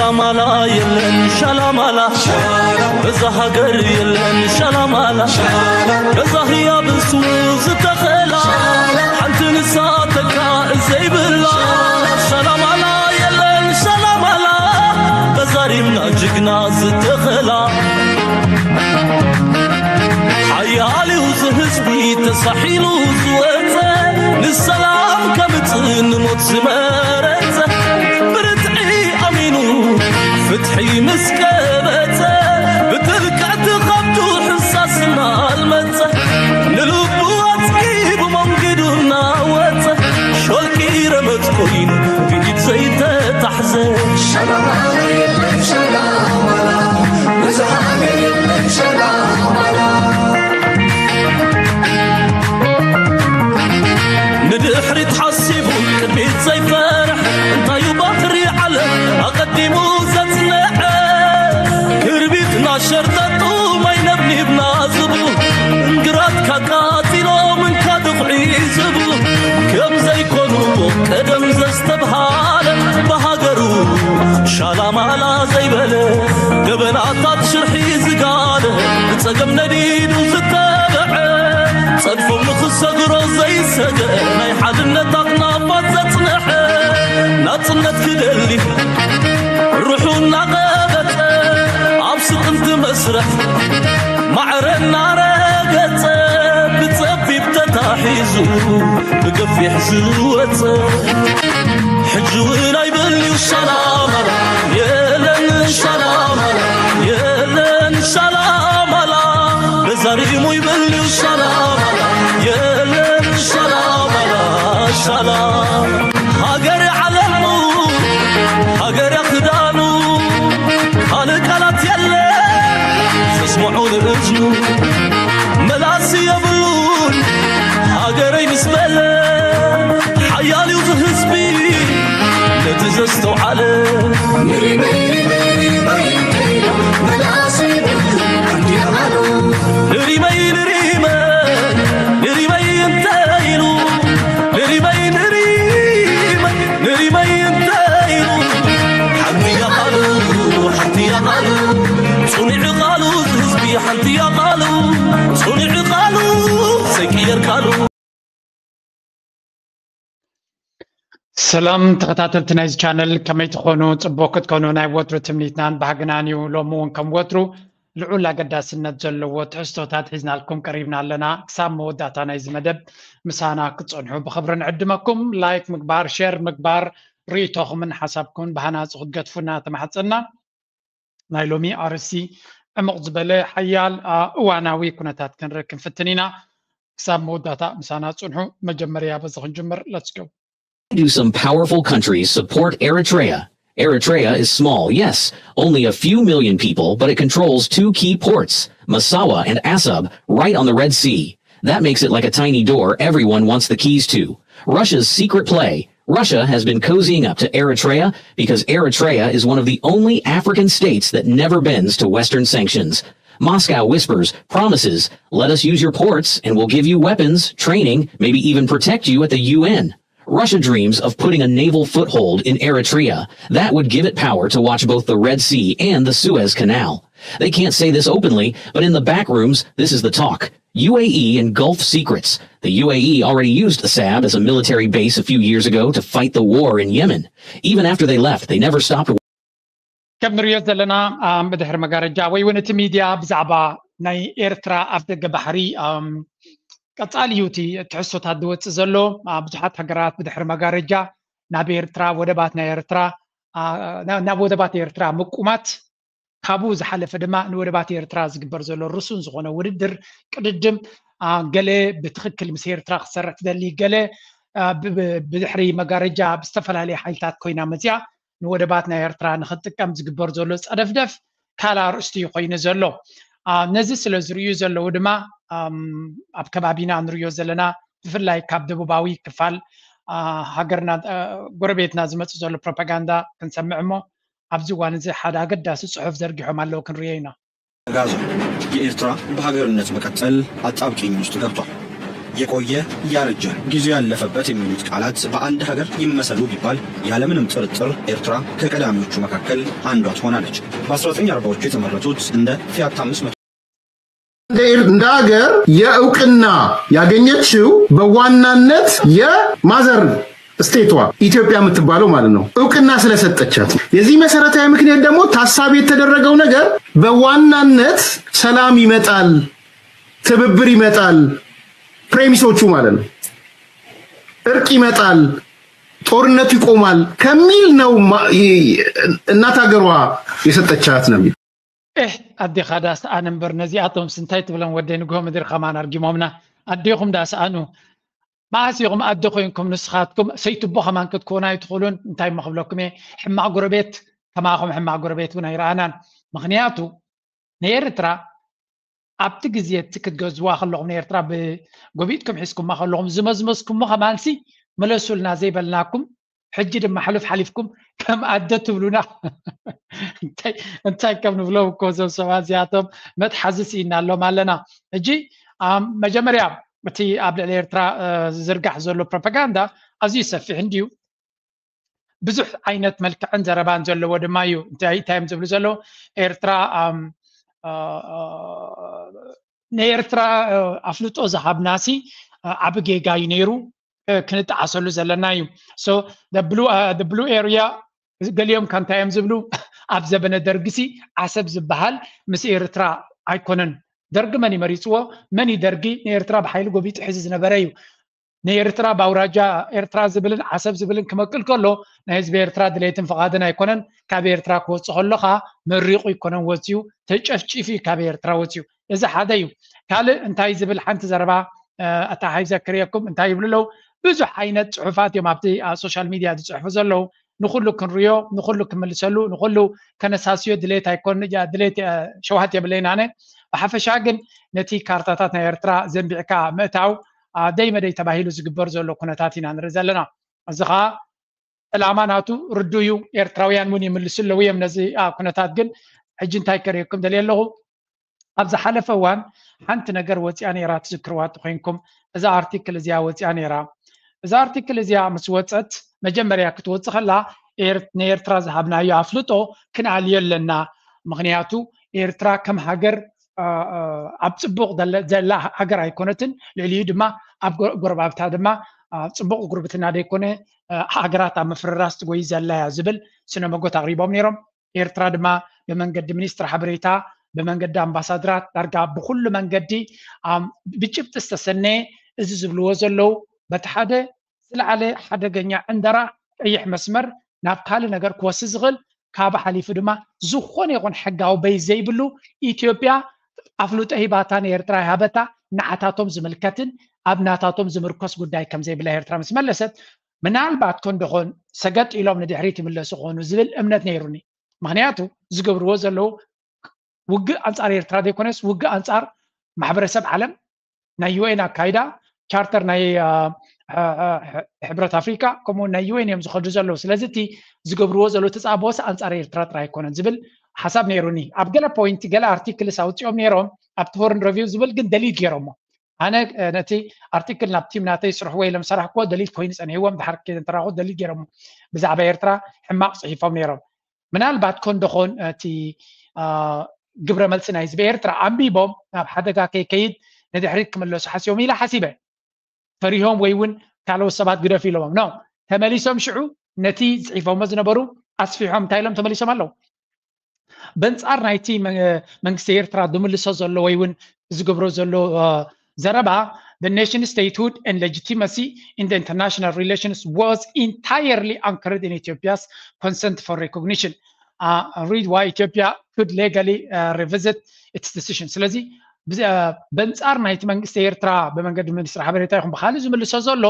ሻላማላ የለን ሻላማላ፣ በዛ ሃገር የለን ሻላማላ፣ በዛ ህያብ እሱ ዝተኸላ፣ ሓንቲ ንሳ ተካእ ዘይብላ። ሻላማላ የለን ሻላማላ፣ በዛ ሪምና ጅግና ዝተኸላ። ሓያል እዩ እዚ ህዝቢ ተሳሒሉ ዝወፀ፣ ንሰላም ከምፅእ ንሞት ዝመረፀ፣ ብርትዒ ኣሚኑ ፍትሒ ምስ ቀበፀ፣ ብጥልቀት ከብዱ ሕሳስ እናልመፀ፣ ንልቡ ኣፅጊቡ መንገዱ እናወፀ፣ ሾልኪ ረመፅ ኮይኑ ብኢድ ዘይተታሕዘ። ሻላማላ የለን ሻላማላ፣ በዛ ሃገር የለን ሻላማላ። ንድሕሪት ሓሲቡ ቅድሚት ዘይፈርሕ፣ እንታዩ ባሕሪ ዓለም ኣቐዲሙ ዘጽንዐ። ክርቢትና ሸርጠጡ ማይ ነብኒብና ዝብሉ፣ እንግራት ካቃጺሎም እንካ ድኹዒ ዝብሉ፣ ከም ዘይኮኑ ቀደም ዘስተብሃለ፣ ብሃገሩ ሻላማላ ዘይበለ፣ ገበናታት ሽርሒ ዝጋለ፣ ብጸገም ነዲዱ ዝተበዐ፣ ጸድፎም ንኽሰግሮ ዘይሰግአ፣ ናይ ሓድነት ኣኽናፋት ዘጽንሐ፣ ናጽነት ክደሊ ርሑ እናቐበጸ፣ ኣብ ስጥምቲ መስርሕ ማዕረ እናረገጸ፣ ብጸቢብ ተታሒዙ ብገፊሕ ዝወጸ። ሕጂ እውን ኣይበልዩ ሻላማላ፣ የለን ሻላማላ፣ የለን ሻላማላ። በዛ ሪሙ ይበልዩ ሻላማላ፣ የለን ሻላማላ፣ ሻላ። ሃገር ዓለሙ፣ ሃገር ክዳኑ፣ ካልእ ቃላት የለ ዘስምዖ ንእዝኑ። መላሲ የብሉን ሃገረይ ምስ በለ፣ ሓያል እዩ ህዝቢ ነቲ ዘስተውዓለ። ንሪመይ፣ ንሪመይ፣ ንሪመይ እንተኢሉ፣ መላሲ የብሉን ሓንቲ ኣኻሉ። ንሪመይ፣ ንሪመይ፣ ንሪመይ እንተኢሉ፣ ንሪመይ፣ ንሪመይ፣ ንሪመይ እንተኢሉ፣ ሓንቲ ኣኻሉ፣ ሓንቲ ኣኻሉ፣ ጽኑዕ ቃሉ ህዝቢ ሓንቲ ኣኻሉ፣ ጽኑዕ ቃሉ ዘይቅየር ቃሉ። ሰላም ተኸታተልቲ ናይዚ ቻነል፣ ከመይ ትኾኑ? ጽቡቕ ክትኮኑ ናይ ወትሩ ትምኒትናን ባህግናን እዩ። ሎሚ እውን ከም ወትሩ ልዑል ኣገዳስነት ዘለዎ ትሕዝቶታት ሒዝናልኩም ቀሪብና ኣለና። ክሳብ መወዳእታ ናይዚ መደብ ምሳና ክትጸንሑ ብኽብሪ ንዕድመኩም። ላይክ ምግባር፣ ሼር ምግባር፣ ርእይቶኹምን ሓሳብኩምን ብሃናጺ ክትገድፉና ተማሕጸና። ናይ ሎሚ ኣርእስቲ ዕሙቕ ዝበለ ሓያል፣ አ፣ እዋናዊ ኩነታት ክንርኢ ክንፍትን ኢና። ክሳብ መወዳእታ ምሳና ጽንሑ። መጀመርያ በዚ ክንጅምር። Let's go. Do some powerful countries support Eritrea? Eritrea is small, yes, only a few million people, but it controls two key ports, Massawa and Assab, right on the Red Sea. That makes it like a tiny door everyone wants the keys to. Russia's secret play. Russia has been cozying up to Eritrea because Eritrea is one of the only African states that never bends to Western sanctions. Moscow whispers, promises, "Let us use your ports and we'll give you weapons, training, maybe even protect you at the U N." Russia dreams of putting a naval foothold in Eritrea. That would give it power to watch both the Red Sea and the Suez Canal. They can't say this openly, but in the back rooms, this is the talk. U A E and Gulf secrets. The U A E already used Assab as a military base a few years ago to fight the war in Yemen. Even after they left, they never stopped. ከም ንሪኦ ዘለና፣ ኣም፣ ብድሕሪ መጋረጃ ወይ እውን እቲ ሚድያ ብዛዕባ ናይ ኤርትራ ኣፍ ደገ ባሕሪ፣ ኣም፣ ቀጻሊ እዩ እቲ ትሕዝቶታት ዝወጽእ ዘሎ። ኣብ ብዙሓት ሃገራት ብድሕሪ መጋረጃ ናብ ኤርትራ፣ ወደባት ናይ ኤርትራ፣ ኣ፣ ና-፣ ናብ ወደባት ኤርትራ ምቁማት፣ ካብኡ ዝሓለፈ ድማ ንወደባት ኤርትራ ዝግበር ዘሎ ርሱን ዝኾነ ውድድር፣ ቅድድም፣ ኣ፣ ገለ ብትኽክል ምስ ኤርትራ ክሰርሕ ትደሊ፣ ገለ፣ ኣ፣ ብ-፣ ብ-፣ ብድሕሪ መጋረጃ ብዝተፈላለየ ሓይልታት ኮይና መጽያ ንወደባት ናይ ኤርትራ ንኽትጥቀም ዝግበር ዘሎ ጸደፍደፍ ካልእ ኣርእስቲ እዩ ኮይኑ ዘሎ። ኣ፣ ነዚ ስለ ዝርእዩ ዘለዉ ድማ፣ ኣም፣ ኣብ ከባቢና ንርእዮ ዘለና፣ ብፍላይ ካብ ደቡባዊ ክፋል፣ ኣ፣ ሃገርና፣ ኣ፣ ጎረቤትና ዝመጽእ ዘሎ ፕሮፓጋንዳ ክንሰምዕ እሞ፣ ኣብዚ እዋን እዚ ሓደ ኣገዳሲ ጽሑፍ ዘርጊሖም ኣለዉ፣ ክንርእዮ ኢና። ተጋዞ፣ የኤርትራ ብሃገርነት መቀጸል ኣጣብቂኝ ውስጥ ገብቷል። የቆየ፣ ያረጀ፣ ጊዜው ያለፈበት የሚሉት ቃላት በአንድ ሀገር ይመሰሉ ቢባል ያለምንም ጥርጥር ኤርትራ ከቀዳሚዎቹ መካከል አንዷ ትሆናለች። በ1940ዎቹ የተመረጡት እንደ ፊያት 500 እንደ ሀገር የእውቅና ያገኘችው በዋናነት የማዘር ስቴቷ ኢትዮጵያ የምትባለው ማለት ነው እውቅና ስለሰጠቻት። የዚህ መሰረታዊ ምክንያት ደግሞ ታሳቢ የተደረገው ነገር በዋናነት ሰላም ይመጣል፣ ትብብር ይመጣል፣ ፕሬሚሶቹ ማለት ነው እርቅ ይመጣል፣ ጦርነቱ ይቆማል ከሚል ነው እናት ሀገሯ የሰጠቻት ነው የሚል። እህ ኣዴኻ ዳ ሰኣን እምበር ነዚኣቶምስ እንታይ ትብሎም? ወደይ ንግሆ ምድሪ ከማን ኣርጊሞምና። ኣዴኹም ዳ ሰኣኑ። መኣስ ኢኹም ኣደ ኮይንኩም ንስኻትኩም ሰይትቦ ከማን ክትኮኑ ኣይትኽእሉን። እንታይ እሞ ክብለኩም እየ? ሕማቕ ጎረቤት ከማኹም ሕማቕ ጎረቤት እውን ኣይረኣናን። ምኽንያቱ ንኤርትራ ኣብቲ ግዜ እቲ ክትገዝዋ ከለኹም ንኤርትራ ብጎቢጥኩም ሒዝኩማ ከለኹም ዝመዝመዝኩሞ ከማንሲ ምለሱልና ዘይበልናኩም ሕጂ ድማ ሕሉፍ ሓሊፍኩም ከም ኣደ ትብሉና እንታይ ከም ንብሎም እኮ እዞም ሰባት እዚኣቶም መትሓዚ ስኢና ኣሎም ኣለና። ሕጂ መጀመርያ እቲ ኣብ ልዕሊ ኤርትራ ዝዝርጋሕ ዘሎ ፕሮፓጋንዳ ኣዝዩ ሰፊሕ እንድዩ። ብዙሕ ዓይነት መልክዕን ዘረባን ዘለዎ ድማ እዩ። እንታይ እዮም ዝብሉ ዘለዉ? ኤርትራ ንኤርትራ ኣፍልጦ ዝሃብናሲ ዓቢ ጌጋ እዩ ነይሩ፣ ክንጠዓሰሉ ዘለና እዩ። ብሉ ኤርያ ገሊኦም ከ እንታይ እዮም ዝብሉ? ኣብ ዘበነ ደርግሲ ዓሰብ ዝበሃል ምስ ኤርትራ ኣይኮነን። ደርጊ መን እዩ መሪፅዎ? መን እዩ ደርጊ ንኤርትራ ብሓይሊ ጎቢጡ ሒዙ ዝነበረ እዩ። ንኤርትራ ብኣውራጃ ኤርትራ ዝብልን ዓሰብ ዝብልን ክመቅል ከሎ ናይ ህዝቢ ኤርትራ ድሌትን ፍቓድን ኣይኮነን። ካብ ኤርትራ ክወፅእ ከሎ ከዓ መሪቑ ኣይኮነን ወፅዩ፣ ተጨፍጪፉ እዩ ካብ ኤርትራ ወፅዩ። እዚ ሓደ እዩ። ካልእ እንታይ ዝብል ሓንቲ ዘረባ ኣተሓሒዘ ክርእየኩም እንታይ ይብሉ ኣለዉ? ብዙሕ ዓይነት ፅሑፋት እዮም ኣብቲ ሶሻል ሚድያ ዝፅሕፉ ዘለዉ። ንኩሉ ክንርዮ፣ ንኩሉ ክምልሰሉ፣ ንኩሉ ከነሳስዮ ድሌት ኣይኮን ድሌት ሸውሃት የብለይን ኣነ። ብሓፈሻ ግን ነቲ ካርታታት ናይ ኤርትራ ዘንቢዕካ ምእታው ደይ መደይ ተባሂሉ ዝግበር ዘሎ ኩነታት ኢና ንርኢ ዘለና። እዚ ከዓ ዕላማ ናቱ ርዱ እዩ። ኤርትራውያን እውን ይምልሱ ኣለዉ እዮም ነዚ ኩነታት። ግን ሕጂ እንታይ ከርእየኩም ደልየ ኣለኹ? ኣብ ዝሓለፈ እዋን ሓንቲ ነገር ወፂኣ ነይራ፣ ትዝክርዋ እንተኮይንኩም። እዛ ኣርቲክል እዚኣ ወፂኣ ነይራ። እዛ ኣርቲክል እዚኣ ምስ ወፀት፣ መጀመርያ ክትወፅእ ከላ ንኤርትራ ዝሃብናዮ ኣፍልጦ ክንኣልዮ ኣለና። ምክንያቱ ኤርትራ ከም ሃገር ኣብ ፅቡቕ ዘላ ሃገር ኣይኮነትን። ልዕሊኡ ድማ ኣብ ጎረባብታ ድማ ፅቡቕ ጉርብትና ዘይኮነ ሃገራት ኣብ ምፍርራስ ትጎይ ዘላ እያ ዝብል ስነ መጎት ኣቕሪቦም ነይሮም። ኤርትራ ድማ ብመንገዲ ሚኒስትር ሓበሬታ፣ ብመንገዲ ኣምባሳድራት፣ ዳርጋ ብኩሉ መንገዲ ብጭብጢ ዝተሰነየ እዚ ዝብልዎ ዘለዉ በቲ ሓደ ዝለዓለ ሓደገኛ ዕንደራ ቀይሕ መስመር ናብ ካልእ ነገር ክወስድ ዝኽእል ካብ ሓሊፉ ድማ ዝኾነ ይኹን ሕጋዊ በይስ ዘይብሉ ኢትዮጵያ ኣፍልጦ ሂባታ ንኤርትራ ይሃበታ ንዓታቶም ዝምልከትን ኣብ ናታቶም ዝምርኮስ ጉዳይ ከም ዘይብላ ኤርትራ ምስ መለሰት ምናልባት ኮን ደኾን ሰገጥ ኢሎም ንድሕሪት ይምለሱ ክኾኑ ዝብል እምነት ነይሩኒ። ምክንያቱ ዝገብርዎ ዘለዉ ውግእ ኣንጻር ኤርትራ ዘይኮነስ ውግእ ኣንጻር ማሕበረሰብ ዓለም ናይ ዩኤን ኣካይዳ ቻርተር ናይ ሕብረት ኣፍሪካ ከምኡ ናይ ዩኤን እዮም ዝኸዱ ዘለዉ። ስለዚ እቲ ዝገብርዎ ዘለዉ ተፃብኦስ ኣንጻር ኤርትራ ጥራይ ኣይኮነን ዝብል ሓሳብ ነይሩኒ። ኣብ ገለ ፖይንት ገለ ኣርቲክልስ ኣውፂኦም ነይሮም ኣብቲ ፎረን ረቪው ዝብል ግን ደሊት ገይሮሞ። ኣነ ነቲ ኣርቲክል ናብ ቲም ናተይ ስርሕዎ ኢሎም ሰራሕክዎ ደሊት ኮይኑ ፀኒሕዎም ድሓር ከይዘንተራኹ ደሊት ገይሮሞ። ብዛዕባ ኤርትራ ሕማቕ ፅሒፎም ነይሮም። ምናልባት ኮን ደኾን እቲ ግብረ መልሲ ናይ ህዝቢ ኤርትራ ኣንቢቦም ናብ ሓደጋ ከይከይድ ንድሕሪት ክምለሱ ሓሲቦም ኢለ ሓሲበ። ፈሪሆም ወይ እውን ካልኦት ሰባት ግደፍ ኢሎሞም ኖ ተመሊሶም ሽዑ ነቲ ዝፅሒፎሞ ዝነበሩ ኣስፊሖም እንታይ ኢሎም ተመሊሶም ኣለዉ። በንፃር ናይቲ መንግስቲ ኤርትራ ዝምልሶ ዘሎ ወይ እውን ዝገብሮ ዘሎ ዘረባ the nation statehood and legitimacy in the international relations was entirely anchored in Ethiopia's consent for recognition. Uh, read why Ethiopia could legally uh, revisit its decision. ስለዚ በንፃር ናይቲ መንግስቲ ኤርትራ ብመንገዲ ሚኒስትሪ ሓበሬታ ይኹን ብካልእ ዝምልሶ ዘሎ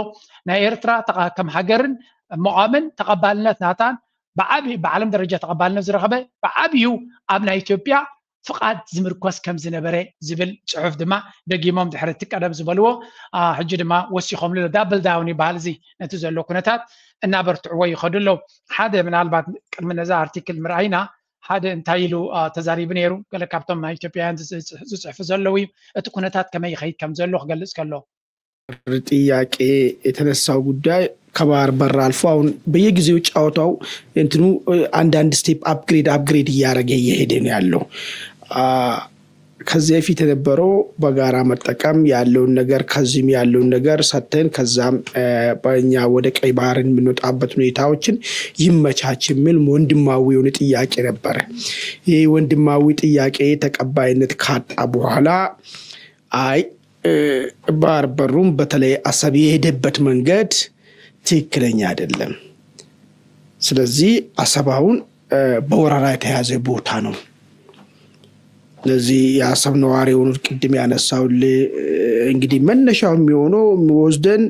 ናይ ኤርትራ ከም ሃገርን መቋምን ተቐባልነት ናታን ብዓብዪ ብዓለም ደረጃ ተቐባልነት ዝረኸበ ብዓብዩ ኣብ ናይ ኢትዮጵያ ፍቓድ ዝምርኮስ ከም ዝነበረ ዝብል ፅሑፍ ድማ ደጊሞም ድሕሪ እቲ ቀደም ዝበልዎ ሕጂ ድማ ወሲኾምሉ ዳብል ዳውን ይበሃል። እዚ ነቲ ዘሎ ኩነታት እናበርትዕዎ ይኸዱ ኣለዉ። ሓደ ምናልባት ቅድሚ ነዛ ኣርቲክል ምርኣይና ሓደ እንታይ ኢሉ ተዛሪቡ ነይሩ። ገለ ካብቶም ናይ ኢትዮጵያውያን ዝፅሕፉ ዘለዉ እዩ። እቲ ኩነታት ከመይ ይኸይድ ከም ዘሎ ክገልፅ ከሎ ጥያቄ የተነሳው ጉዳይ ከባህር በር አልፎ አሁን በየጊዜው ጨዋታው እንትኑ አንዳንድ step upgrade upgrade እያደረገ እየሄደ ነው ያለው። ከዚህ በፊት የነበረው በጋራ መጠቀም ያለውን ነገር ከዚህም ያለውን ነገር ሰጥተን ከዛም በእኛ ወደ ቀይ ባህር የምንወጣበት ሁኔታዎችን ይመቻች የሚል ወንድማዊ የሆነ ጥያቄ ነበረ። ይህ ወንድማዊ ጥያቄ ተቀባይነት ካጣ በኋላ አይ ባህር በሩም በተለይ አሰብ የሄደበት መንገድ ትክክለኛ አይደለም። ስለዚህ አሰብ አሁን በወረራ የተያዘ ቦታ ነው። ስለዚህ የአሰብ ነዋሪ የሆኑት ቅድም ያነሳውልህ እንግዲህ መነሻው የሚሆነው የሚወስደን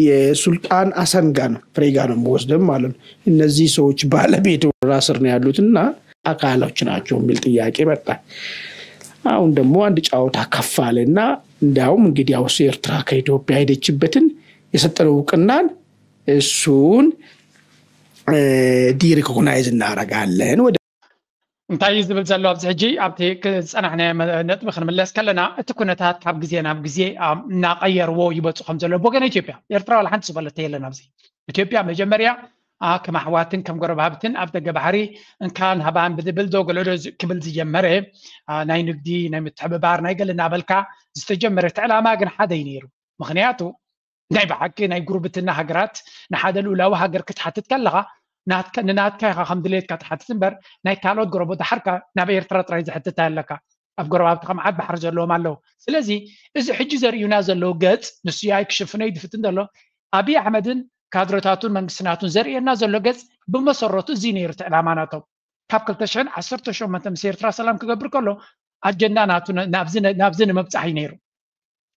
የሱልጣን አሰን ጋር ነው፣ ፍሬ ጋር ነው የሚወስደን ማለት ነው። እነዚህ ሰዎች ባለቤት ወረራ ስር ነው ያሉትና አካሎች ናቸው የሚል ጥያቄ መጣ። አሁን ደግሞ አንድ ጫወታ ከፍ አለና እንዲያውም እንግዲህ ያው ኤርትራ ከኢትዮጵያ ሄደችበትን የሰጠነው እውቅናን እሱን derecognize እናደርጋለን ወደ እንታይ እዩ ዝብል ዘሎ ኣብዚ ሕጂ ኣብቲ ዝፀናሕናዮ ነጥቢ ክንምለስ ከለና እቲ ኩነታት ካብ ግዜ ናብ ግዜ እናቀየርዎ ይመፁ ከም ዘሎ ብወገን ኢትዮጵያ ኤርትራ ዋላ ሓንቲ ዝበለቶ የለን ኣብዚ ኢትዮጵያ መጀመርያ ከም ኣሕዋትን ከም ጎረባብትን ኣብ ደገ ባሕሪ እንካን ሃባን ብዝብል ዶ ገለዶ ክብል ዝጀመረ ናይ ንግዲ ናይ ምትሕብባር ናይ ገለ እናበልካ ዝተጀመረ እቲ ዕላማ ግን ሓደ እዩ ነይሩ ምክንያቱ ናይ ብሓቂ ናይ ጉርብትና ሃገራት ንሓደ ልኡላዊ ሃገር ክትሓትት ከለኻ ንናትካ ኢኻ ከም ድሌትካ ትሓትት እምበር ናይ ካልኦት ጎረቦ ዳሓርካ ናብ ኤርትራ ጥራይ ዝሕትት ኣለካ ኣብ ጎረባብትኻ መዓት ባሕሪ ዘለዎም ኣለዉ ስለዚ እዚ ሕጂ ዘርእዩና ዘለዉ ገጽ ንሱ ያይ ክሽፍኖ ይድፍትን ዘሎ ኣብይ ኣሕመድን ካድረታቱን መንግስትናቱን ዘርእየና ዘሎ ገጽ ብመሰረቱ እዚ ነይሩ እቲ ዕላማ ናቶም ካብ ክልተ ሽሕን ዓሰርተ ሸሞንተን ምስ ኤርትራ ሰላም ክገብር ከሎ ኣጀንዳ ናቱ ናብዚ ንምብጻሕ እዩ ነይሩ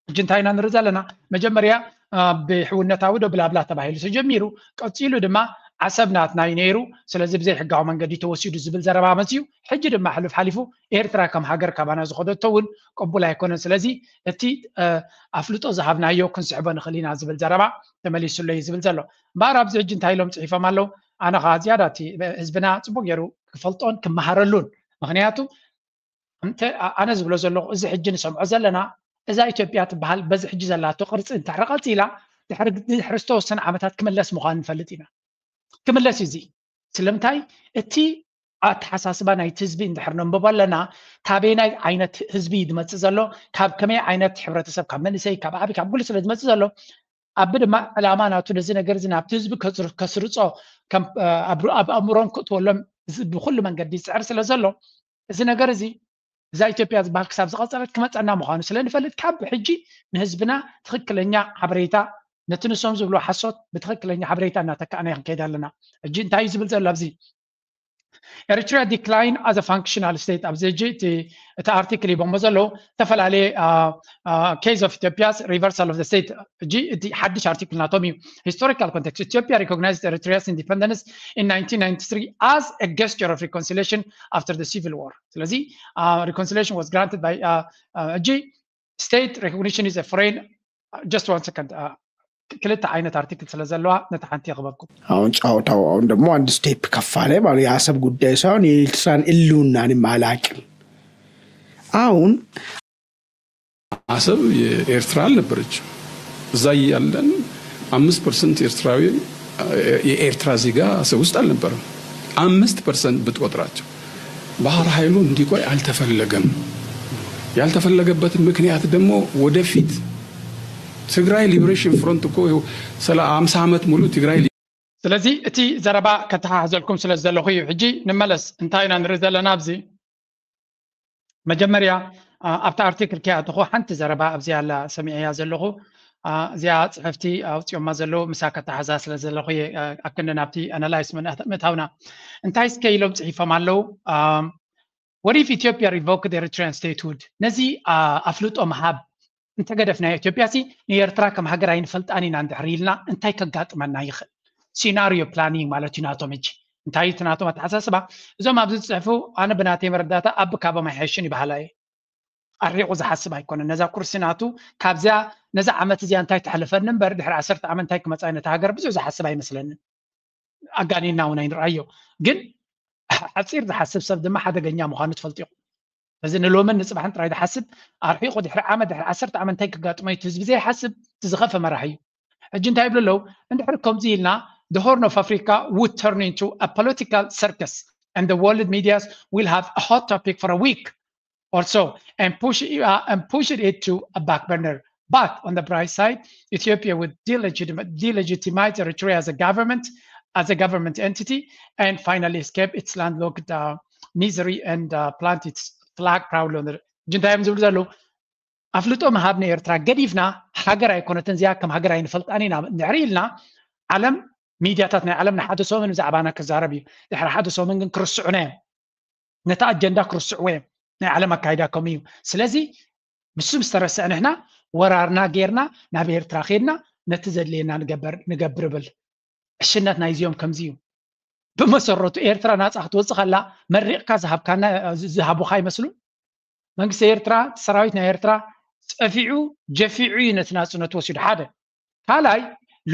ሕጂ እንታይ ኢና ንርኢ ዘለና መጀመርያ ብሕውነታዊ ዶ ብላብላ ተባሂሉ ተጀሚሩ ቀፂሉ ድማ ዓሰብ ናትና እዩ ነይሩ ስለዚ ብዘይ ሕጋዊ መንገዲ ተወሲዱ ዝብል ዘረባ መፅዩ ሕጂ ድማ ሕሉፍ ሓሊፉ ኤርትራ ከም ሃገር ካባና ዝኸደቶ እውን ቅቡል ኣይኮነን ስለዚ እቲ ኣፍልጦ ዝሃብናዮ ክንስሕቦ ንኽእል ኢና ዝብል ዘረባ ተመሊሱሎ እዩ ዝብል ዘሎ እምበኣር ኣብዚ ሕጂ እንታይ ኢሎም ፅሒፎም ኣለዉ ኣነ ከዓ ዝያዳ እቲ ህዝብና ፅቡቅ ገይሩ ክፈልጦን ክመሃረሉን ምክንያቱ ኣነ ዝብሎ ዘለኹ እዚ ሕጂ ንሰምዖ ዘለና እዛ ኢትዮጵያ ትበሃል በዚ ሕጂ ዘላቶ ቅርፂ እንተሕሪ ቀፂላ ድሕሪ ዝተወሰነ ዓመታት ክምለስ ምዃኑ ንፈልጥ ኢና ክምለስ እዩ እዚ ስለምንታይ እቲ ኣተሓሳስባ ናይቲ ህዝቢ እንድሕር ነንብቦ ኣለና ካበየናይ ዓይነት ህዝቢ እዩ ዝመፅእ ዘሎ ካብ ከመይ ዓይነት ሕብረተሰብ ካብ መንእሰይ ካብ ዓቢ ካብ ኩሉ ስለ ዝመፅእ ዘሎ ኣቢ ድማ ዕላማ ናቱ ነዚ ነገር እዚ ናብቲ ህዝቢ ከስርፆ ኣብ ኣእምሮም ክእትወሎም ብኩሉ መንገዲ ይፅዕር ስለ ዘሎ እዚ ነገር እዚ እዛ ኢትዮጵያ ዝበሃል ክሳብ ዝቐፀለት ክመፀና ምዃኑ ስለ ንፈልጥ ካብ ሕጂ ንህዝብና ትኽክለኛ ሓበሬታ ነቲ ንሶም ዝብሎ ሓሶት ብትኽክለኛ ሓበሬታ እናተካእና ክንከይድ ኣለና ሕጂ እንታይ እዩ ዝብል ዘሎ ኣብዚ Eritrea decline as a functional state ኣብዚ ሕጂ እቲ ኣርቲክል ሂቦሞ ዘለዉ ዝተፈላለየ case of Ethiopia's reversal of the state ሕጂ እቲ ሓድሽ ኣርቲክል ናቶም እዩ historical context Ethiopia recognized Eritrea's independence in nineteen ninety-three as a gesture of reconciliation after the civil war ስለዚ reconciliation was granted by ሕጂ state recognition is a foreign just one second ክልተ ዓይነት ኣርቲክል ስለ ዘለዋ ነቲ ሓንቲ የኽበብኩም አሁን ጨዋታው አሁን ደግሞ አንድ step ከፍ አለ ማለት የአሰብ ጉዳይ ሳይሆን የኤርትራን ህልውናን ማላቅም አሁን አሰብ የኤርትራ አልነበረችም። እዛ እያለን አምስት percent ኤርትራዊ የኤርትራ ዜጋ አሰብ ውስጥ አልነበረም። አምስት percent ብትቆጥራቸው ባህር ኃይሉ እንዲቆይ አልተፈለገም። ያልተፈለገበትን ምክንያት ደግሞ ወደፊት ትግራይ liberation front እኮ ይኸው ሰላ አምሳ ዓመት ሙሉ ትግራይ ስለዚ እቲ ዘረባ ከተሓሕዘልኩም ስለ ዘለኹ እዩ ሕጂ ንመለስ እንታይ ኢና ንርኢ ዘለና ኣብዚ መጀመርያ ኣብቲ ኣርቲክል ከይኣተኹ ሓንቲ ዘረባ ኣብዚኣ ኣላ ሰሚዐያ ዘለኹ እዚኣ ፅሕፍቲ ኣውፅኦማ ዘለዉ ምሳ ከተሓዛ ስለ ዘለኹ ኣክንዲ ናብቲ ኣናላይስ ምእታውና እንታይ እስከ ኢሎም ፅሒፎም ኣለዉ What if Ethiopia revoked Eritrean statehood ነዚ ኣፍልጦ ምሃብ እንተገደፍናዮ ኢትዮጵያ ሲ ንኤርትራ ከም ሃገር ኣይንፈልጣን ኢና እንድሕር ኢልና እንታይ ከጋጥመና ይኽእል scenario planning ማለት እዩ ናቶም እጂ እንታይ እቲ ናቶም ኣተሓሳስባ እዞም ኣብዚ ዝፅሕፉ ኣነ ብናተይ መረዳእታ ኣብ ካቦም ኣይሕሽን ይበሃላ እየ ኣሪቑ ዝሓስብ ኣይኮነን ነዛ ኩርሲ ናቱ ካብዚያ ነዛ ዓመት እዚኣ እንታይ ተሕልፈኒ እምበር ድሕሪ ዓሰርተ ዓመት እንታይ ክመፃ ነታ ሃገር ብዙሕ ዝሓስብ ኣይመስለንን ኣጋኒና እውን ኣይንርኣዮ ግን ሓፂር ዝሓስብ ሰብ ድማ ሓደገኛ ምዃኑ ትፈልጡ ኢኹም እዚ ንሎምን ንፅባሕን ጥራይ ዝሓስብ ኣርሒቑ ድሕሪ ዓመት ድሕሪ ዓሰርተ ዓመት እንታይ ክጋጥሞ እዩ ህዝቢ ዘይሓስብ ዝኸፈ መራሒ እዩ። ሕጂ እንታይ ይብሉ ኣለዉ? እንድሕር ከምዚ ኢልና the Horn of Africa would turn into a political circus and the world medias will have a hot topic for a week or so and push uh, and push it to a back burner. But on the bright side, Ethiopia would delegitimize Eritrea as a government, as a government entity, and finally escape its landlocked uh, misery and uh, plant its flag proudly on the. ሕጂ እንታይ እዮም ዝብሉ ዘለዉ? ኣፍልጦ ምሃብ ንኤርትራ ገዲፍና ሃገር ኣይኮነትን እዚኣ፣ ከም ሃገር ኣይንፈልጣን ኢና እንድሕር ኢልና፣ ዓለም ሚድያታት ናይ ዓለም ንሓደ ሰሙን ብዛዕባና ክዛረብ እዩ። ድሕሪ ሓደ ሰሙን ግን ክርስዑና እዮም። ነቲ ኣጀንዳ ክርስዕዎ እዮም። ናይ ዓለም ኣካይዳ ከምኡ እዩ። ስለዚ ንሱ ምስ ተረስዐ ንሕና ወራርና ጌርና ናብ ኤርትራ ኬድና ነቲ ዘድልየና ንገብር ንገብር ብል። ዕሽነት ናይዚኦም ከምዚ እዩ። ብመሰረቱ ኤርትራ ናፃ ክትወፅእ ከላ መሪቕካ ዝሃብካና ዝሃቡካ ይመስሉ። መንግስቲ ኤርትራ ሰራዊት ናይ ኤርትራ ጠፊዑ ጀፊዑ እዩ ነቲ ናፅነት ወሲዱ። ሓደ ካልኣይ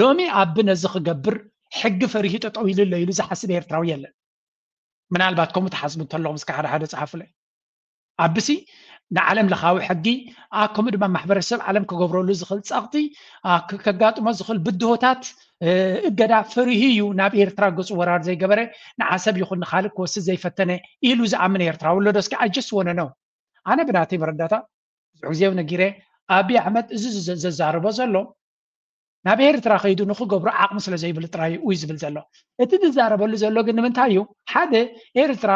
ሎሚ ኣብ ነዚ ክገብር ሕጊ ፈሪሂ ጠጠው ኢሉ ኣሎ ኢሉ ዝሓስብ ኤርትራዊ የለን። ምናልባት ከምኡ ትሓስቡ እንተለኹም እስከ ሓደ ሓደ ፀሓፉለይ። ኣብሲ ንዓለም ለኻዊ ሕጊ ከምኡ ድማ ማሕበረሰብ ዓለም ክገብረሉ ዝኽእል ፀቕጢ ከጋጥሞ ዝኽእል ብድሆታት እገዳ ፈሪሂ እዩ ናብ ኤርትራ ገፁ ወራር ዘይገበረ ንዓሰብ ይኹን ንካልእ ክወስድ ዘይፈተነ ኢሉ ዝኣምን ኤርትራዊ ኣሎ ዶ? እስኪ I just wanna know። ኣነ ብናተይ መረዳታ ብዙሕ ግዜ እውን ነጊረ ኣብይ ኣሕመድ እዚ ዘዛርቦ ዘሎ ናብ ኤርትራ ከይዱ ንክገብሮ ዓቕሚ ስለ ዘይብሉ ጥራይ እዩ ዝብል ዘሎ። እቲ ዝዛረበሉ ዘሎ ግን ንምንታይ እዩ? ሓደ ኤርትራ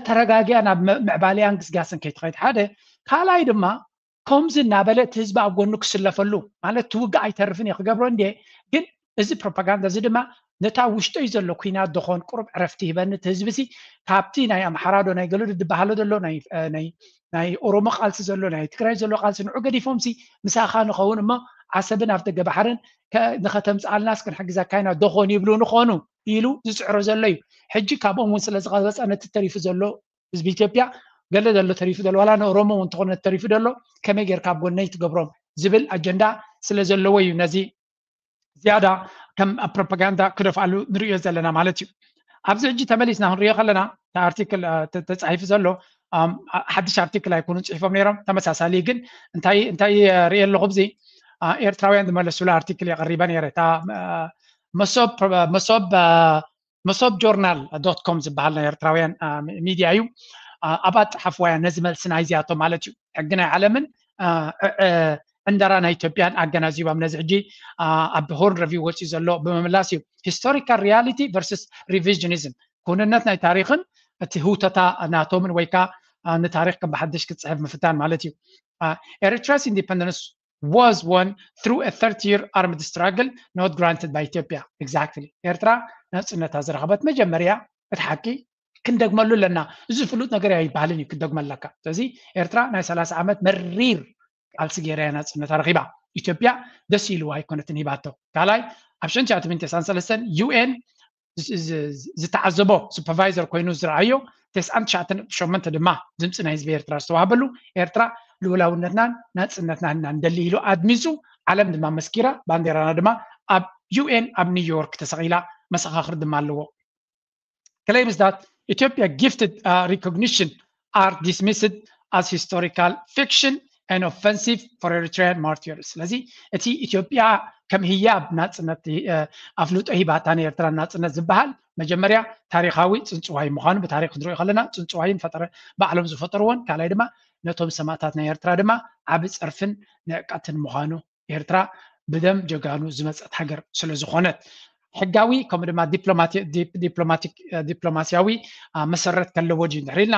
ተረጋጊያ ናብ ምዕባለያን ግስጋስን ከይትኸይድ ሓደ፣ ካልኣይ ድማ ከምዚ እናበለ እቲ ህዝቢ ኣብ ጎኑ ክስለፈሉ ማለት ትውግእ ኣይተርፍን እየ ክገብሮ እንድየ ግን እዚ ፕሮፓጋንዳ እዚ ድማ ነታ ውሽጠይ ዘሎ ኩናት ደኾን ቁሩብ ዕረፍቲ ሂበኒ እቲ ህዝቢ ሲ ካብቲ ናይ ኣምሓራ ዶ ናይ ገለዶ ዝበሃሎ ዘሎ ናይ ኦሮሞ ቃልሲ ዘሎ ናይ ትግራይ ዘሎ ቃልሲ ንዑ ገዲፎም ሲ ምሳኻ ንኸውን እሞ ዓሰብን ኣፍ ደገ ባሕርን ንኸተምፅኣልናስ ክንሕግዘካ ኢና ደኾን ይብሉ ንኾኑ ኢሉ ዝፅዕሮ ዘሎ እዩ። ሕጂ ካብኦም እውን ስለ ዝቐበፀ ነቲ ተሪፉ ዘሎ ህዝቢ ኢትዮጵያ ገለ ዘሎ ተሪፉ ዘሎ ዋላ ንኦሮሞ እውን እንተኾነ ተሪፉ ዘሎ ከመይ ጌርካ ኣብ ጎነይ ትገብሮም ዝብል ኣጀንዳ ስለ ዘለዎ እዩ ነዚ ዝያዳ ከም ፕሮፓጋንዳ ክደፍኣሉ ንርእዮ ዘለና ማለት እዩ። ኣብዚ ሕጂ ተመሊስና ክንሪኦ ከለና ኣርቲክል ተፃሒፉ ዘሎ ሓድሽ ኣርቲክል ኣይኮኑን ፅሒፎም ነይሮም ተመሳሳሊ ግን እንታይ እንታይ ርእየ ኣለኹ ብዚ ኤርትራውያን ዝመለሱሉ ኣርቲክል የቐሪበ ነይረ እታ መሶብ መሶብ መሶብ ጆርናል ዶት ኮም ዝበሃል ናይ ኤርትራውያን ሚድያ እዩ። ኣብ ኣፀሓፍዋያ ነዚ መልሲ ናይዚኣቶም ማለት እዩ ሕጊ ናይ ዓለምን ዕንደራ ናይ ኢትዮጵያን ኣገናዚቦም ነዚ ሕጂ ኣብ ሆርን ረቪው ወፂኡ ዘሎ ብምምላስ እዩ። Historical reality versus revisionism፣ ክውንነት ናይ ታሪክን እቲ ህውተታ ናቶምን ወይ ከዓ ንታሪክ ከም ብሓድሽ ክትፅሕፍ ምፍታን ማለት እዩ። Eritrea's independence was won through a thirty year armed struggle not granted by Ethiopia. Exactly። ኤርትራ ናፅነታ ዝረኸበት መጀመርያ እቲ ሓቂ ክንደግመሉ ኣለና። እዚ ፍሉጥ ነገር ኣይበሃልን እዩ ክደግመለካ። ስለዚ ኤርትራ ናይ ሰላሳ ዓመት መሪር ቃልሲ ገይራ እያ ናፅነታ ረኺባ። ኢትዮጵያ ደስ ኢልዋ ኣይኮነትን ሂባቶ። ካልኣይ ኣብ ሽሕን ትሽዓተ ሚእትን ተስዓን ሰለስተን ዩ ኤን ዝተዓዘቦ ሱፐርቫይዘር ኮይኑ ዝረኣዮ ተስዓን ትሽዓተን ሸሞንተ ድማ ድምፂ ናይ ህዝቢ ኤርትራ ዝተዋህበሉ ኤርትራ ልኡላውነትናን ናፅነትናን ኢና ንደሊ ኢሉ ኣድሚፁ። ዓለም ድማ መስኪራ ባንዴራና ድማ ኣብ ዩ ኤን ኣብ ኒውዮርክ ተሰቒላ መሰኻኽር ድማ ኣለዎ። Claims that Ethiopia gifted uh, recognition are dismissed as historical fiction and offensive for Eritrean martyrs. ስለዚ እቲ ኢትዮጵያ ከም ህያብ ናፅነት ኣፍልጦ ሂባታ ንኤርትራ ናፅነት ዝበሃል መጀመርያ ታሪካዊ ፅንፅዋይ ምዃኑ ብታሪክ ክንሪኦ ከለና ፅንፅዋይን ፈጠረ ባዕሎም ዝፈጠርዎን ካልኣይ ድማ ነቶም ሰማእታት ናይ ኤርትራ ድማ ዓቢ ፀርፍን ንዕቀትን ምዃኑ ኤርትራ ብደም ጀጋኑ ዝመፀት ሃገር ስለ ዝኾነት ሕጋዊ ከምኡ ድማ ዲፕሎማሲያዊ መሰረት ከለዎ ድዩ እንድሕር ኢልና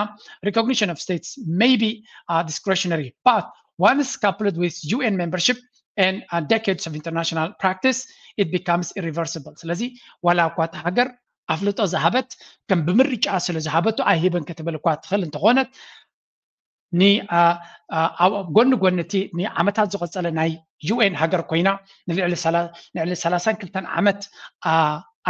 recognition of states may be discretionary but once coupled with U N membership and decades of international practice it becomes irreversible። ስለዚ ዋላ እኳ እታ ሃገር ኣፍልጦ ዝሃበት ከም ብምርጫ ስለ ዝሃበቱ ኣይህብን ክትብል እኳ ትኽእል እንተኾነት ጎኒ ጎኒ እቲ ንዓመታት ዝቐፀለ ናይ ዩ ኤን ሃገር ኮይና ንልዕሊ ሰላሳን ክልተን ዓመት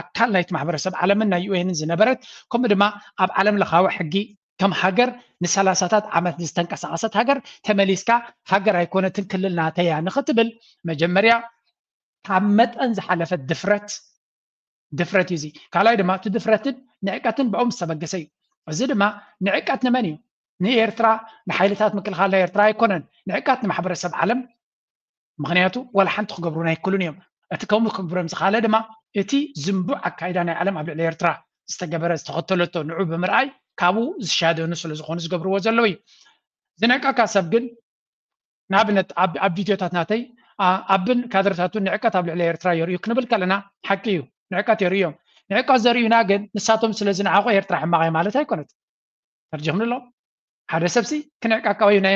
ኣካል ናይቲ ማሕበረሰብ ዓለምን ናይ ዩ ኤንን ዝነበረት ከምኡ ድማ ኣብ ዓለም ለኻዊ ሕጊ ከም ሃገር ንሰላሳታት ዓመት ዝተንቀሳቐሰት ሃገር ተመሊስካ ሃገር ኣይኮነትን ክልል ናተያ ንኽትብል መጀመርያ ካብ መጠን ዝሓለፈ ድፍረት ድፍረት እዩ እዚ። ካልኣይ ድማ እቲ ድፍረትን ንዕቀትን ብኦም ዝተበገሰ እዩ። እዚ ድማ ንዕቀት ንመን እዩ? ንኤርትራ፣ ንሓይልታት ምክልኻል ናይ ኤርትራ ኣይኮነን፣ ንዕቃት ንማሕበረሰብ ዓለም። ምክንያቱ ዋላ ሓንቲ ክገብሩ ኣይክእሉን እዮም። እቲ ከምኡ ክግብሮም ዝኻለ ድማ እቲ ዝንቡዕ ኣካይዳ ናይ ዓለም ኣብ ልዕሊ ኤርትራ ዝተገበረ ዝተኸተለቶ ንዑ ብምርኣይ ካብኡ ዝሻደኑ ስለ ዝኾኑ ዝገብርዎ ዘለዉ እዩ። ዝነቀካ ሰብ ግን ንኣብነት ኣብ ቪድዮታት ናተይ ኣብን ካድረታቱን ንዕቀት ኣብ ልዕሊ ኤርትራ የርእዩ ክንብል ከለና ሓቂ እዩ። ንዕቀት የርእዮም። ንዕቀት ዘርእዩና ግን ንሳቶም ስለ ዝነዓቑ ኤርትራ ሕማቕ እያ ማለት ኣይኮነት። ተርጅኽኒ ኣሎ። ሓደ ሰብሲ ክንዕቀካ ወይ ናይ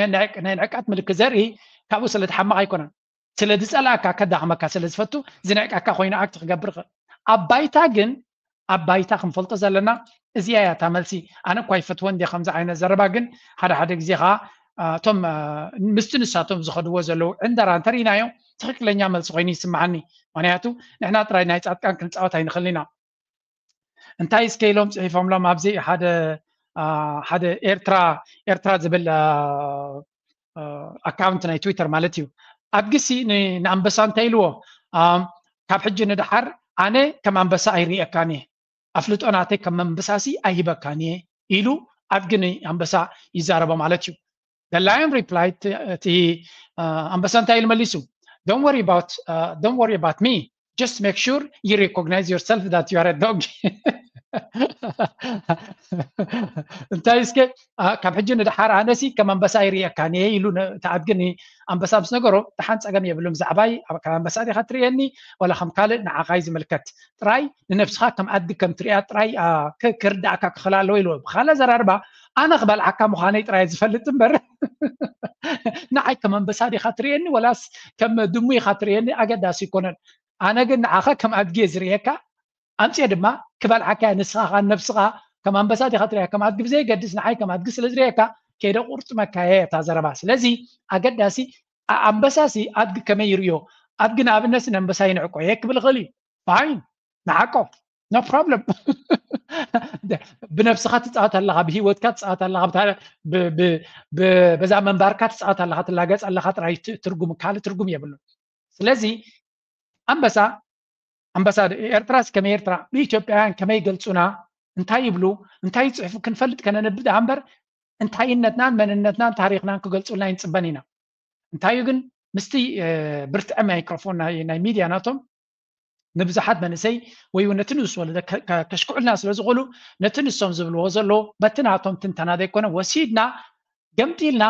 ንዕቀት ምልክት ዘርኢ ካብኡ ስለ ዝሓመቕ ኣይኮነን። ስለ ዝጸላእካ ከዳኽመካ ስለ ዝፈቱ ዝንዕቀካ ኮይኑ ኣክት ክገብር ይኽእል። ኣብ ባይታ ግን ኣብ ባይታ ክንፈልጦ ዘለና እዚኣ እያ እታ መልሲ። ኣነ እኳ ይፈትወን እንደ ከምዚ ዓይነት ዘረባ ግን ሓደ ሓደ ግዜ ከዓ እቶም ምስቲ ንሳቶም ዝኸድዎ ዘለዉ ዕንደራ እንተርኢናዮ ትኽክለኛ መልሲ ኮይኑ ይስምዓኒ። ምክንያቱ ንሕና ጥራይ ናይ ጻድቃን ክንጻወት ኣይንኽእል ኢና። እንታይ እስከ ኢሎም ጽሒፎምሎም ኣብዚ ሓደ ሓደ ኤርትራ ኤርትራ ዝብል ኣካውንት ናይ ትዊተር ማለት እዩ። ኣድግሲ ንኣንበሳ እንታይ ኢልዎ? ካብ ሕጂ ንድሓር ኣነ ከም ኣንበሳ ኣይርእየካን እየ፣ ኣፍልጦ ናተይ ከም ኣንበሳሲ ኣይህበካን እየ ኢሉ ኣድጊ ንኣንበሳ ይዛረቦ ማለት እዩ። The lion replied፣ እቲ ኣንበሳ እንታይ ኢሉ መሊሱ? Don't worry about me, just make sure you recognize yourself that you are a dog። እንታይ እስከ ካብ ሕጂ ንድሓር ኣነሲ ከም ኣንበሳ ይርእየካን እየ ኢሉ እቲ ኣድጊ ንኣንበሳ ምስ ነገሮ፣ ደሓን ጸገም የብሉን፣ ብዛዕባይ ከም ኣንበሳ ዲኻ ትርእየኒ ወላ ከም ካልእ ንዓኻ እዩ ዝምልከት፣ ጥራይ ንነብስኻ ከም ኣድጊ ከም ትርእያ ጥራይ ክርዳእካ ክኽእል ኣለዎ ኢልዎ። ብኻልእ ኣዘራርባ ኣነ ክበልዓካ ምዃነይ ጥራይ ዝፈልጥ እምበር ንዓይ ከም ኣንበሳ ዲኻ ትርእየኒ ወላስ ከም ድሙ ኢኻ ትርእየኒ ኣገዳሲ ኣይኮነን። ኣነ ግን ንዓኻ ከም ኣድጊ እየ ዝርእየካ። ኣምፅየ ድማ ክበልዓካ እየ። ንስኻ ከዓ ነብስኻ ከም ኣንበሳ ዲኻ ትርእያ? ከም ኣድጊ ብዘየገድስ ንዓይ ከም ኣድጊ ስለ ዝርእየካ ከይደ ቁርጥመካ እየ እታ ዘረባ። ስለዚ ኣገዳሲ ኣንበሳሲ ኣድጊ ከመይ ይርእዮ? ኣድጊ ንኣብነትሲ ንኣንበሳ ይንዕቆ እየ ክብል ይኽእል እዩ። ፋይን፣ ንዓቆ፣ no problem። ብነብስኻ ትፃወት ኣለኻ፣ ብሂወትካ ትፃወት ኣለኻ፣ በዛ ምንባርካ ትፃወት ኣለኻ፣ ትላገፅ ኣለኻ ጥራይ ትርጉም፣ ካልእ ትርጉም የብሉን። ስለዚ ኣንበሳ ኣንበሳ ኤርትራስ ከመይ ኤርትራ ብኢትዮጵያውያን ከመይ ይገልፁና፣ እንታይ ይብሉ፣ እንታይ ይፅሕፉ ክንፈልጥ ከነንብብ ደኣ እምበር እንታይነትናን መንነትናን ታሪኽናን ክገልፁልና ኣይንፅበን ኢና። እንታዩ ግን ምስቲ ብርትዐ ማይክሮፎን ናይ ሚድያ ናቶም ንብዙሓት መንእሰይ ወይ እውን ነቲ ንኡስ ወለደ ከሽክዑልና ስለ ዝኽእሉ ነቲ ንሶም ዝብልዎ ዘለዉ በቲ ናቶም ትንተና ዘይኮነ ወሲድና ገምጢልና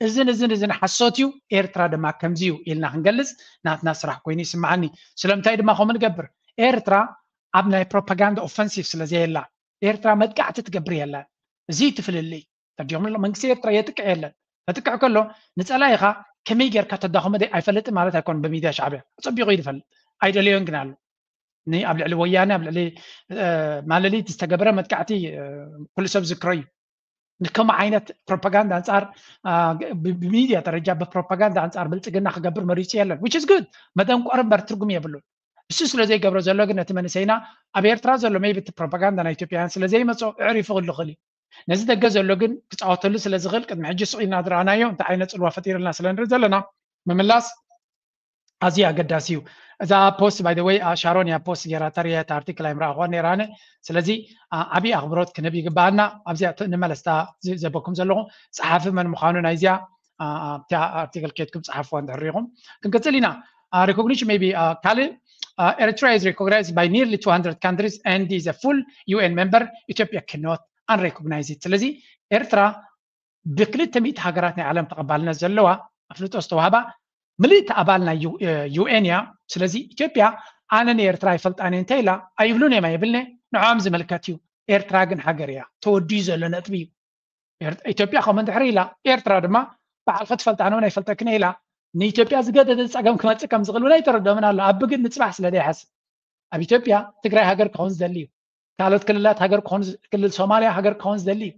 እዝን እዝን እዝን ሓሶት እዩ፣ ኤርትራ ድማ ከምዚ እዩ ኢልና ክንገልጽ ናትና ስራሕ ኮይኑ ይስምዓኒ። ስለምንታይ ድማ ከምኡ ንገብር? ኤርትራ ኣብ ናይ ፕሮፓጋንዳ ኦፈንሲቭ ስለ ዘየላ፣ ኤርትራ መጥቃዕቲ ትገብር የላን። እዚ እቲ ፍልልይ። ተርዲኹም ኣሎ መንግስቲ ኤርትራ የጥቅዕ የለን። ከጥቅዕ ከሎ ንጸላኢኻ ከመይ ጌርካ ተዳኽሞ ኣይፈልጥን ማለት ኣይኮን። ብሚድያ ሻዕብያ ኣጸቢቑ እዩ ዝፈልጥ። ኣይደለዮን ግን ኣሎ። ኣብ ልዕሊ ወያነ ኣብ ልዕሊ ማለሊት ዝተገበረ መጥቃዕቲ ኩሉ ሰብ ዝክሮ እዩ። ንከምኡ ዓይነት ፕሮፓጋንዳ ኣንጻር ብሚድያ ደረጃ ብፕሮፓጋንዳ ኣንጻር ብልጽግና ክገብር መሪጹ የለን። Which is good። መደንቆር እምበር ትርጉም የብሉን። እሱ ስለ ዘይገብሮ ዘሎ ግን ነቲ መንእሰይና ኣብ ኤርትራ ዘሎ maybe እቲ ፕሮፓጋንዳ ናይ ኢትዮጵያውያን ስለ ዘይመጾ እዕሪፉ ክሉ ክእል እዩ። ነዚ ደገ ዘሎ ግን ክጻወተሉ ስለ ዝኽእል ቅድሚ ሕጂ ስቕ ኢልና ዝረኣናዮ እንታይ ዓይነት ጽልዋ ፈጢርልና ስለ ንርኢ ዘለና ምምላስ ኣዝዩ ኣገዳሲ እዩ። እዛ ፖስት by the way ሻሮን እያ ፖስት ጌራታ ሪያ እታ ኣርቲክል ኣይምረኣኽዋን ነይረ ኣነ። ስለዚ ዓብዪ ኣኽብሮት ክንህብ ይግበኣና። ኣብዚኣ ንመለስታ ዘበኩም ዘለኹ ጸሓፊ መን ምዃኑ ናይዚኣ ኣብቲ ኣርቲክል ኬድኩም ጸሓፍዋ እንድሕር ሪኹም። ክንቅጽል ኢና። Recognition maybe ካልእ Eritrea is recognized by nearly two hundred countries and is a full U N member. Ethiopia cannot unrecognize it. ስለዚ ኤርትራ ብክልተ ሚእቲ ሃገራት ናይ ዓለም ተቐባልነት ዘለዋ ኣፍልጦ ዝተዋህባ ምልእቲ ኣባል ናይ ዩ ኤን እያ። ስለዚ ኢትዮጵያ ኣነ ንኤርትራ ኣይፈልጣን እየ እንተ ኢላ ኣይብሉን እዮም ኣይብልነ ንዕኦም ዝምልከት እዩ። ኤርትራ ግን ሃገር እያ። ተወዲኡ ዘሎ ነጥቢ እዩ። ኢትዮጵያ ከምኡ እንድሕር ኢላ ኤርትራ ድማ በዓልኺ ትፈልጣን እውን ኣይፈልጠክን እየ ኢላ ንኢትዮጵያ ዝገደደ ፀገም ክመፅእ ከም ዝኽእል እውን ኣይተረድኦምን ኣሎ። ኣቢ ግን ንፅባሕ ስለ ዘይሓስብ ኣብ ኢትዮጵያ ትግራይ ሃገር ክኸውን ዝደሊ እዩ። ካልኦት ክልላት ሃገር ክኾኑ ክልል ሶማልያ ሃገር ክኸውን ዝደሊ እዩ።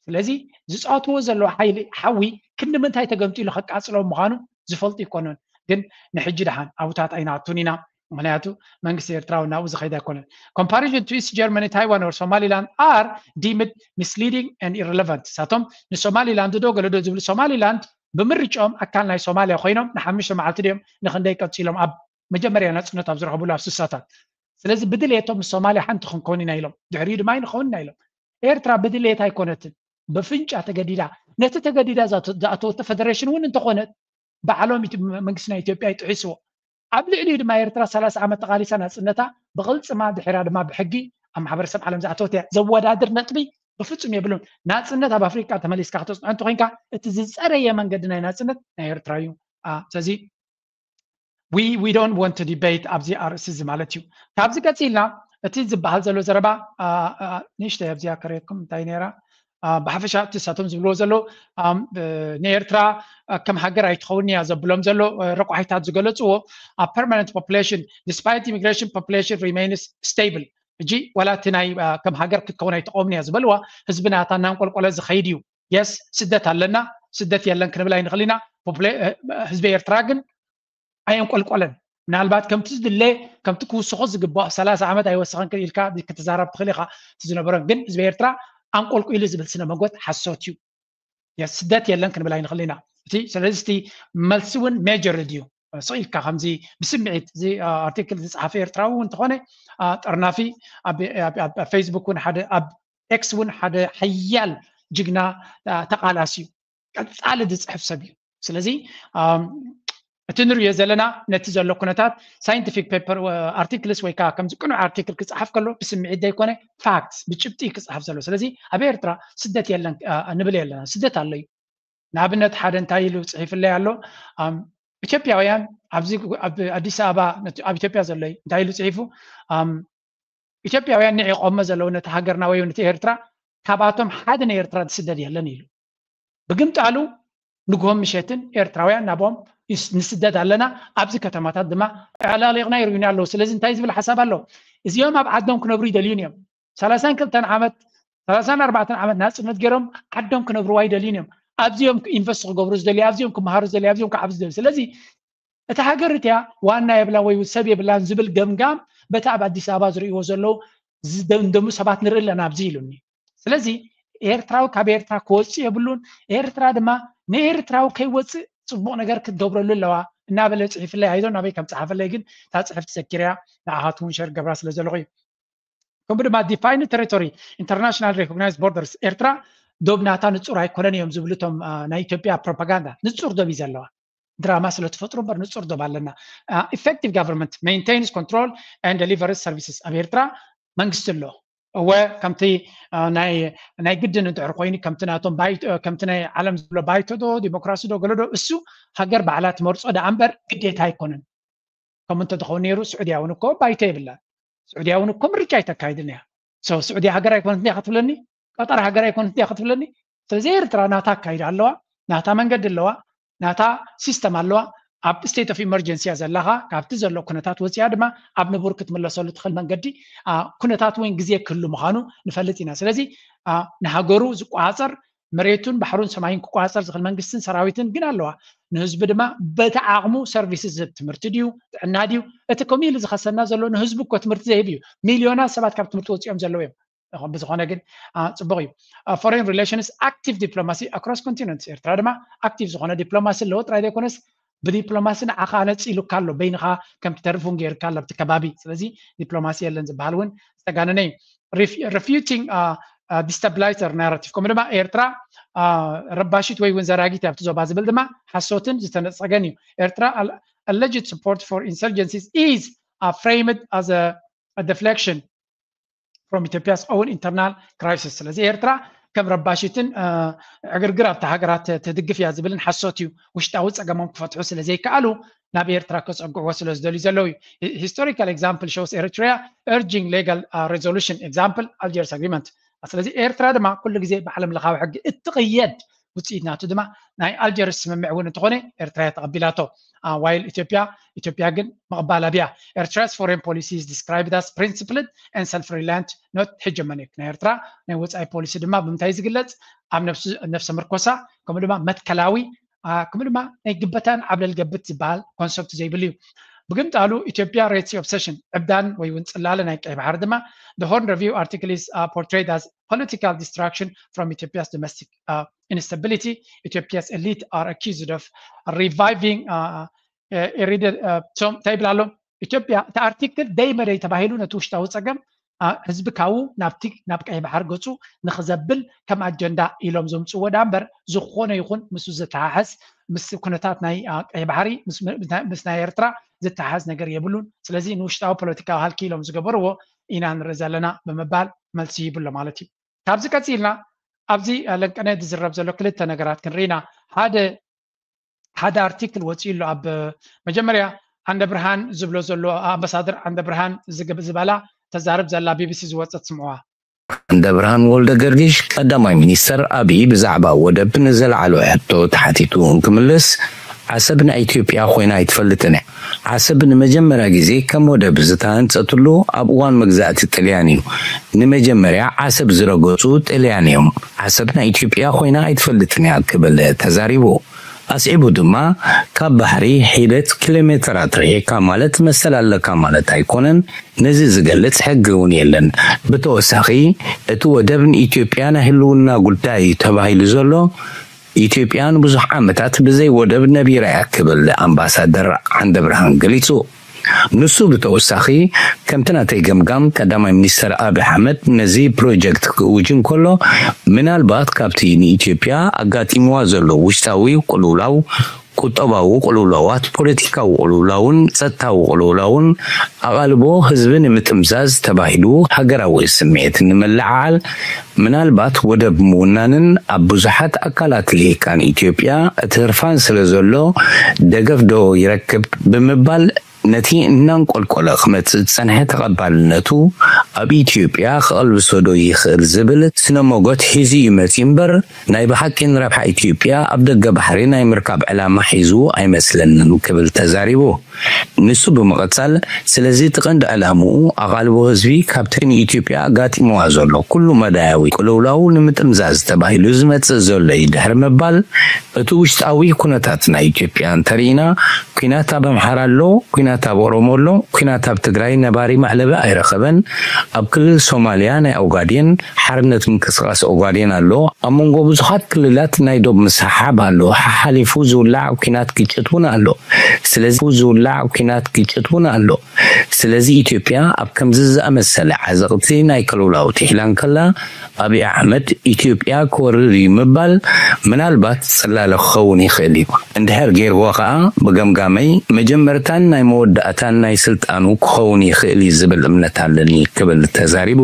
ስለዚ ዝፃወትዎ ዘለዉ ሓይሊ ሓዊ ክንዲ ምንታይ ተገምጢሉ ከቃፅሎም ምዃኑ ዝፈልጡ ይኮኑን። ግን ንሕጂ ደሓን ኣብታት ኣይንኣቱን ኢና። ምክንያቱ መንግስቲ ኤርትራ እውን ናብኡ ዝኸይድ ኣይኮነን። Comparison to East Germany, Taiwan or Somaliland are deemed misleading and irrelevant። ንሳቶም ንሶማሊላንድ ዶ ገለ ዶ ዝብሉ ሶማሊላንድ ብምርጭኦም ኣካል ናይ ሶማልያ ኮይኖም ንሓሙሽተ መዓልቲ ድዮም ንክንደይ ቀፂሎም ኣብ መጀመርያ ናፅነት ኣብ ዝረኸብሉ ኣብ ስሳታት። ስለዚ ብድሌቶም ምስ ሶማልያ ሓንቲ ክንከውን ኢና ኢሎም ድሕሪኡ ድማ ኣይንኸውን ኢና ኢሎም። ኤርትራ ብድሌት ኣይኮነትን ብፍንጫ ተገዲዳ ነቲ ተገዲዳ ዝኣተወቶ ፈደሬሽን እውን እንተኾነት ባዕሎም መንግስቲ ናይ ኢትዮጵያ ይጥሒስዎ። ኣብ ልዕሊኡ ድማ ኤርትራ ሰላሳ ዓመት ተቓሊሳ ናፅነታ ብቕልፅማ ድሒራ ድማ ብሕጊ ኣብ ማሕበረሰብ ዓለም ዝኣተወት እያ። ዘወዳድር ነጥቢ ብፍፁም የብሉን። ናፅነት ኣብ ኣፍሪቃ ተመሊስካ ክተፅንዖ እንተኮይንካ እቲ ዝፀረየ መንገዲ ናይ ናፅነት ናይ ኤርትራ እዩ። ስለዚ we don't want to debate ኣብዚ ኣርእስቲ እዚ ማለት እዩ። ካብዚ ቀፂልና እቲ ዝበሃል ዘሎ ዘረባ ንእሽተይ ኣብዚኣ ከርእየኩም እንታይ ነይራ ብሓፈሻ እቲ ሳቶም ዝብልዎ ዘሎ ንኤርትራ ከም ሃገር ኣይትኸውን እያ ዘብሎም ዘሎ ረቋሒታት ዝገለፅዎ a permanent population despite immigration population remains stable። እጂ ዋላ እቲ ናይ ከም ሃገር ክትከውን ኣይትኸውን እያ ዝበልዋ ህዝቢ ናታ እናንቆልቆለ ዝኸይድ እዩ። የስ ስደት ኣለና፣ ስደት የለን ክንብል ኣይንኽእል ኢና። ህዝቢ ኤርትራ ግን ኣየንቆልቆለን። ምናልባት ከምቲ ዝድለ ከምቲ ክውስኾ ዝግባኦ ሰላሳ ዓመት ኣይወሰኸን ኢልካ ክትዛረብ ትኽእል ኢኻ። እቲ ዝነበሮን ግን ህዝቢ ኤርትራ ኣንቆልቁሉ ዝብል ስነ መጎት ሓሶት እዩ። ስደት የለን ክንብል ኣይንኽእል ኢና። እቲ ስለዚ እቲ መልሲ እውን ሜጀር ድዩ ስቕ ኢልካ ከምዚ ብስምዒት እዚ ኣርቲክል ዝፀሓፈ ኤርትራዊ እውን እንተኾነ ጠርናፊ ኣብ ፌስቡክ እውን ሓደ ኣብ ኤክስ እውን ሓደ ሓያል ጅግና ተቓላሲ እዩ። ቀፃሊ ዝፅሕፍ ሰብ እዩ። ስለዚ እቲ ንሪኦ ዘለና ነቲ ዘሎ ኩነታት ሳይንቲፊክ ፔፐር ኣርቲክልስ ወይ ከዓ ከምዚ ቅኑዕ ኣርቲክል ክፅሓፍ ከሎ ብስምዒት ዘይኮነ ፋክትስ ብጭብጢ ክፅሓፍ ዘሎ። ስለዚ ኣብ ኤርትራ ስደት የለን ንብል የለና፣ ስደት ኣሎ እዩ። ንኣብነት ሓደ እንታይ ኢሉ ፅሒፍለይ ኣሎ ኢትዮጵያውያን ኣብዚ ኣብ ኣዲስ ኣበባ ኣብ ኢትዮጵያ ዘሎ እንታይ ኢሉ ፅሒፉ ኢትዮጵያውያን ንዒቆሞ ዘለዉ ነቲ ሃገርና ወይ ነቲ ኤርትራ ካብኣቶም ሓደ ናይ ኤርትራ ዝስደድ የለን ኢሉ። ብግምጣሉ ንግሆን ምሸትን ኤርትራውያን ናብኦም ንስደድ ኣለና፣ ኣብዚ ከተማታት ድማ ኣዕላሊቕና ይርእዩና ኣለዉ። ስለዚ እንታይ ዝብል ሓሳብ ኣሎ? እዚኦም ኣብ ዓዶም ክነብሩ ይደልዩን እዮም። ሰላሳን ክልተን ዓመት ሰላሳን ኣርባዕተን ዓመት ናፅነት ገይሮም ዓዶም ክነብርዋ ይደልዩን እዮም። ኣብዚኦም ኢንቨስት ክገብሩ ዝደልዩ፣ ኣብዚኦም ክመሃሩ ዝደልዩ፣ ኣብዚኦም ክዓብዙ ዝደልዩ። ስለዚ እታ ሃገር እቲያ ዋና የብላን ወይ ሰብ የብላን ዝብል ገምጋም በቲ ኣብ ኣዲስ ኣበባ ዝርእይዎ ዘለዉ ዝደምደሙ ሰባት ንርኢ ኣለና ኣብዚ ኢሉኒ። ስለዚ ኤርትራዊ ካብ ኤርትራ ክወፅእ የብሉን። ኤርትራ ድማ ንኤርትራዊ ከይወፅእ ፅቡቕ ነገር ክትገብረሉ ኣለዋ እናበለ ፅሒፍለይ። ኣይዞን ናበይ ከም ፀሓፈለይ ግን እታ ፅሕፍቲ ዘኪረያ ንዓኻትኩም ሸር ገብራ ስለ ዘለኹ እዩ። ከምኡ ድማ define territory international recognized borders ኤርትራ ዶብ ናታ ንፁር ኣይኮነን እዮም ዝብሉ እቶም ናይ ኢትዮጵያ ፕሮፓጋንዳ። ንፁር ዶብ እዩ ዘለዋ። ድራማ ስለ ትፈጥሩ እምበር ንፁር ዶብ ኣለና። Effective government maintains control and delivers services ኣብ ኤርትራ መንግስቲ ኣሎ። እወ ከምቲ ናይ ግድን እንድሕር ኮይኑ ከምቲ ናቶም ከምቲ ናይ ዓለም ዝብሎ ባይቶ ዶ ዲሞክራሲ ዶ ገለ ዶ እሱ ሃገር ባዕላ ትመርፆ ደኣ እምበር ግዴታ ኣይኮነን። ከምኡ እንተዝኸውን ነይሩ ስዑድያ እውን እኮ ባይቶ የብላን። ስዑድያ እውን እኮ ምርጫ ኣይተካይድን እያ። ስዑድያ ሃገር ኣይኮነት እንዲያ ክትብለኒ፣ ቀጠር ሃገር ኣይኮነት እንዲያ ክትብለኒ። ስለዚ ኤርትራ ናታ ኣካይዳ ኣለዋ፣ ናታ መንገዲ ኣለዋ፣ ናታ ሲስተም ኣለዋ። ኣብ state of emergency እያ ዘላኻ። ካብቲ ዘሎ ኩነታት ወፂኣ ድማ ኣብ ንቡር ክትምለሰሉ ትኽእል መንገዲ ኩነታት ወይ ግዜ ክህሉ ምዃኑ ንፈልጥ ኢና። ስለዚ ንሃገሩ ዝቆፃፀር መሬቱን ባሕሩን ሰማይን ክቆፃፀር ዝኽእል መንግስትን ሰራዊትን ግን ኣለዋ። ንህዝቢ ድማ በቲ ዓቕሙ ሰርቪስስ ዝህብ ትምህርቲ ድዩ ጥዕና ድዩ? እቲ ከምኡ ኢሉ ዝኸሰና ዘሎ ንህዝቢ እኮ ትምህርቲ ዘይህብ እዩ። ሚልዮናት ሰባት ካብ ትምህርቲ ወፂኦም ዘለዉ እዮም። ብዝኾነ ግን ፅቡቕ እዩ። Foreign relations active diplomacy across continents ኤርትራ ድማ ኣክቲቭ ዝኾነ ዲፕሎማሲ ኣለዎ ጥራይ ዘይኮነስ ብዲፕሎማሲ ንዓኻ ነፂሉካ ኣሎ በይንኻ ከም ትተርፍ እውን ገይርካ ኣሎ ኣብቲ ከባቢ። ስለዚ ዲፕሎማሲ የለን ዝበሃል እውን ዝተጋነነ እዩ። Refuting destabilizer narrative ከምኡ ድማ ኤርትራ ረባሺት ወይ እውን ዘራጊት ኣብቲ ዞባ ዝብል ድማ ሓሶትን ዝተነፀገን እዩ። ኤርትራ alleged support for insurgencies is framed as a deflection from Ethiopia's own internal crisis። ስለዚ ኤርትራ ከም ረባሽትን ዕግርግር ኣብቲ ሃገራት ትድግፍ እያ ዝብልን ሓሶት እዩ። ውሽጣዊ ፀገሞም ክፈትሑ ስለ ዘይከኣሉ ናብ ኤርትራ ከፀግዕዎ ስለ ዝደልዩ ዘለዉ እዩ። Historical example shows Eritrea urging legal resolution example Algiers agreement። ስለዚ ኤርትራ ድማ ኩሉ ግዜ ብዓለም ለኻዊ ሕጊ እትቕየድ ውፅኢት ናቱ ድማ ናይ ኣልጀርስ ስምምዕ እውን እንተኾነ ኤርትራ እያ ተቐቢላቶ። While ኢትዮጵያ ኢትዮጵያ ግን ምቕባል ኣብያ። Eritrea's foreign policy is described as principled and self reliant not hegemonic። ናይ ኤርትራ ናይ ወፃኢ ፖሊሲ ድማ ብምንታይ ዝግለፅ? ኣብ ነፍሲ ነፍሰ ምርኮሳ ከምኡ ድማ መትከላዊ ከምኡ ድማ ናይ ግበታን ዓብለል ገብት ዝበሃል ኮንሰፕት ዘይብሉ እዩ። ብግምጣሉ ኢትዮጵያ ሬትስ ኦብሰሽን ዕብዳን ወይ እውን ፅላለ ናይ ቀይ ባሕሪ ድማ the Horn Review article is portrayed as political distraction from Ethiopia's domestic instability. Ethiopia's elite are accused of reviving እንታይ ይብል ኣሎ ኢትዮጵያ እቲ ኣርቲክል ደይ መደይ ተባሂሉ ነቲ ውሽጣዊ ፀገም ህዝቢ ካብኡ ናብቲ ናብ ቀይ ባሕር ገፁ ንክዘብል ከም ኣጀንዳ ኢሎም ዘምፅዎ ዳ እምበር፣ ዝኾነ ይኹን ምስ ዝተሓሓዝ ምስ ኩነታት ናይ ቀይ ባሕሪ ምስ ናይ ኤርትራ ዝተሓሓዝ ነገር የብሉን። ስለዚ ንውሽጣዊ ፖለቲካዊ ሃልኪ ኢሎም ዝገበርዎ ኢና ንርኢ ዘለና ብምባል መልሲ ይብሎ ማለት እዩ። ካብዚ ቀፂልና ኣብዚ ለንቀነ ዝዝረብ ዘሎ ክልተ ነገራት ክንርኢና። ሓደ ሓደ ኣርቲክል ወፂኡ ኣሎ። ኣብ መጀመርያ ዓንደ ብርሃን ዝብሎ ዘሎ ኣምባሳደር ዓንደ ብርሃን ዝበላ ተዛርብ ዘላ ቢቢሲ ዝወፀት ስምዕዋ። ዓንደ ብርሃን ወልደ ገርጊሽ ቀዳማይ ሚኒስተር ኣብይ ብዛዕባ ወደብ ንዘለዓሎ ሕቶ ተሓቲቱ እንክምልስ፣ ዓሰብ ናይ ኢትዮጵያ ኮይና ኣይትፈልጥን እያ። ዓሰብ ንመጀመርያ ግዜ ከም ወደብ ዝተሃንጸትሉ ኣብ እዋን መግዛእቲ ጥልያን እዩ። ንመጀመርያ ዓሰብ ዝረገጹ ጥልያን እዮም። ዓሰብ ናይ ኢትዮጵያ ኮይና ኣይትፈልጥን እያ ክብል ተዛሪቡ። ኣስዒቡ ድማ፣ ካብ ባሕሪ ሒደት ኪሎ ሜተራት ርሒቕካ ማለት መሰል ኣለካ ማለት ኣይኮነን፣ ነዚ ዝገልጽ ሕጊ እውን የለን። ብተወሳኺ፣ እቲ ወደብ ንኢትዮጵያ ናይ ህልውና ጉዳይ እዩ ተባሂሉ ዘሎ፣ ኢትዮጵያ ንብዙሕ ዓመታት ብዘይ ወደብ ነቢራ እያ ክብል ኣምባሳደር ዓንደብርሃን ገሊጹ። ንሱ ብተወሳኺ፣ ከምቲ ናተይ ገምጋም ቀዳማይ ሚኒስተር ኣብይ ኣሕመድ ነዚ ፕሮጀክት ክእውጅ እንከሎ፣ ምናልባት ካብቲ ንኢትዮጵያ ኣጋጢምዋ ዘሎ ውሽጣዊ ቅልውላው፣ ቁጠባዊ ቅልውላዋት፣ ፖለቲካዊ ቅልውላውን ጸጥታዊ ቅልውላውን ኣቓልቦ ህዝቢ ንምጥምዛዝ ተባሂሉ ሃገራዊ ስምዒት ንምልዕዓል ምናልባት ወደብ ምውናንን ኣብ ብዙሓት ኣካላት ልሂቃን ኢትዮጵያ እቲ ህርፋን ስለ ዘሎ ደገፍ ዶ ይረክብ ብምባል ነቲ እናንቆልቆለ ክመጽእ ዝጸንሐ ተቐባልነቱ ኣብ ኢትዮጵያ ክቐልብሶ ዶ ይኽእል ዝብል ስነ ሞጎት ሒዙ እዩ መጺኡ እምበር ናይ ብሓቂ ንረብሓ ኢትዮጵያ ኣብ ደገ ባሕሪ ናይ ምርካብ ዕላማ ሒዙ ኣይመስለንን ክብል ተዛሪቡ። ንሱ ብምቕጻል ስለዚ እቲ ቀንዲ ዕላምኡ ኣቓልቦ ህዝቢ ካብቲ ንኢትዮጵያ ኣጋጢምዋ ዘሎ ኩሉ መዳያዊ ቅልውላው ንምጥምዛዝ ተባሂሉ ዝመጽእ ዘሎ እዩ ድሕሪ ምባል እቲ ውሽጣዊ ኩነታት ናይ ኢትዮጵያ እንተርኢና ኲናት ኣብ ኣምሓራ ኣሎ፣ ኲናት ኣብ ኦሮሞ ኣሎ፣ ኲናት ኣብ ትግራይ ነባሪ መዕለቢ ኣይረኸበን፣ ኣብ ክልል ሶማልያ ናይ ኦጋዴን ሓርነት ምንቅስቃስ ኦጋዴን ኣሎ፣ ኣብ መንጎ ብዙሓት ክልላት ናይ ዶብ ምስሕሓብ ኣሎ፣ ሓሓሊፉ ዝውላዕ ኲናት ግጭት እውን ኣሎ። ስለዚ ዝውላዕ ኲናት ግጭት እውን ኣሎ። ስለዚ ኢትዮጵያ ኣብ ከምዚ ዝኣመሰለ ዓዘቕቲ ናይ ቅልውላው ትሒላ እንከላ ኣብይ ኣሕመድ ኢትዮጵያ ክወርር እዩ ምባል ምናልባት ጽላለ ክኸውን ይኽእል እዩ። እንድሕር ገይርዎ ከኣ ብገምጋመይ መጀመርታን ናይ መወዳእታን ናይ ስልጣኑ ክኸውን ይኽእል እዩ ዝብል እምነት ኣለኒ ክብል ተዛሪቡ።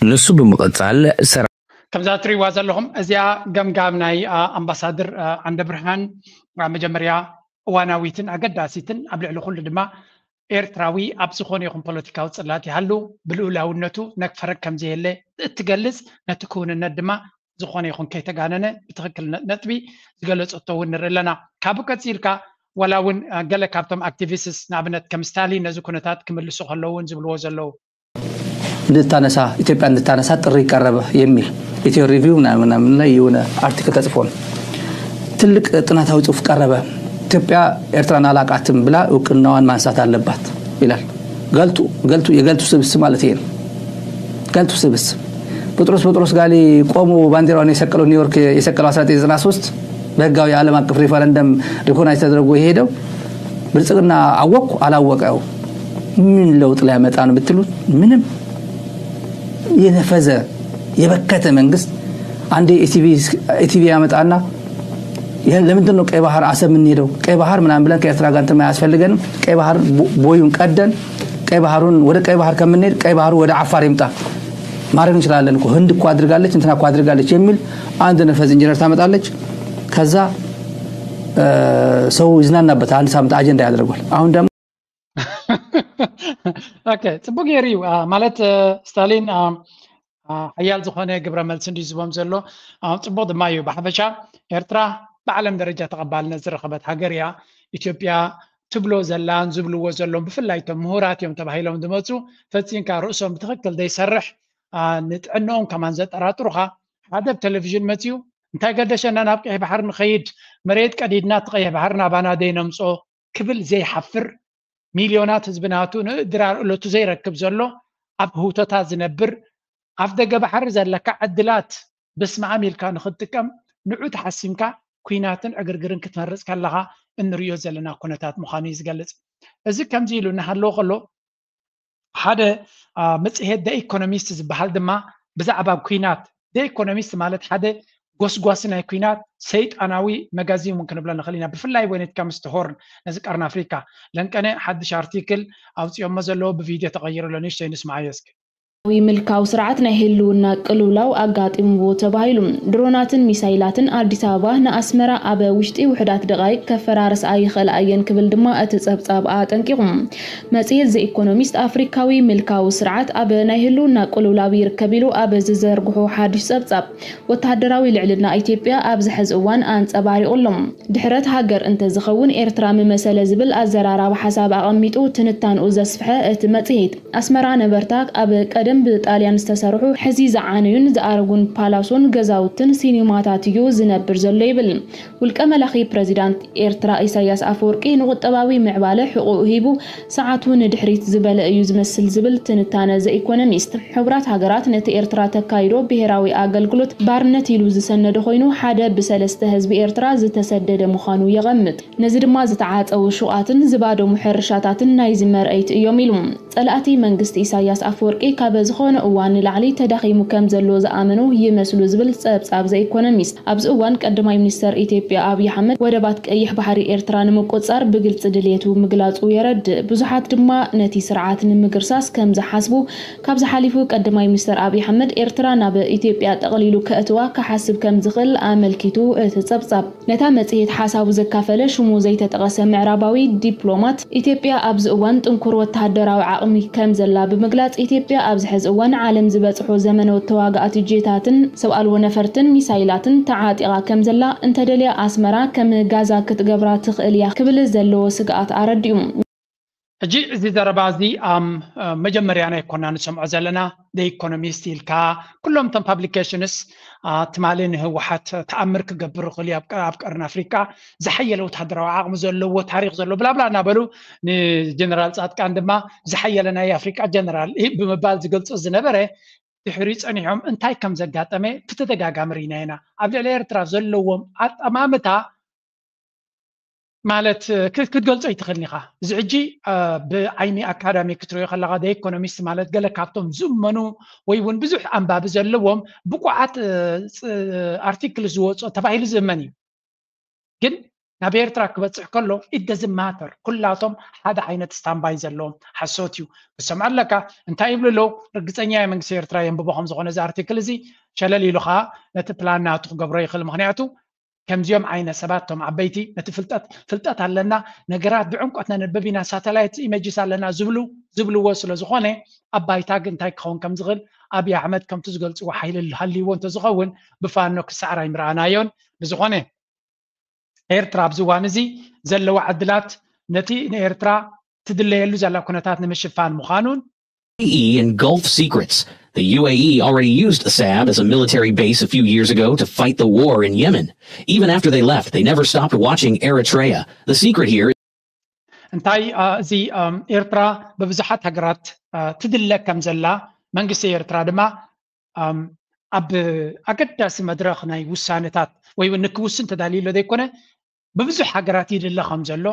ንሱ ብምቕጻል ሰራ ከምዛ ትሪእዋ ዘለኹም እዚኣ ገምጋም ናይ ኣምባሳደር ዓንደ ብርሃን መጀመርያ እዋናዊትን ኣገዳሲትን ኣብ ልዕሊ ኩሉ ድማ ኤርትራዊ ኣብ ዝኾነ ይኹን ፖለቲካዊ ጽላት ይሃሉ ብልኡላውነቱ ነክፈረግ ከም ዘየለ እትገልጽ ነቲ ክውንነት ድማ ዝኾነ ይኹን ከይተጋነነ ብትኽክል ነጥቢ ዝገለጸቶ እውን ንርኢ ኣለና። ካብኡ ቀጺልካ ዋላ እውን ገለ ካብቶም ኣክቲቪስትስ ንኣብነት ከም ስታሊን ነዚ ኩነታት ክምልሱ ከለዉ እውን ዝብልዎ ዘለዉ እንድታነሳ ኢትዮጵያ እንድታነሳ ጥሪ ቀረበ የሚል ኢትዮ ሪቪው ምናምን ምናምን ላይ የሆነ አርቲክል ተጽፎ ነው። ትልቅ ጥናታዊ ጽሑፍ ቀረበ። ኢትዮጵያ ኤርትራን አላቃትም ብላ እውቅናዋን ማንሳት አለባት ይላል። ገልቱ ገልቱ የገልቱ ስብስብ ማለት ይሄ ነው። ገልቱ ስብስብ ጴጥሮስ ጴጥሮስ ጋሊ ቆሞ ባንዲራውን የሰቀለው ኒውዮርክ የሰቀለው አስራ ዘጠኝ ዘጠና ሶስት በህጋዊ ዓለም አቀፍ ሪፈረንደም ሪኮግናይዝ ተደርጎ የሄደው ብልጽግና አወቅኩ አላወቀው ምን ለውጥ ሊያመጣ ነው ብትሉት ምንም የነፈዘ የበከተ መንግስት አንዴ ኢቲቪ ያመጣና ለምንድን ነው ቀይ ባህር አሰብ የምንሄደው? ቀይ ባህር ምናምን ብለን ከኤርትራ ጋር እንትን አያስፈልገንም። ቀይ ባህር ቦዩን ቀደን ቀይ ባህሩን ወደ ቀይ ባህር ከምንሄድ ቀይ ባህሩ ወደ አፋር ይምጣ ማድረግ እንችላለን እኮ ህንድ እኮ አድርጋለች እንትና እኮ አድርጋለች የሚል አንድ ነፈዝ እንጀነር ታመጣለች። ከዛ ሰው ይዝናናበት አንድ ሳምንት አጀንዳ ያደርጓል። አሁን ደግሞ ኦኬ ጽቡቅ ገይሩ እዩ ማለት ስታሊን ሓያል ዝኾነ ግብረ መልሲ እንዲ ዝቦም ዘሎ ጽቡቅ ድማ እዩ። ብሓፈሻ ኤርትራ ብዓለም ደረጃ ተቐባልነት ዝረኸበት ሃገር እያ። ኢትዮጵያ ትብሎ ዘላን ዝብልዎ ዘሎን ብፍላይ እቶም ምሁራት እዮም ተባሂሎም ዝመፁ ፈፂምካ ርእሶም ብትኽክል ዘይሰርሕ ንጥዕንኦም ከማን ዘጠራጥሩኻ ሓደ ብ ቴሌቪዥን መፅኡ እንታይ ገደሸና ናብ ቀይሕ ባሕሪ ንኸይድ መሬት ቀዲድና እቲ ቀይሕ ባሕሪ ናባና ደይነምፅኦ ክብል ዘይሓፍር ሚልዮናት ህዝቢ ናቱ ንድራር እለቱ ዘይረክብ ዘሎ ኣብ ህውተታ ዝነብር ኣብ ደገ ባሕሪ ዘለካ ዕድላት በስመኣም ኢልካ ንኽትጥቀም ንዑ ተሓሲምካ ኲናትን ዕግርግርን ክትመርፅ ከለኻ እንሪኦ ዘለና ኩነታት ምዃኑ እዩ ዝገልፅ። እዚ ከምዚ ኢሉ እናሃለወ ከሎ ሓደ መፅሄት ደ ኢኮኖሚስት ዝበሃል ድማ ብዛዕባ ኲናት፣ ደ ኢኮኖሚስት ማለት ሓደ ጎስጓሲ ናይ ኲናት ሰይጣናዊ መጋዚን እውን ክንብሎ ንኽእል ኢና። ብፍላይ ወይነት ከምስቲ ሆርን ነዚ ቀርኒ ኣፍሪካ ለንቀነ ሓድሽ ኣርቲክል ኣውፅኦሞ ዘለዎ ብቪድዮ ተቐይሩ ኣሎ። ንእሽተይ ንስማዓዮ እስኪ። ዊ ምልካዊ ስርዓት ናይ ህልውና ቅልውላው ኣጋጢምዎ ተባሂሉ። ድሮናትን ሚሳይላትን ኣዲስ ኣበባ ንኣስመራ ኣብ ውሽጢ ውሕዳት ደቓይቅ ከፈራርስ ኣይኽእላ እየን ክብል ድማ እቲ ጸብጻብ ኣጠንቂቑ። መጽሔት ዘ ኢኮኖሚስት ኣፍሪካዊ ምልካዊ ስርዓት ኣብ ናይ ህልውና ቅልውላው ይርከብ ኢሉ ኣብ ዝዘርግሖ ሓድሽ ጸብጻብ ወተሃደራዊ ልዕልና ኢትዮጵያ ኣብዚ ሕዚ እዋን ኣንጸባሪቑ ኣሎ። ድሕረት ሃገር እንተዝኸውን ኤርትራ ምመሰለ ዝብል ኣዘራራባ ሓሳብ ኣቐሚጡ ትንታንኡ ዘስፍሐ እቲ መጽሔት ኣስመራ ነበርታ ኣብ ቀደም ብጣልያን ዝተሰርሑ ሕዚ ዝዓነዩን ዝኣረጉን ፓላሶን ገዛውትን ሲኒማታት እዩ ዝነብር ዘሎ ይብል። ውልቀ መላኺ ፕረዚዳንት ኤርትራ ኢሳያስ ኣፈወርቂ ንቁጠባዊ ምዕባለ ሕቑኡ ሂቡ ሰዓቱ ንድሕሪት ዝበለ እዩ ዝመስል ዝብል ትንታነ ዘ ኢኮኖሚስት። ሕቡራት ሃገራት ነቲ ኤርትራ ተካይዶ ብሄራዊ ኣገልግሎት ባርነት ኢሉ ዝሰነዶ ኮይኑ ሓደ ብሰለስተ ህዝቢ ኤርትራ ዝተሰደደ ምዃኑ የቐምጥ። ነዚ ድማ ዝተዓጸዉ ሹቓትን ዝባደሙ ሕርሻታትን ናይዚ መርኣይቲ እዮም ኢሉ። ጸላእቲ መንግስቲ ኢሳያስ ኣፈወርቂ ካብ ዝኾነ እዋን ንላዕሊ ተዳኺሙ ከም ዘሎ ዝኣመኑ ይመስሉ ዝብል ጸብጻብ ዘ ኢኮኖሚስት። ኣብዚ እዋን ቀዳማይ ሚኒስተር ኢትዮጵያ ኣብይ ኣሕመድ ወደባት ቀይሕ ባሕሪ ኤርትራ ንምቁጽጻር ብግልጺ ድልየቱ ምግላጹ የረድእ። ብዙሓት ድማ ነቲ ስርዓት ንምግርሳስ ከም ዝሓስቡ ካብዚ ሓሊፉ ቀዳማይ ሚኒስተር ኣብይ ኣሕመድ ኤርትራ ናብ ኢትዮጵያ ጠቕሊሉ ከእትዋ ክሓስብ ከም ዝኽእል ኣመልኪቱ እቲ ጸብጻብ። ነታ መጽሔት ሓሳቡ ዘካፈለ ሽሙ ዘይተጠቐሰ ምዕራባዊ ዲፕሎማት፣ ኢትዮጵያ ኣብዚ እዋን ጥንኩር ወተሃደራዊ ዓቕሚ ከም ዘላ ብምግላጽ፣ ኢትዮጵያ ኣብዚ ሕዚ እዋን ዓለም ዝበጽሖ ዘመናዊ ተዋጋእቲ ጄታትን ሰብ ኣልቦ ነፈርትን ሚሳይላትን ተዓጢቓ ከም ዘላ እንተደልያ ኣስመራ ከም ጋዛ ክትገብራ ትኽእል እያ ክብል ዘለዎ ስግኣት ኣረዲኡ። ሕጂ እዚ ዘረባ እዚ መጀመርያ ናይ ኮና ንሰምዖ ዘለና። ደ ኢኮኖሚስት ኢልካ ኩሎም እቶም ፓብሊኬሽንስ ትማሊ ንህወሓት ተኣምር ክገብር ይኽእል እዩ፣ ኣብ ቀርኒ ኣፍሪቃ ዝሓየለ ወታደራዊ ዓቕሚ ዘለዎ ታሪክ ዘለዎ ብላብላ እናበሉ ንጀነራል ፃድቃን ድማ ዝሓየለ ናይ ኣፍሪቃ ጀነራል ብምባል ዝገልፁ ዝነበረ ድሕሪ ፀኒሖም እንታይ ከም ዘጋጠመ ብተደጋጋሚ ርኢና ኢና። ኣብ ልዕሊ ኤርትራ ዘለዎም ኣጠማምታ ማለት ክትገልጾ ይትኽእልን ኢኻ። እዚ ሕጂ ብዓይኒ ኣካዳሚ ክትሪኦ ከለኻ ደ ኢኮኖሚስት ማለት ገለ ካብቶም ዝእመኑ ወይ እውን ብዙሕ ኣንባቢ ዘለዎም ብቁዓት ኣርቲክል ዝወፅኦ ተባሂሉ ዝእመን እዩ። ግን ናብ ኤርትራ ክበፅሕ ከሎ ኢት ደዝን ማተር ኩላቶም ሓደ ዓይነት ስታምባይ ዘለዎም ሓሶት እዩ። ክሰምዖ ኣለካ እንታይ ይብሉ ኣለዉ? ርግፀኛ እየ መንግስቲ ኤርትራ የንብቦ ከም ዝኾነ እዚ ኣርቲክል እዚ ሸለል ኢሉ ከዓ ነቲ ፕላን ናቱ ክገብሮ ይኽእል። ምክንያቱ ከምዚኦም ዓይነት ሰባት እቶም ዓበይቲ ነቲ ፍልጠት ፍልጠት ኣለና ነገራት ብዕምቆት ነንብብ ኢና ሳተላይት ኢመጅስ ኣለና ዝብሉ ዝብልዎ ስለ ዝኾነ ኣብ ባይታ ግን እንታይ ክኸውን ከም ዝኽእል ኣብይ ኣሕመድ ከምቲ ዝገልፅዎ ሓይሊ ሃልይዎ እንተዝኸውን ብፋኖ ክሰዓር ኣይምረኣናዮን። ብዝኾነ ኤርትራ ኣብዚ እዋን እዚ ዘለዋ ዕድላት ነቲ ንኤርትራ ትድለየሉ ዘላ ኩነታት ንምሽፋን ምዃኑን E and Gulf secrets. The U A E already used Assab as a military base a few years ago to fight the war in Yemen. Even after they left, they never stopped watching Eritrea. The secret here እንታይ እዚ ኤርትራ ብብዙሓት ሃገራት ትድለ ከም ዘላ መንግስቲ ኤርትራ ድማ ኣብ ኣገዳሲ መድረኽ ናይ ውሳነታት ወይ እውን ንክውስን ተዳልዩ ኣሎ ዘይኮነ ብብዙሕ ሃገራት ይድለ ከም ዘሎ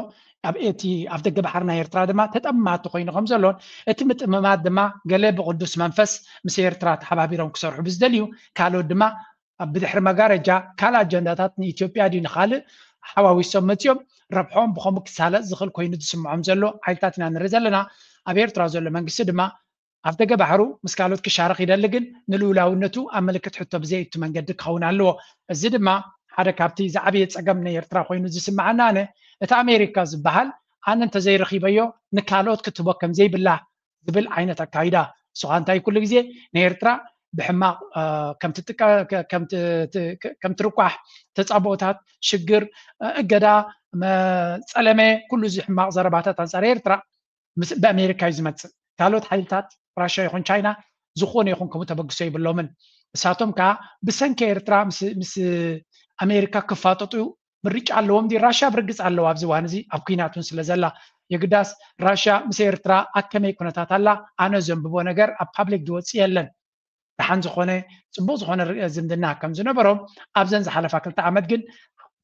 ኣብ እቲ ኣብ ደገ ባሕሪ ናይ ኤርትራ ድማ ተጠማቲ ኮይኑ ከም ዘሎን እቲ ምጥምማት ድማ ገለ ብቅዱስ መንፈስ ምስ ኤርትራ ተሓባቢሮም ክሰርሑ ብዝደልዩ ካልኦት ድማ ኣብ ብድሕሪ መጋረጃ ካልእ ኣጀንዳታት ንኢትዮጵያ ድዩ ንካልእ ሓዋዊሶም መፅኦም ረብሖም ብከምኡ ክሳለጥ ዝኽእል ኮይኑ ዝስምዖም ዘሎ ሓይልታት ኢና ንርኢ ዘለና። ኣብ ኤርትራ ዘሎ መንግስቲ ድማ ኣብ ደገ ባሕሩ ምስ ካልኦት ክሻረኽ ይደሊ ግን ንልኡላውነቱ ኣብ ምልክት ሕቶ ብዘይእቱ መንገዲ ክኸውን ኣለዎ። እዚ ድማ ሓደ ካብቲ ዝዓበየ ፀገም ናይ ኤርትራ ኮይኑ ዝስምዓና ኣነ እቲ ኣሜሪካ ዝበሃል ኣነ እንተዘይረኺበዮ ንካልኦት ክትቦ ከም ዘይብላ ዝብል ዓይነት ኣካይዳ ንስኻ እንታይ ኩሉ ግዜ ንኤርትራ ብሕማቕ ከም ትርቋሕ ተፃብኦታት ሽግር እገዳ ጸለመ ኩሉ እዚ ሕማቕ ዘረባታት ኣንፃር ኤርትራ ብኣሜሪካ እዩ ዝመፅእ ካልኦት ሓይልታት ራሽያ ይኹን ቻይና ዝኾነ ይኹን ከምኡ ተበግሶ ይብሎምን እሳቶም ከዓ ብሰንኪ ኤርትራ ምስ ኣሜሪካ ክፋጠጡ ምርጫ ኣለዎም ዲ ራሽያ ብርግፅ ኣለዎ ኣብዚ እዋን እዚ ኣብ ኩናት እውን ስለ ዘላ የግዳስ ራሽያ ምስ ኤርትራ ኣብ ከመይ ኩነታት ኣላ ኣነ ዘንብቦ ነገር ኣብ ፓብሊክ ዝወፅእ የለን ደሓን ዝኾነ ፅቡቅ ዝኾነ ዝምድና ከም ዝነበሮም ኣብዘን ዝሓለፋ ክልተ ዓመት ግን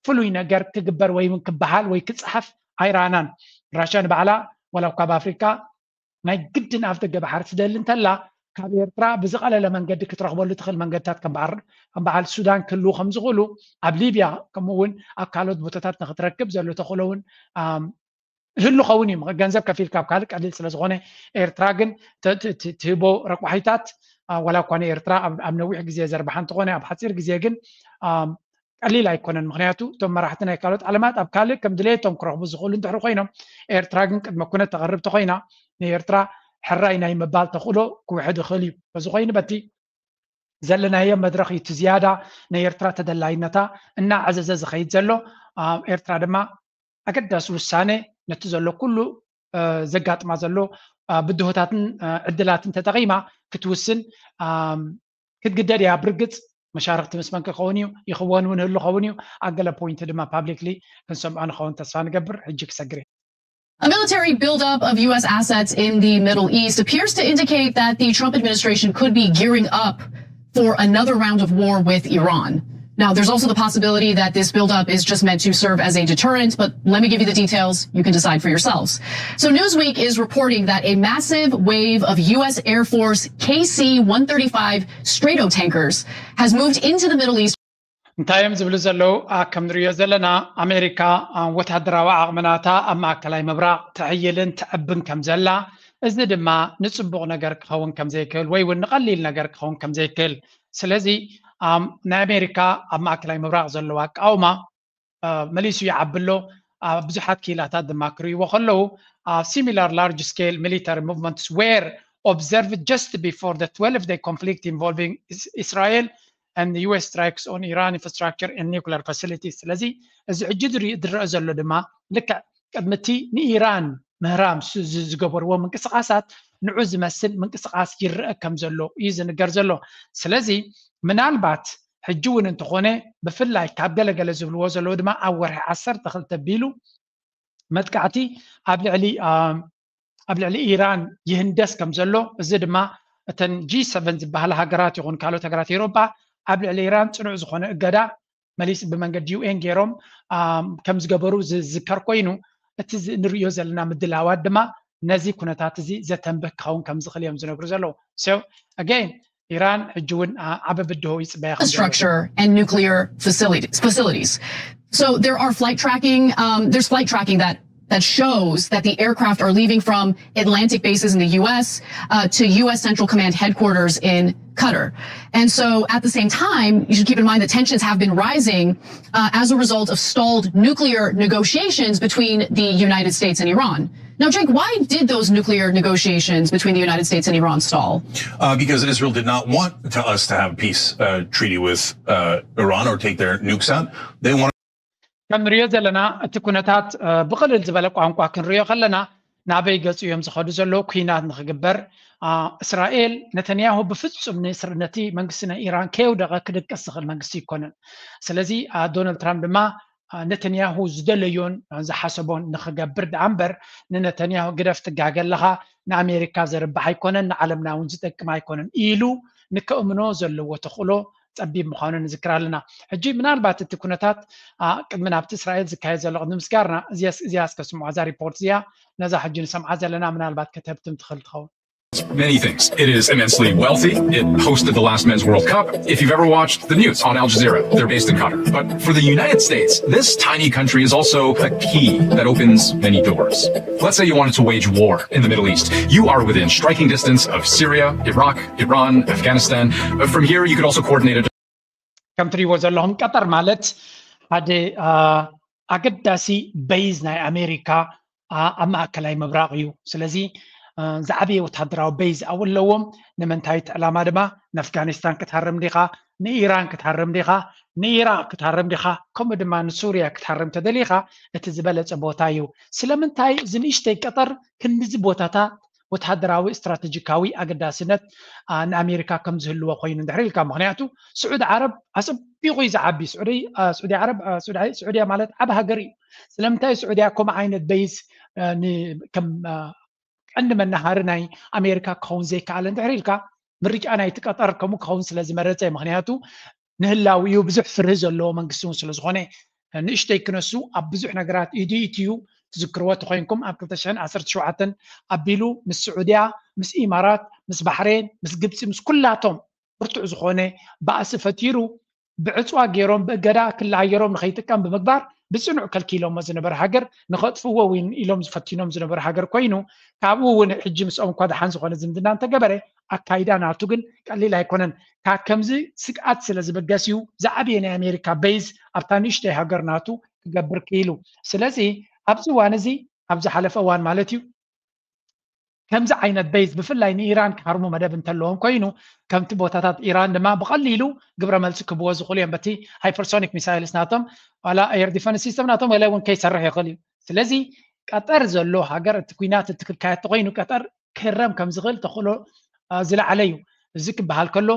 ፍሉይ ነገር ክግበር ወይ እውን ክበሃል ወይ ክፀሓፍ ኣይረኣናን ራሽያ ንባዕላ ዋላ እኳ ኣብ ኣፍሪካ ናይ ግድን ኣፍ ደገ ባሕሪ ትደሊ እንተላ ካብ ኤርትራ ብዝቐለለ መንገዲ ክትረኽበሉ ትኽእል መንገድታት ከም በዓል ሱዳን ክህልዉ ከም ዝኽእሉ ኣብ ሊብያ ከምኡ እውን ኣብ ካልኦት ቦታታት ንክትረክብ ዘሎ ተኽእሎ እውን ህሉ ኸውን እዩ። ገንዘብ ከፊል ካብ ካልእ ቀሊል ስለ ዝኾነ ኤርትራ ግን ትህቦ ረቋሒታት ዋላ እኳ ንኤርትራ ኣብ ነዊሕ ግዜ ዘርባሓ እንተኾነ ኣብ ሓፂር ግዜ ግን ቀሊል ኣይኮነን። ምክንያቱ እቶም መራሕቲ ናይ ካልኦት ዓለማት ኣብ ካልእ ከም ድሌቶም ክረኽቡ ዝኽእሉ እንድሕር ኮይኖም ኤርትራ ግን ቅድመ ኩነት ተቐርብ ተኮይና ንኤርትራ ሕራይ ናይ ምባል ተኽእሎ ክውሕድ ይኽእል እዩ። በዚ ኮይኑ በቲ ዘለናዮ መድረኽ እዩ እቲ ዝያዳ ናይ ኤርትራ ተደላይነታ እናዓዘዘ ዝኸይድ ዘሎ። ኤርትራ ድማ ኣገዳሲ ውሳነ ነቲ ዘሎ ኩሉ ዘጋጥማ ዘሎ ብድሆታትን ዕድላትን ተጠቒማ ክትውስን ክትግደድ እያ። ብርግጽ መሻርክቲ ምስ መን ክኸውን እዩ ይኽወን እውን ህሉ ኸውን እዩ። ኣብ ገለ ፖይንት ድማ ፓብሊክሊ ክንሰምዖ ንኸውን ተስፋ ንገብር። ሕጂ ክሰግር እየ። A military buildup of U S assets in the Middle East appears to indicate that the Trump administration could be gearing up for another round of war with Iran. Now, there's also the possibility that this buildup is just meant to serve as a deterrent, but let me give you the details. You can decide for yourselves. So, Newsweek is reporting that a massive wave of U S Air Force K C one thirty-five Stratotankers has moved into the Middle East. እንታይ እዮም ዝብሉ ዘለዉ? ከም ንሪኦ ዘለና ኣሜሪካ ወታደራዊ ዓቕምናታ ኣብ ማእከላይ ምብራቕ ተሕይልን ተዕብን ከም ዘላ፣ እዚ ድማ ንፅቡቕ ነገር ክኸውን ከም ዘይክእል ወይ እውን ንቐሊል ነገር ክኸውን ከም ዘይክእል። ስለዚ ናይ ኣሜሪካ ኣብ ማእከላይ ምብራቕ ዘለዎ ኣቃውማ መሊሱ ይዓቢ ኣሎ። ብዙሓት ክኢላታት ድማ ክርእይዎ ከለዉ similar large scale military movements were observed just before the twelve day conflict involving Israel and U S strikes on Iran infrastructure and nuclear facilities። ስለዚ እዚ ሕጂ ዝረአ ዘሎ ድማ ልክዕ ቅድሚ እቲ ንኢራን ምህራም ዝገበርዎ ምንቅስቃሳት ንዑ ዝመስል ምንቅስቃስ ይረአ ከም ዘሎ እዩ ዝንገር ዘሎ። ስለዚ ምናልባት ሕጂ እውን እንተኾነ ብፍላይ ካብ ገለገለ ዝብልዎ ዘለዉ ድማ ኣብ ወርሒ ዓሰርተ ክልተ ቢሉ መጥቃዕቲ ኣብ ልዕሊ ኣብ ልዕሊ ኢራን ይህንደስ ከም ዘሎ፣ እዚ ድማ እተን ጂ ሰቨን ዝበሃላ ሃገራት ይኹን ካልኦት ሃገራት ኤውሮጳ ኣብ ልዕሊ ኢራን ፅኑዕ ዝኾነ እገዳ መሊስ ብመንገዲ ዩ ኤን ገይሮም ከም ዝገበሩ ዝዝከር ኮይኑ፣ እቲ ንሪኦ ዘለና ምድላዋት ድማ ነዚ ኩነታት እዚ ዘተንብህ ክኸውን ከም ዝኽእል እዮም ዝነግሩ ዘለዉ። So again ኢራን ሕጂ እውን ዓቢ ብድሆ ይፅበያ ከም ዘሎ። Structure and nuclear facilities. So there are flight tracking, um, there's flight tracking that that shows that the aircraft are leaving from Atlantic bases in the U S uh, to U S Central Command headquarters in Qatar. And so at the same time, you should keep in mind that tensions have been rising uh, as a result of stalled nuclear negotiations between the United States and Iran. Now, Jake, why did those nuclear negotiations between the United States and Iran stall? Uh, because Israel did not want to us to have a peace uh, treaty with uh, Iran or take their nukes out. They wanted ከም ንሪኦ ዘለና እቲ ኩነታት ብቕልል ዝበለ ቋንቋ ክንሪኦ ከለና ናበይ ገፁ እዮም ዝኸዱ ዘለዉ? ኩናት ንክግበር እስራኤል ነተንያሁ ብፍፁም ነቲ መንግስቲ ናይ ኢራን ከየውደቐ ክድቅስ ዝኽእል መንግስቲ ኣይኮነን። ስለዚ ዶናልድ ትራምፕ ድማ ነተንያሁ ዝደለዮን ዝሓሰቦን ንክገብር ደኣ እምበር ንነተንያሁ ግደፍ ትጋገ ኣለኻ፣ ንኣሜሪካ ዘርብሕ ኣይኮነን፣ ንዓለምና እውን ዝጠቅም ኣይኮነን ኢሉ ንከእምኖ ዘለዎ ተኽእሎ ፀቢብ ምዃኑ ንዝክር ኣለና። ሕጂ ምናልባት እቲ ኩነታት ቅድሚ ናብቲ እስራኤል ዝካየድ ዘሎ ቅድሚ ምስጋርና እዚኣ እስከ ስምዖ እዛ ሪፖርት እዚኣ ነዛ ሕጂ ንሰምዓ ዘለና ምናልባት ከተህብትም ትኽእል ትኸውን። Many things. It is immensely wealthy. It hosted the last Men's World Cup. If you've ever watched the news on Al Jazeera, they're based in Qatar. But for the United States, this tiny country is also a key that opens many doors. Let's say you wanted to wage war in the Middle East. You are within striking distance of Syria, Iraq, Iran, Afghanistan. From here, you could also coordinate a ከም ትሪእዎ ዘለኹም ቀጠር ማለት ሓደ ኣገዳሲ በይዝ ናይ ኣሜሪካ ኣብ ማእከላይ ምብራቕ እዩ። ስለዚ ዝዓበየ ወታደራዊ በይዝ ኣብኡ ኣለዎም። ንምንታይ እቲ ዕላማ ድማ ንኣፍጋኒስታን ክትሃርም ዲኻ፣ ንኢራን ክትሃርም ዲኻ፣ ንኢራቅ ክትሃርም ዲኻ፣ ከምኡ ድማ ንሱርያ ክትሃርም ተደሊኻ እቲ ዝበለፀ ቦታ እዩ። ስለምንታይ እዚ ንእሽተይ ቀጠር ክንድዚ ቦታታት ወታደራዊ ስትራተጂካዊ ኣገዳስነት ንኣሜሪካ ከም ዝህልዎ ኮይኑ እንድሕር ኢልካ። ምክንያቱ ስዑዲ ዓረብ ኣፀቢቑ እዩ ዝዓቢ። ስዑዲ ዓረብ ስዑድያ ማለት ዓብ ሃገር እዩ። ስለምንታይ ስዑድያ ከምኡ ዓይነት በይዝ ከም ቀንዲ መናሃሪ ናይ ኣሜሪካ ክኸውን ዘይከኣለ እንድሕር ኢልካ ምርጫ ናይቲ ቀጠር ከምኡ ክኸውን ስለ ዝመረፀ ምክንያቱ ንህላው እዩ ብዙሕ ፍርሂ ዘለዎ መንግስቲ እውን ስለ ዝኾነ ንእሽተይ ክነሱ ኣብ ብዙሕ ነገራት ኢዱ ኢትዩ ትዝክርዎ ተኮይንኩም ኣብ ክልተ ሽሕን ዓሰርተ ሸውዓተን ኣቢሉ ምስ ስዑድያ፣ ምስ ኢማራት፣ ምስ ባሕሬን፣ ምስ ግብፂ፣ ምስ ኩላቶም ብርቱዕ ዝኾነ ባእሲ ፈጢሩ ብዕፅዋ ገይሮም ብእገዳ ክሊ ኣየሮም ንኸይጥቀም ብምግባር ብፅኑዕ ከልኪሎሞ ዝነበረ ሃገር፣ ንኸጥፍዎ እውን ኢሎም ዝፈቲኖም ዝነበረ ሃገር ኮይኑ፣ ካብኡ እውን ሕጂ ምስኦም እኳ ደሓን ዝኾነ ዝምድና እንተገበረ፣ ኣካይዳ ናቱ ግን ቀሊል ኣይኮነን። ካብ ከምዚ ስግኣት ስለ ዝበገስ እዩ ዝዓበየ ናይ ኣሜሪካ ቤዝ ኣብታ ንእሽተይ ሃገር ናቱ ክገብር ክኢሉ። ስለዚ ኣብዚ እዋን እዚ፣ ኣብ ዝሓለፈ እዋን ማለት እዩ፣ ከምዚ ዓይነት ቤዝ ብፍላይ ንኢራን ክሃርሙ መደብ እንተለዎም ኮይኑ፣ ከምቲ ቦታታት ኢራን ድማ ብቐሊሉ ግብረ መልሲ ክህብዎ ዝኽእሉ እዮም። በቲ ሃይፐርሶኒክ ሚሳይልስ ናቶም ዋላ ኤር ዲፈንስ ሲስተም ናቶም ገለ እውን ከይሰርሕ ይኽእል እዩ። ስለዚ ቀጠር ዘሎ ሃገር እቲ ኩናት እቲ ክካየድ ተኮይኑ ቀጠር ክህረም ከም ዝኽእል ተኽእሎ ዝለዓለ እዩ። እዚ ክበሃል ከሎ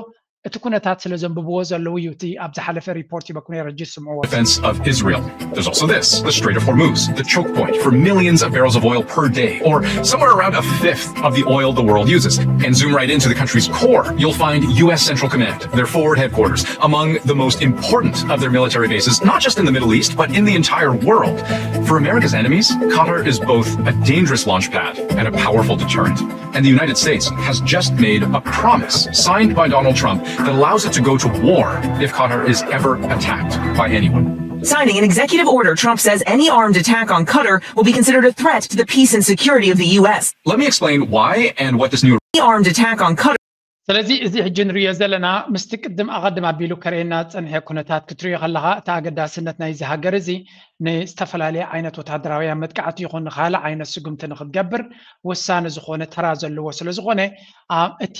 እቲ ኩነታት ስለ ዘንብብዎ ዘለዉ እዩ። እቲ ኣብ ዝሓለፈ ሪፖርት ይበኩ ነይረ፣ ሕጂ ስምዕዎ። Defense of Israel. There's also this, the Strait of Hormuz, the choke point for millions of barrels of oil per day, or somewhere around a fifth of the oil the world uses. And zoom right into the country's core, you'll find U S Central Command, their forward headquarters, among the most important of their military bases, not just in the Middle East, but in the entire world. For America's enemies, Qatar is both a dangerous launch pad and a powerful deterrent. And the United States has just made a promise signed by Donald Trump that allows it to go to war if Qatar is ever attacked by anyone. Signing an executive order, Trump says any armed attack on Qatar will be considered a threat to the peace and security of the U S. Let me explain why and what this new Any armed attack on Qatar. ስለዚ እዚ ሕጂ ንሪኦ ዘለና ምስቲ ቅድም ኣቐድም ኣቢሉ ከርእየና ዝፀንሐ ኩነታት ክትሪኦ ከለኻ፣ እቲ ኣገዳስነት ናይዚ ሃገር እዚ ንዝተፈላለየ ዓይነት ወታደራውያን መጥቃዕቲ ይኹን ንካልእ ዓይነት ስጉምቲ ንክትገብር ወሳኒ ዝኾነ ተራ ዘለዎ ስለ ዝኾነ፣ እቲ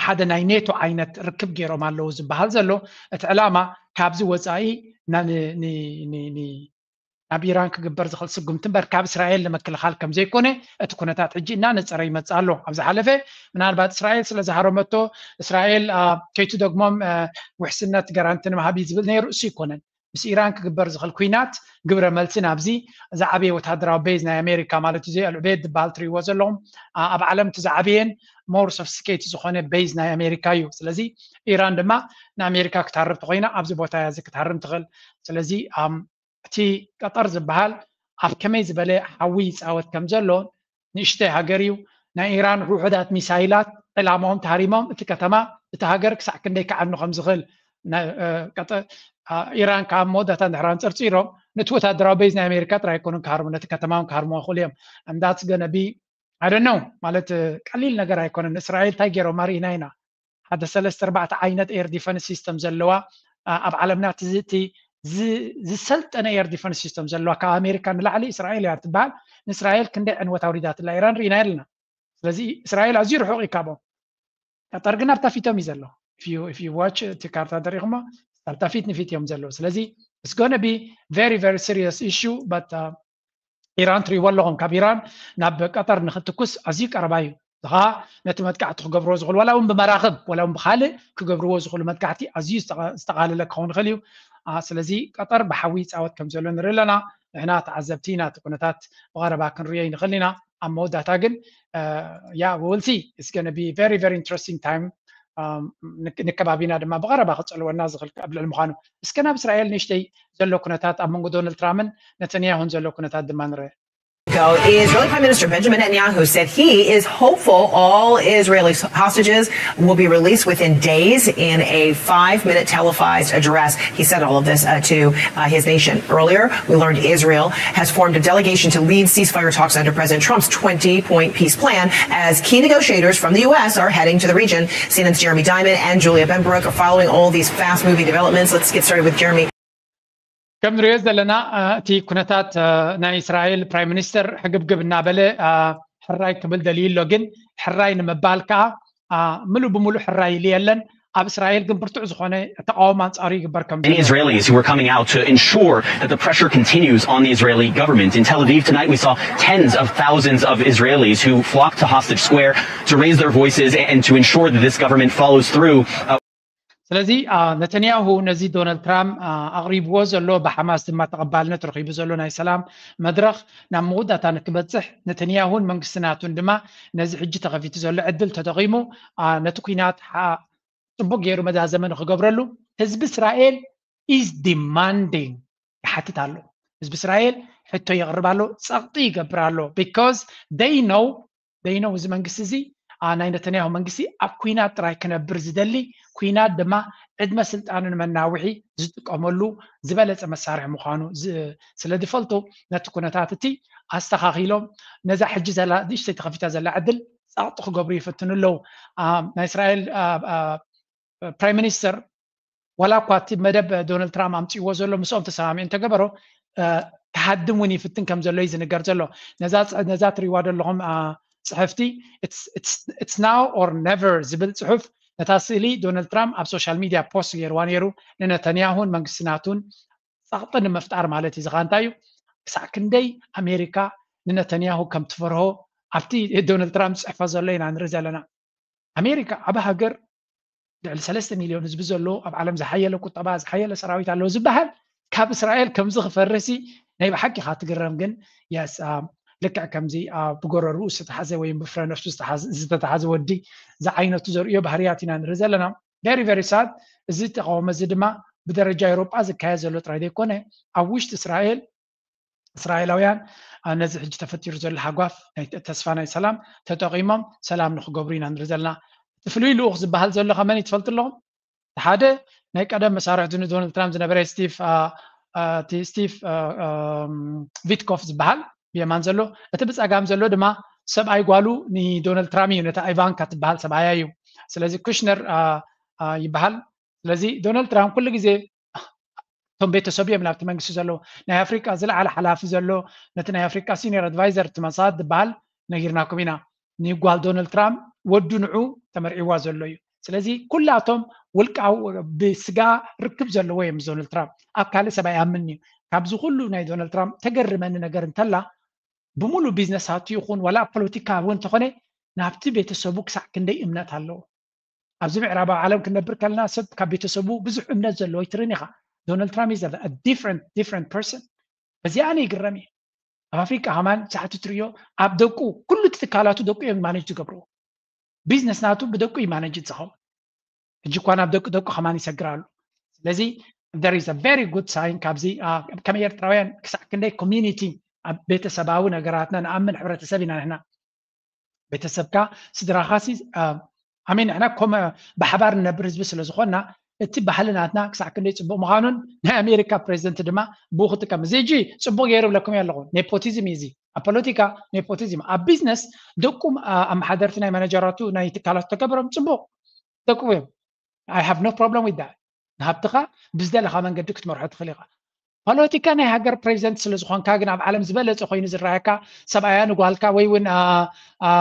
ሓደ ናይ ኔቶ ዓይነት ርክብ ገይሮም ኣለዉ ዝበሃል ዘሎ፣ እቲ ዕላማ ካብዚ ወፃኢ ናብ ኢራን ክግበር ዝኽእል ስጉምቲ እምበር ካብ እስራኤል ንምክልኻል ከም ዘይኮነ እቲ ኩነታት ሕጂ እናነፀረ ይመፅእ ኣሎ። ኣብ ዝሓለፈ ምናልባት እስራኤል ስለ ዝሃረመቶ እስራኤል ከይትደግሞም ውሕስነት ገራንቲ ንምሃብ እዩ ዝብል ነይሩ። እሱ ኣይኮነን። ምስ ኢራን ክግበር ዝኽእል ኩናት ግብረ መልሲ ናብዚ ዝዓበየ ወታደራዊ ቤዝ ናይ ኣሜሪካ ማለት እዩ፣ ዘይ ኣልዑቤድ ዝበሃል ትሪእዎ ዘለኹም፣ ኣብ ዓለም እቲ ዝዓበየን ሞር ሶፊስቲኬት ዝኾነ ቤዝ ናይ ኣሜሪካ እዩ። ስለዚ ኢራን ድማ ንኣሜሪካ ክትሃርም ተኮይና ኣብዚ ቦታ እያ እዚ ክትሃርም ትኽእል። ስለዚ እቲ ቀጠር ዝበሃል ኣብ ከመይ ዝበለ ሓዊ ይፃወት ከም ዘሎ፣ ንእሽተይ ሃገር እዩ። ናይ ኢራን ውሑዳት ሚሳይላት ዕላማኦም ተሃሪሞም እቲ ከተማ እቲ ሃገር ክሳዕ ክንደይ ክዓኑ ከም ዝኽእል ኢራን ካብ መወዳእታ እንድሕር ኣንፀርፂሮም ነቲ ወታደራዊ ቤዝ ናይ ኣሜሪካ ጥራይ ኣይኮኑን ክሃርሙ፣ ነቲ ከተማ እውን ክሃርሙ ይኽእሉ እዮም። And that's gonna be I don't know ማለት ቀሊል ነገር ኣይኮነን። እስራኤል እንታይ ገይሮም ኣርኢና ኢና። ሓደ ሰለስተ ኣርባዕተ ዓይነት air defense system ዘለዋ ኣብ ዓለምና እቲ ዝሰልጠነ air defense system ዘለዋ ካብ ኣሜሪካ ንላዕሊ እስራኤል እያ ትበሃል። ንእስራኤል ክንደይ ዕንወት ኣውሪዳትላ ኢራን ርኢና ኣለና። ስለዚ እስራኤል ኣዝዩ ርሑቕ እዩ ካብኦም። ቀጠር ግን ኣብታ ፊቶም እዩ ዘሎ። If you watch እቲ ካርታ እንተሪኢኹሞ ኣብታ ፊት ንፊት እዮም ዘለዉ። ስለዚ it's gonna be very very serious issue but ኢራን ትሪእዎ ኣለኹም። ካብ ኢራን ናብ ቀጠር ንክትኩስ ኣዝዩ ቀረባ እዩ። እዚ ኸዓ ነቲ መጥቃዕቲ ክገብርዎ ዝኽእሉ ዋላ እውን ብመራኽብ ዋላ እውን ብካልእ ክገብርዎ ዝኽእሉ መጥቃዕቲ ኣዝዩ ዝተቓለለ ክኸውን ይኽእል እዩ። ስለዚ ቀጠር ብሓዊ ይፃወት ከም ዘሎ ንርኢ ኣለና። ንሕና ተዓዘብቲ ኢና፣ እቲ ኩነታት ብቐረባ ክንርእዮ ይንኽእል ኢና። ኣብ መወዳእታ ግን yeah we will see, it's gonna be very very interesting time። ንከባቢና ድማ ብቐረባ ክፀልወና ዝኽእል ኣብ ልዕሊ ምዃኑ። እስከ ናብ እስራኤል ንእሽተይ ዘሎ ኩነታት ኣብ መንጎ ዶናልድ ትራምፕን ነተንያሁን ዘሎ ኩነታት ድማ ንርአ። Israeli Prime Minister Benjamin Netanyahu said he is hopeful all Israeli hostages will be released within days in a five-minute televised address. He said all of this uh, to uh, his nation. Earlier, we learned Israel has formed a delegation to lead ceasefire talks under President Trump's twenty-point peace plan as key negotiators from the U S are heading to the region. C N N's Jeremy Diamond and Julia Benbrook are following all these fast-moving developments. Let's get started with Jeremy. ከም ንሪኦ ዘለና እቲ ኩነታት ናይ እስራኤል ፕራይም ሚኒስተር ሕግብግብ እናበለ ሕራይ ክብል ደልዩ ኣሎ። ግን ሕራይ ንምባል ከዓ ምሉእ ብምሉእ ሕራይ ኢሉ የለን። ኣብ እስራኤል ግን ብርቱዕ ዝኾነ ተቃውሞ ኣንጻሩ ይግበር ከም Many Israelis who are coming out to ensure that the pressure continues on the Israeli government. In Tel Aviv tonight, we saw tens of thousands of Israelis who flocked to Hostage Square to raise their voices and to ensure that this government follows through. ስለዚ ነተንያሁ ነዚ ዶናልድ ትራምፕ ኣቕሪብዎ ዘሎ ብሓማስ ድማ ተቐባልነት ረኺቡ ዘሎ ናይ ሰላም መድረኽ ናብ መወዳእታ ንክበፅሕ ነተንያሁን መንግስቲ ናቱን ድማ ነዚ ሕጂ ተኸፊቱ ዘሎ ዕድል ተጠቒሙ ነቲ ኩናት ፅቡቅ ገይሩ መዛዘመ ንክገብረሉ ህዝቢ እስራኤል is demanding ይሓትት ኣሎ። ህዝቢ እስራኤል ሕቶ የቕርብ ኣሎ፣ ጸቕጢ ይገብር ኣሎ። Because they know they know እዚ መንግስቲ እዚ፣ አ፣ ናይ ነተንያሁ መንግስቲ ኣብ ኩናት ጥራይ ክነብር ዝደሊ፣ ኩናት ድማ ዕድመ ስልጣኑ ንመናውሒ ዝጥቀመሉ ዝበለጸ መሳርሒ ምዃኑ ዝ-፣ ስለ ዝፈልጡ፣ ነቲ ኩነታት እቲ ኣስተኻኺሎም ነዛ ሕጂ ዘላ ንእሽተይ ተኸፊታ ዘላ ዕድል ጸቕጢ ክገብሩ ይፍትኑ ኣለዉ። አ፣ ናይ እስራኤል፣ አ፣ አ፣ ፕራይም ሚኒስተር ዋላ እኳ እቲ መደብ ዶናልድ ትራምፕ ኣምፅዎ ዘሎ ምስኦም ተሰማሚዑ እንተገበሮ፣ እ፣ ክሃድም እውን ይፍትን ከም ዘሎ እዩ ዝንገር ዘሎ። ነዛ ጽ-፣ ነዛ ትሪእዋ ዘለኹም፣ አ፣ ጽሕፍቲ it's, it's, it's now or never ዝብል ጽሑፍ፣ ነታ ስእሊ ዶናልድ ትራምፕ ኣብ ሶሻል ሚድያ ፖስት ገይርዋ ነይሩ። ንነተንያሁን መንግስቲ ናቱን ጸቕጢ ንምፍጣር ማለት እዩ። ዝኻ እንታይ እዩ? ክሳዕ ክንደይ ኣሜሪካ ንነተንያሁ ከም ትፈርሆ ኣብቲ ዶናልድ ትራምፕ ዝጽሕፎ ዘሎ ኢና ንርኢ ዘለና። ኣሜሪካ ዓቢ ሃገር፣ ልዕሊ ሰለስተ ሚልዮን ህዝቢ ዘለዎ፣ ኣብ ዓለም ዝሓየለ ቁጠባ፣ ዝሓየለ ሰራዊት ኣለዎ ዝበሃል ካብ እስራኤል ከምዚ ክፈርሲ ናይ ብሓቂ ኢኻ ትግረም። ግን የስ፣ አ፣ ልክዕ ከምዚ፣ አ፣ ብጎረርኡ ዝተታሕዘ ወይ ብፍረ ነፍሱ ዝተሓዘ፣ ዝተታሕዘ ወዲ ዝዓይነቱ ዘርእዮ ባህርያት ኢና ንርኢ ዘለና። Very very sad። እዚ ተቃውሞ እዚ ድማ ብደረጃ ኤውሮጳ ዝካየድ ዘሎ ጥራይ ዘይኮነ፣ ኣብ ውሽጢ እስራኤል እስራኤላውያን፣ አ፣ ነዚ ሕጂ ተፈጢሩ ዘሎ ሃጓፍ ናይ ተ-፣ ተስፋ ናይ ሰላም ተጠቒሞም ሰላም ንክገብሩ ኢና ንርኢ ዘለና። እቲ ፍሉይ ልኡኽ ዝበሃል ዘሎ ከመን እዩ ትፈልጡ ኣለኹም? እቲ ሓደ ናይ ቀደም መሳርሕቱ ንዶናልድ ትራምፕ ዝነበረ ስቲቭ፣ አ፣ አ፣ እቲ ስቲቭ፣ አ፣ እም፣ ቪትኮፍ ዝበሃል ብየማን ዘሎ፣ እቲ ብጸጋም ዘሎ ድማ ሰብኣይ ጓሉ ንዶናልድ ትራምፕ እዩ፣ ነታ ኢቫንካ ትበሃል ሰብኣያ እዩ። ስለዚ ኩሽነር፣ አ፣ አ፣ ይበሃል። ስለዚ ዶናልድ ትራምፕ ኩሉ ግዜ እቶም ቤተሰብ እዮም ናብቲ መንግስቲ ዘለዉ። ናይ ኣፍሪቃ ዝለዓለ ሓላፊ ዘሎ፣ ነቲ ናይ ኣፍሪቃ ሲኒየር ኣድቫይዘር እቲ መሳድ ዝበሃል ነጊርናኩም ኢና። ንጓል ዶናልድ ትራምፕ ወዱ ንዑ ተመርዒዋ ዘሎ እዩ። ስለዚ ኩላቶም ውልቃዊ ብስጋ ርክብ ዘለዎ እዮም ምስ ዶናልድ ትራምፕ። ኣብ ካልእ ሰብ ኣይኣምንን እዩ። ካብዚ ኩሉ ናይ ዶናልድ ትራምፕ ተገርመኒ ነገር እንተላ፣ ብምሉእ ቢዝነሳቱ ይኹን ዋላ ኣብ ፖለቲካ እውን እንተኾነ ናብቲ ቤተሰቡ ክሳዕ ክንደይ እምነት ኣለዎ። ኣብዚ ምዕራባዊ ዓለም ክንነብር ከለና ሰብ ካብ ቤተሰቡ ብዙሕ እምነት ዘለዎ ኣይትርን ኢኻ። ዶናልድ ትራምፕ is a different, different person። በዚኣ ኣነ ይግረም እየ። ኣብ ኣፍሪቃ ከማን ሳዕቲ ትርእዮ ኣብ ደቁ፣ ኩሉ እቲ ትካላቱ ደቁ እዮም ማኔጅ ዝገብርዎ። ቢዝነስ ናቱ ብደቁ እዩ ማኔጅ ዝኸውን። ሕጂ እኳ ናብ ደቁ ደቁ ከማን ይሰግር ኣሎ። ስለዚ there is a very good sign ካብዚ፣ አ፣ ከም ኤርትራውያን ክሳዕ ክንደይ ኮሚኒቲ ኣብ ቤተሰባዊ ነገራትና ንኣምን ሕብረተሰብ ኢና ንሕና። ቤተሰብካ ስድራኻሲ፣ አ፣ ኣሜን፣ ንሕና ኮመ ብሓባር ንነብር ህዝቢ ስለ ዝኾንና እቲ ባህሊ ናትና ክሳዕ ክንደይ ጽቡቕ ምዃኑን ናይ ኣሜሪካ ፕሬዚደንት ድማ ብኡ ክጥቀም። እዚ ሕጂ ጽቡቕ ገይሩ ብለኩም እየ ኣለኹ። ኔፖቲዝም እዩ እዚ። ኣብ ፖለቲካ ኔፖቲዝም፣ ኣብ ቢዝነስ ደቁ፣ አ፣ ኣመሓደርቲ ናይ ማናጀራቱ ናይ ትካላት ተገበሮም ጽቡቕ ደቁ እዮም። I have no problem with that። ንሃብትኻ ብዝደለኻ መንገዲ ክትመርሖ ትኽእል ኢኻ። ፖለቲካ ናይ ሃገር ፕሬዚደንት ስለ ዝኾንካ ግን ኣብ ዓለም ዝበለጸ ኮይኑ ዝረኣየካ ሰብኣያ ንጓልካ ወይ እውን፣ አ፣ አ፣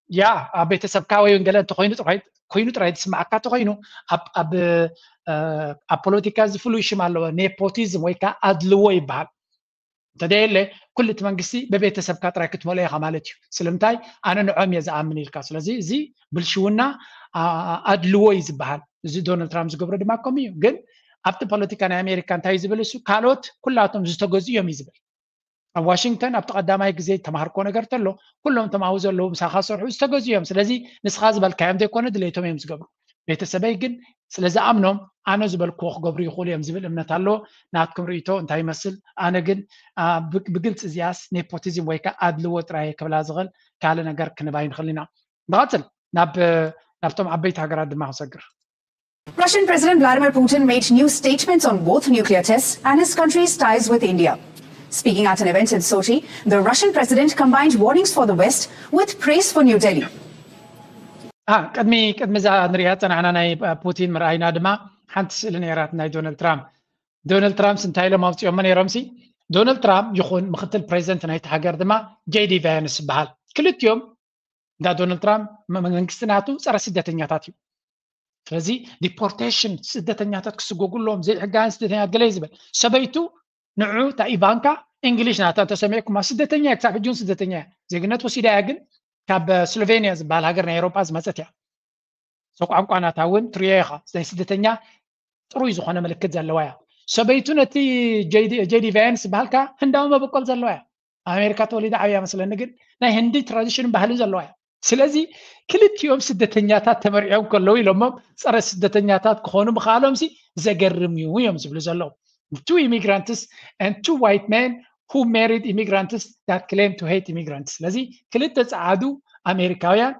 ያ ኣብ ቤተሰብካ ወይ እውን ገለ እንተኮይኑ ጥራይ፣ ኮይኑ ጥራይ ዝስማዓካ እንተኮይኑ ኣብ፣ ኣብ፣ አ፣ ኣብ ፖለቲካ እዚ ፍሉይ ሽም ኣለዎ፣ ኔፖቲዝም ወይ ከዓ ኣድልዎ ይበሃል። እንተደየለ ኩሉ እቲ መንግስቲ ብቤተሰብካ ጥራይ ክትመልኦ ኢኻ ማለት እዩ። ስለምንታይ? ኣነ ንዖም እየ ዝኣምን ኢልካ። ስለዚ እዚ ብልሽውና፣ አ-፣ ኣድልዎ እዩ ዝበሃል። እዚ ዶናልድ ትራምፕ ዝገብሮ ድማ ከምኡ እዩ። ግን ኣብቲ ፖለቲካ ናይ ኣሜሪካ እንታይ እዩ ዝብል እሱ? ካልኦት ኩላቶም ዝተገዝኡ እዮም እዩ ዝብል። ኣብ ዋሽንግተን ኣብቲ ቀዳማይ ግዜ ተማሃርኮ ነገር ተሎ ኩሎም ተማሃሩ ዘለዉ ምሳኻ ዝሰርሑ ዝተገዝኡ እዮም። ስለዚ ንስኻ ዝበልካዮም ዘይኮነ ድሌቶም እዮም ዝገብሩ። ቤተሰበይ ግን ስለ ዝኣምኖም ኣነ ዝበልክዎ ክገብሩ ይኽእሉ እዮም ዝብል እምነት ኣለዎ። ናትኩም ርእይቶ እንታይ ይመስል? ኣነ ግን፣ አ፣ ብ-፣ ብግልፂ እዚኣስ ኔፖቲዝም ወይ ከዓ ኣድልዎ ጥራይ ክብላ ዝኽእል ካልእ ነገር ክንባ ይንኽእል ኢና። ንቐፅል ናብ፣ ናብቶም ዓበይቲ ሃገራት ድማ ክሰግር። Russian President Vladimir Putin made new statements on both nuclear tests and his country's ties with India. Speaking at an event in Sochi, the Russian president combined warnings for the West with praise for New Delhi. አ፣ ቅድሚ፣ ቅድሚ እዛ ንሪኣ ዝጸናሕና ናይ፣ አ፣ ፑቲን ምርኣይና ድማ ሓንቲ ስእሊ ነይራት ናይ ዶናልድ ትራምፕ። ዶናልድ ትራምፕስ እንታይ ኢሎም ኣውጺኦሞ ነይሮምሲ? ዶናልድ ትራምፕ ይኹን ምክትል ፕሬዚደንት ናይቲ ሃገር ድማ ጄዲ ቫንስ ይበሃል። ክልቲኦም እንዳ ዶናልድ ትራምፕ መ-፣ መንግስቲ ናቱ ጸረ ስደተኛታት እዩ። ስለዚ ዲፖርቴሽን፣ ስደተኛታት ክስጎጉሎም፣ ዘይሕጋውያን ስደተኛታት ገለ እዩ ዝብል። ሰበይቱ ንዑ እታ ኢቫንካ እንግሊሽ ናታ እንተሰሚዕኩማ፣ ስደተኛ እያ፣ ክሳብ ሕጂ እውን ስደተኛ እያ። ዜግነት ወሲዳ እያ፣ ግን ካብ ስሎቬንያ ዝበሃል ሃገር ናይ ኤውሮጳ ዝመጸት እያ። So ቋንቋ ናታ እውን ትሪኦ ኢኻ። ናይ ስደተኛ ጥሩይ ዝኾነ ምልክት ዘለዋ እያ። ሰበይቱ ነቲ ጄዲ፣ ጄዲ ቫንስ ዝበሃልካ ህንዳዊ መበቆል ዘለዋ እያ። ኣብ ኣሜሪካ ተወሊዳ ዓብያ መስለኒ፣ ግን ናይ ህንዲ ትራዲሽን ባህሊ ዘለዋ እያ። ስለዚ ክልቲኦም ስደተኛታት ተመሪዖም ከለዉ ኢሎሞም ጸረ ስደተኛታት ክኾኑ ምኽኣሎምሲ ዘገርም እዩ እዮም ዝብሉ ዘለዉ። Two immigrants and two white men who married immigrants that claim to hate immigrants። ስለዚ ክልተ ጸዓዱ ኣሜሪካውያን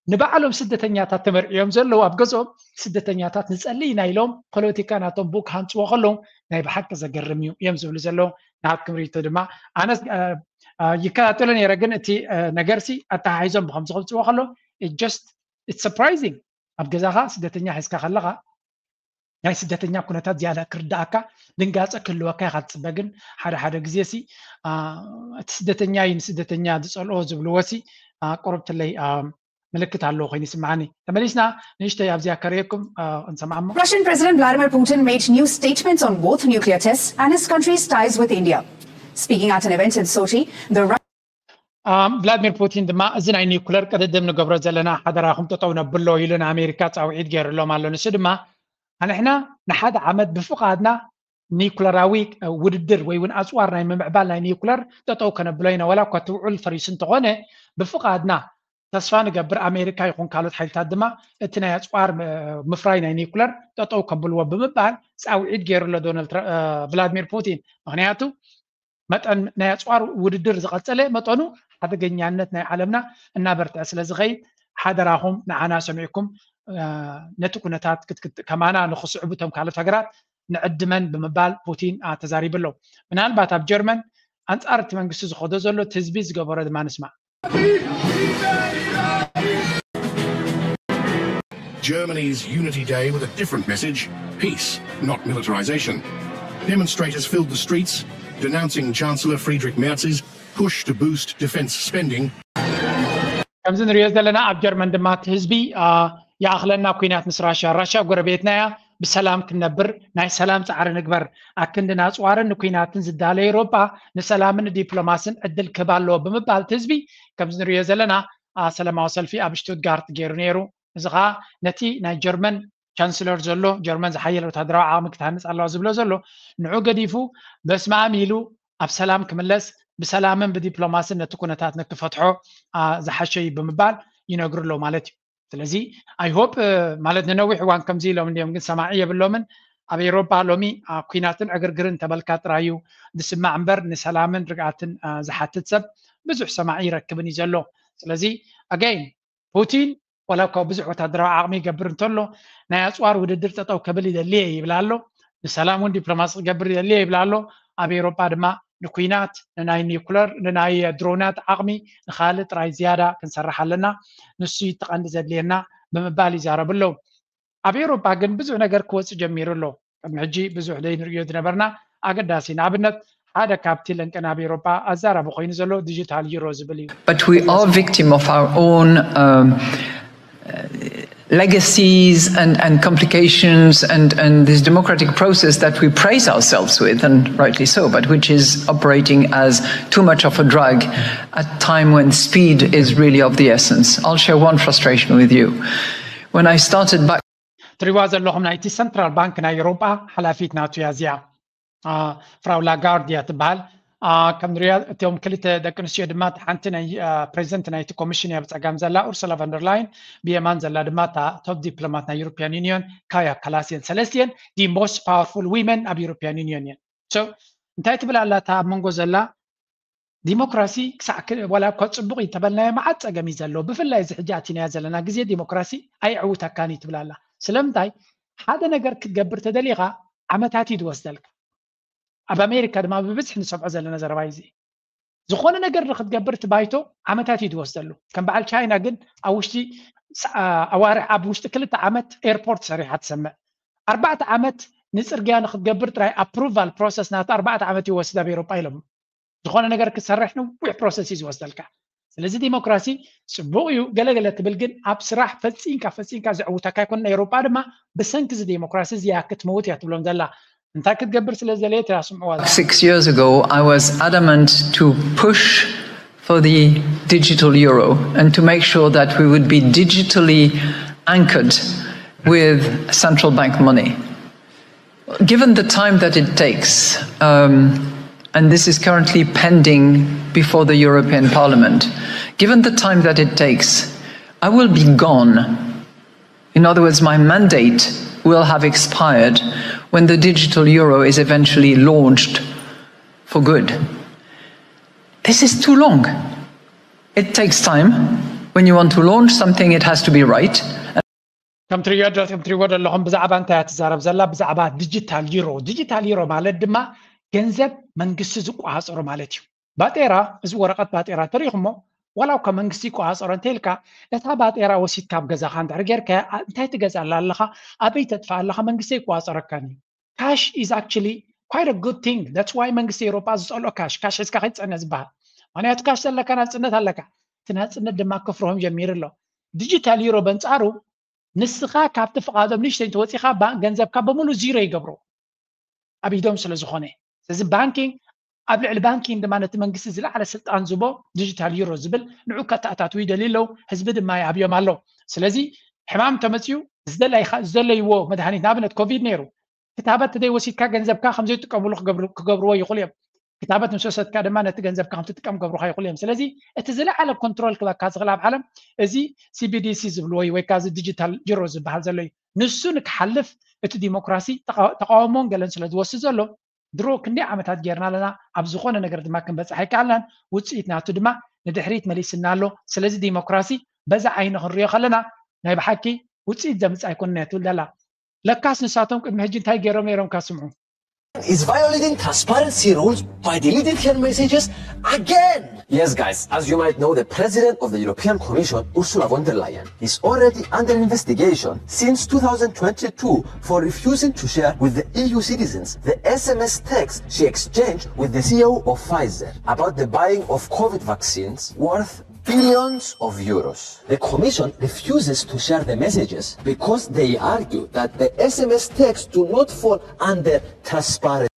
ንባዕሎም ስደተኛታት ተመርዕዮም ዘለዉ ኣብ ገዝኦም ስደተኛታት ንጸልእ ኢና ኢሎም ፖለቲካ ናቶም ብኡ ክሃንፅዎ ከለዉ ናይ ብሓቂ ዘገርም እዩ እዮም ዝብሉ ዘለዉ። ናብ ክምሪቶ ድማ ኣነስ ይከታተሎ ነይረ፣ ግን እቲ ነገርሲ ኣተሓሒዞም ብከምዚ ከምፅዎ ከሎ just it's surprising። ኣብ ገዛኻ ስደተኛ ሒዝካ ከለኻ ናይ ስደተኛ ኩነታት ዝያዳ ክርዳእካ ድንጋፀ ክህልወካ ኢኻ ትፅበ። ግን ሓደ ሓደ ግዜ ሲ እቲ ስደተኛ እዩ ንስደተኛ ዝፀልኦ ዝብልዎ ሲ ቁርብትለይ ምልክት ኣለዎ ኮይኑ ይስምዓኒ። ተመሊስና ንእሽተይ ኣብዚኣ ከርእየኩም ክንሰምዓ እሞ። Russian President Vladimir Putin made new statements on both nuclear tests and his country's ties with India. Speaking at an event in Sochi, the Ru- ቭላድሚር ፑቲን ድማ እዚ ናይ ኒኩለር ቅድድም ንገብሮ ዘለና ሓደራኹም ጠጠው ነብሎ ኢሉ ንኣሜሪካ ፃውዒት ገይሩሎም ኣሎ። ንሱ ድማ ኣንሕና ንሓደ ዓመት ብፍቓድና ኒኩለራዊ ውድድር ወይ እውን ኣፅዋር ናይ ምምዕባል ናይ ኒኩለር ጠጠው ከነብሎ ኢና። ዋላ እኳ እቲ ውዑል ፈሪሱ እንተኾነ ብፍቓድና ተስፋ ንገብር ኣሜሪካ ይኹን ካልኦት ሓይልታት ድማ እቲ ናይ ኣፅዋር ምፍራይ ናይ ኒኩለር ጠጠው ከብልዎ ብምባል ፃውዒት ገይሩ ኣሎ ዶናልድ ቭላድሚር ፑቲን። ምክንያቱ መጠን ናይ ኣፅዋር ውድድር ዝቐፀለ መጠኑ ሓደገኛነት ናይ ዓለምና እናበርትዐ ስለ ዝኸይድ ሓደራኹም ንዓና ሰሚዕኩም ነቲ ኩነታት ክትክት ከማና ንክስዕቡ እቶም ካልኦት ሃገራት ንዕድመን ብምባል ፑቲን ተዛሪቡ ኣሎ። ምናልባት ኣብ ጀርመን ኣንፃር እቲ መንግስቲ ዝኸዶ ዘሎ እቲ ህዝቢ ዝገበሮ ድማ ንስማዕ። Germany's Unity Day with a different message, peace, not militarization. Demonstrators filled the streets, denouncing Chancellor Friedrich Merz's push to boost defense spending. ከምዚ ንሪኦ ዘለና ኣብ ጀርመን ድማ እቲ ህዝቢ ይኣኽለና ኩናት ምስ ራሻ፣ ራሻ ጎረቤትና እያ፣ ብሰላም ክንነብር ናይ ሰላም ፃዕሪ ንግበር፣ ኣክንዲ ናፅዋርን ንኩናትን ዝዳለ ኤውሮጳ ንሰላምን ንዲፕሎማስን ዕድል ክህብ ኣለዎ ብምባል እቲ ህዝቢ ከምዚ ንሪኦ ዘለና ሰላማዊ ሰልፊ ኣብ ሽቱትጋርት ገይሩ ነይሩ። እዚ ከዓ ነቲ ናይ ጀርመን ቻንስለር ዘሎ ጀርመን ዝሓየለ ወታደራዊ ዓቕሚ ክትሃንፅ ኣለዋ ዝብሎ ዘሎ ንዑ ገዲፉ በስማም ኢሉ ኣብ ሰላም ክምለስ ብሰላምን ብዲፕሎማስን ነቲ ኩነታት ንክፈትሖ ዝሓሸ እዩ ብምባል ይነግሩ ኣለዉ ማለት እዩ። ስለዚ I hope ማለት ንነዊሕ እዋን ከምዚ ኢሎም እንዲዮም ግን ሰማዒ የብሎምን። ኣብ ኤውሮፓ ሎሚ ኩናትን ዕግርግርን ተበልካ ጥራይ እዩ ዝስማዕ እምበር ንሰላምን ርግኣትን ዝሓትት ሰብ ብዙሕ ሰማዒ ይረክብን እዩ ዘሎ። ስለዚ again ፑቲን ዋላ እኳ ብዙሕ ወታደራዊ ዓቕሚ ይገብር እንተሎ ናይ ኣፅዋር ውድድር ጠጠው ከብል ይደሊ እየ ይብል ኣሎ። ንሰላም እውን ዲፕሎማሲ ክገብር ይደሊ እየ ይብል ኣሎ። ኣብ ኤውሮጳ ድማ ንኩናት ንናይ ኒኩለር ንናይ ድሮናት ዓቕሚ ንካልእ ጥራይ ዝያዳ ክንሰርሕ ኣለና፣ ንሱ እዩ እቲ ቀንዲ ዘድልየና ብምባል ይዛረቡ ኣለዉ። ኣብ ኤውሮጳ ግን ብዙሕ ነገር ክወፅእ ጀሚሩ ኣሎ። ቅድሚ ሕጂ ብዙሕ ዘይንርእዮ ዝነበርና ኣገዳሲ ንኣብነት ሓደ ካብቲ ለንቅን ኣብ ኤውሮጳ ኣዛራቢ ኮይኑ ዘሎ ዲጂታል ዩሮ ዝብል እዩ። But we are victim of our own um, legacies and, and complications and, and this democratic process that we praise ourselves with, and rightly so, but which is operating as too much of a drug at a time when speed is really of the essence. I'll share one frustration with you. When I started back ትሪዋ ዘለኹም ናይቲ ሰንትራል ባንክ ናይ ኤውሮጳ ሓላፊት ናቱ እያ እዚኣ። ፍራው ላጋርድ እያ ትበሃል። ከም ንሪኦ እቶም ክልተ ደቂ ኣንስትዮ ድማ ሓንቲ ናይ ፕሬዚደንት ናይቲ ኮሚሽን እያ ብፀጋም ዘላ ኡርሱላ ቫንደርላይን፣ ብየማን ዘላ ድማ እታ ቶፕ ዲፕሎማት ናይ ዩሮፒያን ዩኒዮን ካያ ካላስ እየን። ሰለስቲአን the most powerful women ኣብ ዩሮፒያን ዩኒዮን እየን። እንታይ ትብል ኣላ እታ ኣብ መንጎ ዘላ ዲሞክራሲ ክሳዕ ዋላ እኳ ፅቡቕ እዩ ተበልናዮ መዓት ፀገም እዩ ዘለዎ። ብፍላይ እዚ ሕጂ ኣቲናዮ ዘለና ግዜ ዲሞክራሲ ኣይዕውተካን እዩ ትብል ኣላ። ስለምንታይ ሓደ ነገር ክትገብር ተደሊኻ ዓመታት እዩ ዝወስደልካ። ኣብ ኣሜሪካ ድማ ብብዝሒ ንሰምዖ ዘለና ዘረባ እዩ እዚ። ዝኾነ ነገር ንክትገብር እቲ ባይቶ ዓመታት እዩ ዝወስደሉ። ከም በዓል ቻይና ግን ኣብ ውሽጢ ኣዋርሕ ኣብ ውሽጢ ክልተ ዓመት ኤርፖርት ሰሪሓ ትሰምዕ። ኣርባዕተ ዓመት ንፅርግያ ንክትገብር ጥራይ ኣፕሩቫል ፕሮሰስ ናቱ ኣርባዕተ ዓመት ይወስድ ኣብ ኤውሮጳ ኢሎም። ዝኾነ ነገር ክትሰርሕ ነዊሕ ፕሮሰስ እዩ ዝወስደልካ። ስለዚ ዲሞክራሲ ፅቡቕ እዩ ገለገለ ትብል፣ ግን ኣብ ስራሕ ፈፂንካ ፈፂንካ ዘዕውተካ ኣይኮነን። ኤውሮጳ ድማ ብሰንኪ እዚ ዲሞክራሲ እዚኣ ክትመውት እያ ትብሎም ዘላ። እንታይ ክትገብር ስለ ዝደለየት እያ ስምዕዋ። Six years ago, I was adamant to push for the digital euro and to make sure that we would be digitally anchored with central bank money. Given the time that it takes, um, and this is currently pending before the European Parliament, given the time that it takes, I will be gone. In other words, my mandate will have expired when the digital euro is eventually launched for good. This is too long. It takes time. When you want to launch something, it has to be right. ከም ትሪኦ ዶ- ከም ትሪእዎ ዘለኹም ብዛዕባ እንታይ እያ ትዛረብ ዘላ? ብዛዕባ ዲጂታል ዩሮ። ዲጂታል ዩሮ ማለት ድማ ገንዘብ መንግስቲ ዝቆፃፀሮ ማለት እዩ። ባጤራ፣ እዚ ወረቐት ባጤራ ተሪኢኹሞ፣ ዋላ እኳ መንግስቲ ይቆፃፀሮ እንተኢልካ፣ እታ ባጤራ ወሲድካ ኣብ ገዛኻ እንድሕር ጌርካያ፣ እንታይ ትገዝኣላ ኣለኻ? ኣበይ ተጥፍኣ ኣለኻ? መንግስቲ ኣይቆፃፀረካን እዩ። Cash is actually quite a good thing. That's why መንግስቲ ኤውሮጳ ዝፀልኦ ካሽ፣ ካሽ ሒዝካ ከይትፀንሕ ዝበሃል። ምክንያቱ ካሽ ዘለካ ናፅነት ኣለካ። እቲ ናፅነት ድማ ክፍርሆም ጀሚሩ ኣሎ። ዲጂታል ዩሮ በንፃሩ ንስኻ ካብቲ ፍቓዶም ንእሽተይ እንተወፂኻ ባ- ገንዘብካ በሙሉ ዚሮ ይገብሮ ኣብ ኢዶም ስለ ዝኾነ። ስለዚ ባንኪንግ ኣብ ልዕሊ ባንኪንግ ድማ ነቲ መንግስቲ ዝለዓለ ስልጣን ዝቦ ዲጂታል ዩሮ ዝብል ንዑ ከተኣታትው ይደልዩ ኣለዉ። ህዝቢ ድማ ይኣብዮም ኣሎ። ስለዚ ሕማም ተመፅዩ ዝደለይካ- ዝደለይዎ መድሃኒት ንኣብነት ኮቪድ ነይሩ ክታበት ተደይ ወሲድካ ገንዘብካ ከምዘይጥቀምሉ ክገብሩ- ክገብርዎ ይኽእሉ እዮም። ክታበት ምስ ወሰድካ ድማ ነቲ ገንዘብካ ከም ትጥቀም ክገብሩካ ይኽእሉ እዮም። ስለዚ እቲ ዝለዓለ ኮንትሮል ክበካ ዝኽእል ኣብ ዓለም እዚ ሲቢዲሲ ዝብልዎ እዩ ወይ ከዓ እዚ ዲጂታል ዩሮ ዝበሃል ዘሎ እዩ። ንሱ ንክሓልፍ እቲ ዲሞክራሲ ተቃ- ተቃውሞን ገለን ስለ ዝወስድ ዘሎ ድሮ ክንደይ ዓመታት ጌርና ኣለና። ኣብ ዝኾነ ነገር ድማ ክንበፅሕ ኣይከኣልናን። ውፅኢት ናቱ ድማ ንድሕሪት መሊስና ኣሎ። ስለዚ ዲሞክራሲ በዛ ዓይኒ ክንሪኦ ከለና ናይ ብሓቂ ውፅኢት ዘምፅእ ኣይኮነን እያ ትብል ዘላ። ለካስ ንሳቶም ቅድሚ ሕጂ እንታይ ገይሮም ነይሮም ካስምዑ is violating transparency rules by deleting her messages again. Yes, guys, as you might know, the president of the European Commission, Ursula von der Leyen, is already under investigation since two thousand twenty-two for refusing to share with the E U citizens the S M S text she exchanged with the C E O of Pfizer about the buying of COVID vaccines worth billions of euros. The Commission refuses to share the messages because they argue that the S M S texts do not fall under transparency.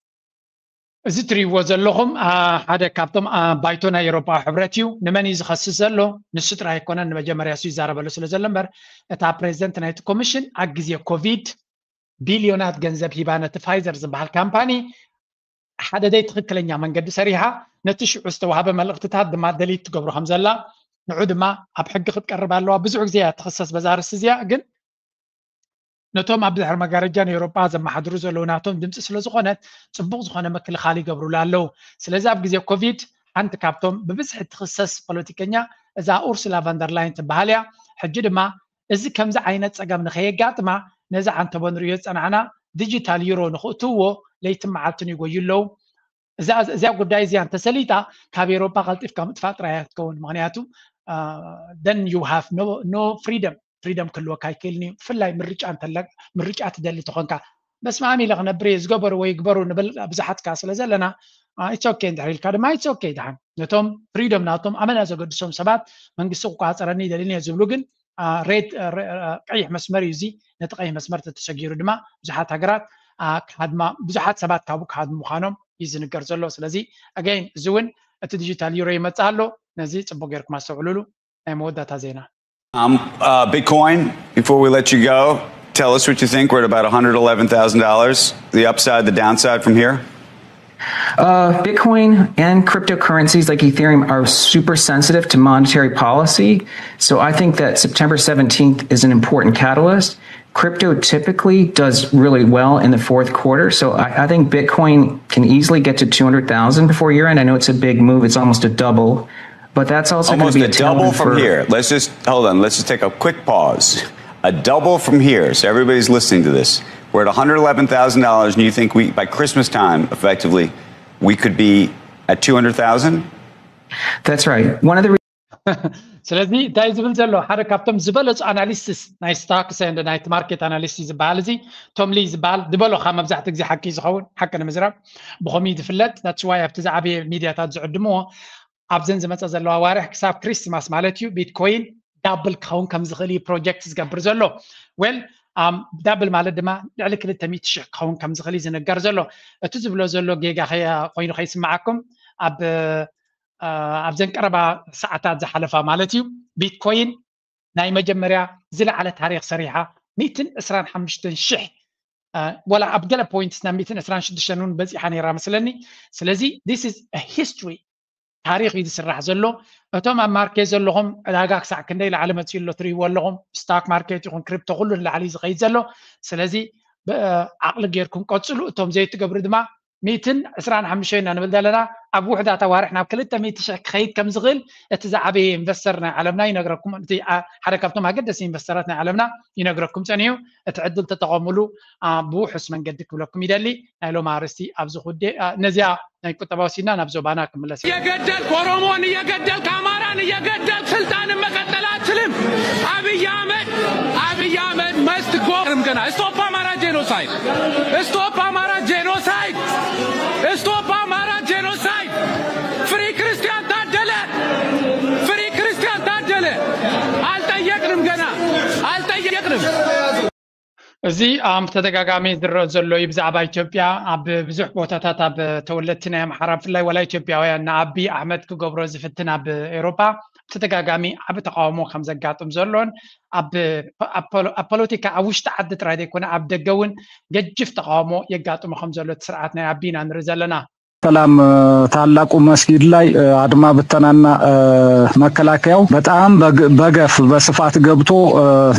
እዚ ትሪእዎ ዘለኹም አ፣ ሓደ ካብቶም አ፣ ባይቶ ናይ ኤውሮጳ ሕብረት እዩ። ንመን እዩ ዝኸስስ ዘሎ? ንሱ ጥራይ ኣይኮነን። ንመጀመርያ እሱ ይዛረበሉ ስለ ዘሎ እምበር እታ ፕሬዚደንት ናይቲ ኮሚሽን ኣብ ግዜ ኮቪድ ቢልዮናት ገንዘብ ሂባ ነቲ ፋይዘር ዝበሃል ካምፓኒ ሓደ ደይ ትኽክለኛ መንገዲ ሰሪሓ ነቲ ሽዑ ዝተዋህበ መልእኽትታት ድማ ደሊት ትገብሮ ከም ዘላ ንዑ ድማ ኣብ ሕጊ ክትቀርብ ኣለዋ። ብዙሕ ግዜ እያ ትኽሰስ በዛ ርእሲ እዚኣ ግን ነቶም ኣብ ድሕሪ መጋረጃ ንኤውሮጳ ዘመሓድሩ ዘለዉ ናቶም ድምፂ ስለ ዝኾነት ፅቡቕ ዝኾነ ምክልኻል ይገብሩላ ኣለዉ። ስለዚ ኣብ ግዜ ኮቪድ ሓንቲ ካብቶም ብብዝሒ ትኽሰስ ፖለቲከኛ እዛ ኡርሱላ ቫንደርላይን ትበሃል እያ። ሕጂ ድማ እዚ ከምዚ ዓይነት ፀገም ንኸየጋጥማ ነዚ ዓንተቦ ንሪኦ ዝፀናሕና ዲጂታል ዩሮ ንኽእትውዎ ለይትን መዓልትን ይጎዩ ኣለዉ። እዛ እዚኣ ጉዳይ እዚኣ እንተሰሊጣ ካብ ኤውሮጳ ቀልጢፍካ ምጥፋእ ጥራይ እያ ትከውን። ምክንያቱ then you have no freedom፣ ፍሪደም ክህልወካ ኣይክእልን እዩ። ብፍላይ ምርጫ እንተለ ምርጫ ትደሊ ተኾንካ በስመ ኣብ ኢለ ክነብር እየ ዝገበርዎ ይግበሩ ንብል ብዙሓት ከኣ ስለ ዘለና it's okay እንድሕር ኢልካ ድማ it's okay። ደሓን ነቶም ፍሪደም ናቶም ኣመና ዘገድሶም ሰባት መንግስቲ ክቆፃፀረኒ ይደልን እየ ዝብሉ ግን ሬድ ቀይሕ መስመር እዩ። እዚ ነቲ ቀይሕ መስመር ተተሸጊሩ ድማ ብዙሓት ሃገራት ክሃድማ ብዙሓት ሰባት ካብኡ ክሃድሙ ምዃኖም እዩ ዝንገር ዘሎ። ስለዚ again እዚ እውን እቲ ዲጂታል ዩሮ ይመፅእ ኣሎ። ነዚ ፅቡቅ ጌርኩም ኣስተውዕሉሉ። ናይ መወዳእታ ዜና Um, uh, Bitcoin, before we let you go, tell us what you think. We're at about one hundred eleven thousand dollars. The upside, the downside from here? Uh, Bitcoin and cryptocurrencies like Ethereum are super sensitive to monetary policy. So I think that September seventeenth is an important catalyst. Crypto typically does really well in the fourth quarter. So I, I think Bitcoin can easily get to two hundred thousand before year end. I know it's a big move, it's almost a double. But that's also going to Almost be a a double tailwind from for here. Let's just hold on. Let's just take a quick pause. A double from here. So everybody's listening to this. We're at one hundred eleven thousand dollars, and you think we, by Christmas time, effectively, we could be at two hundred thousand? That's right. One of the ስለዚ እንታይ ዝብል ዘሎ ሓደ ካብቶም ዝበለፁ ኣናሊስትስ ናይ ስታክስ and ናይቲ ማርኬት ኣናሊስት ዝበሃል እዚ ቶም ሊ ዝበሃል ዝበሎ ካብ መብዛሕትኡ ግዜ ሓቂ ዝኸውን ሓቂ ንምዝራብ ብኸምኡ ዝፍለጥ that's why ኣብቲ ዝዓበየ ሚድያታት ዝዕድምዎ ኣብዘን ዝመፀ ዘለዋ ዋርሕ ክሳብ ክሪስማስ ማለት እዩ ቢትኮይን ዳብል ክኸውን ከም ዝኽእል እዩ ፕሮጀክት ዝገብር ዘሎ። ዌል ዳብል ማለት ድማ ልዕሊ ክልተ ሚእቲ ሽሕ ክኸውን ከም ዝኽእል እዩ ዝንገር ዘሎ። እቲ ዝብሎ ዘሎ ጌጋ ከ- ኮይኑ ከይስምዓኩም ኣብ ኣብዘን ቀረባ ሰዓታት ዝሓለፋ ማለት እዩ ቢትኮይን ናይ መጀመርያ ዝለዓለ ታሪክ ሰሪሓ ሚእትን ዕስራን ሓሙሽተን ሽሕ ወላ ኣብ ገለ ፖይንትስ ናብ ሚእትን ዕስራን ሽዱሽተን እውን በፂሓ ነይራ መስለኒ። ስለዚ this is history ታሪክ እዩ ዝስራሕ ዘሎ። እቶም ኣብ ማርኬት ዘለኹም ዕዳጋ ክሳዕ ክንደይ ላዕሊ መፅኡ ኣሎ ትሪእዎ ኣለኹም። ስታክ ማርኬት ይኹን ክሪፕቶ ኩሉ ንላዕሊ እዩ ዝኸይድ ዘሎ። ስለዚ ዓቕሊ ጌርኩም ቀፅሉ። እቶም ዘይትገብሩ ድማ ሚእትን ዕስራን ሓሙሽተን ኢና ንብል ዘለና። ኣብ ውሕዳት ኣዋርሕ ናብ ክልተ ሚእቲ ሽሕ ክኸይድ ከም ዝኽእል እቲ ዝዓበየ ኢንቨስተር ናይ ዓለምና ይነግረኩም። እቲ ሓደ ካብቶም ኣገደሲ ኢንቨስተራት ናይ ዓለምና ይነግረኩም ጸኒሑ። እቲ ዕድል ተጠቐሙሉ፣ ብውሑስ መንገዲ ክብለኩም ይደሊ። ናይ ሎማ ኣርእስቲ ኣብዚ ኩዴ ነዚኣ ናይ ቁጠባ ወሲድና ናብ ዞባና ክምለስ። እየገደልክ ኦሮሞን እየገደልክ አማራን እየገደልክ ስልጣንን መቀጠል አትችልም። አብይ አህመድ አብይ አህመድ መስት ጎርም ገና stop አማራ genocide stop አማራ genocide stop አማራ genocide free ክርስቲያን ታደለ free ክርስቲያን ታደለ አልጠየቅንም ገና አልጠየቅንም። እዚ ኣብ ተደጋጋሚ ዝረአ ዘሎ እዩ። ብዛዕባ ኢትዮጵያ ኣብ ብዙሕ ቦታታት ኣብ ተወለድቲ ናይ ኣምሓራ ብፍላይ ዋላ ኢትዮጵያውያን ንኣቢ ኣሕመድ ክገብሮ ዝፍትን ኣብ ኤሮፓ ብተደጋጋሚ ዓቢ ተቃውሞ ከም ዘጋጥም ዘሎን ኣብ ፖለቲካ ኣብ ውሽጢ ዓዲ ጥራይ ዘይኮነ ኣብ ደገ እውን ገጅፍ ተቃውሞ የጋጥሞ ከም ዘሎ እቲ ስርዓት ናይ ኣቢ ኢና ንርኢ ዘለና። ሰላም ታላቁ መስጊድ ላይ አድማ ብተናና መከላከያው በጣም በገፍ በስፋት ገብቶ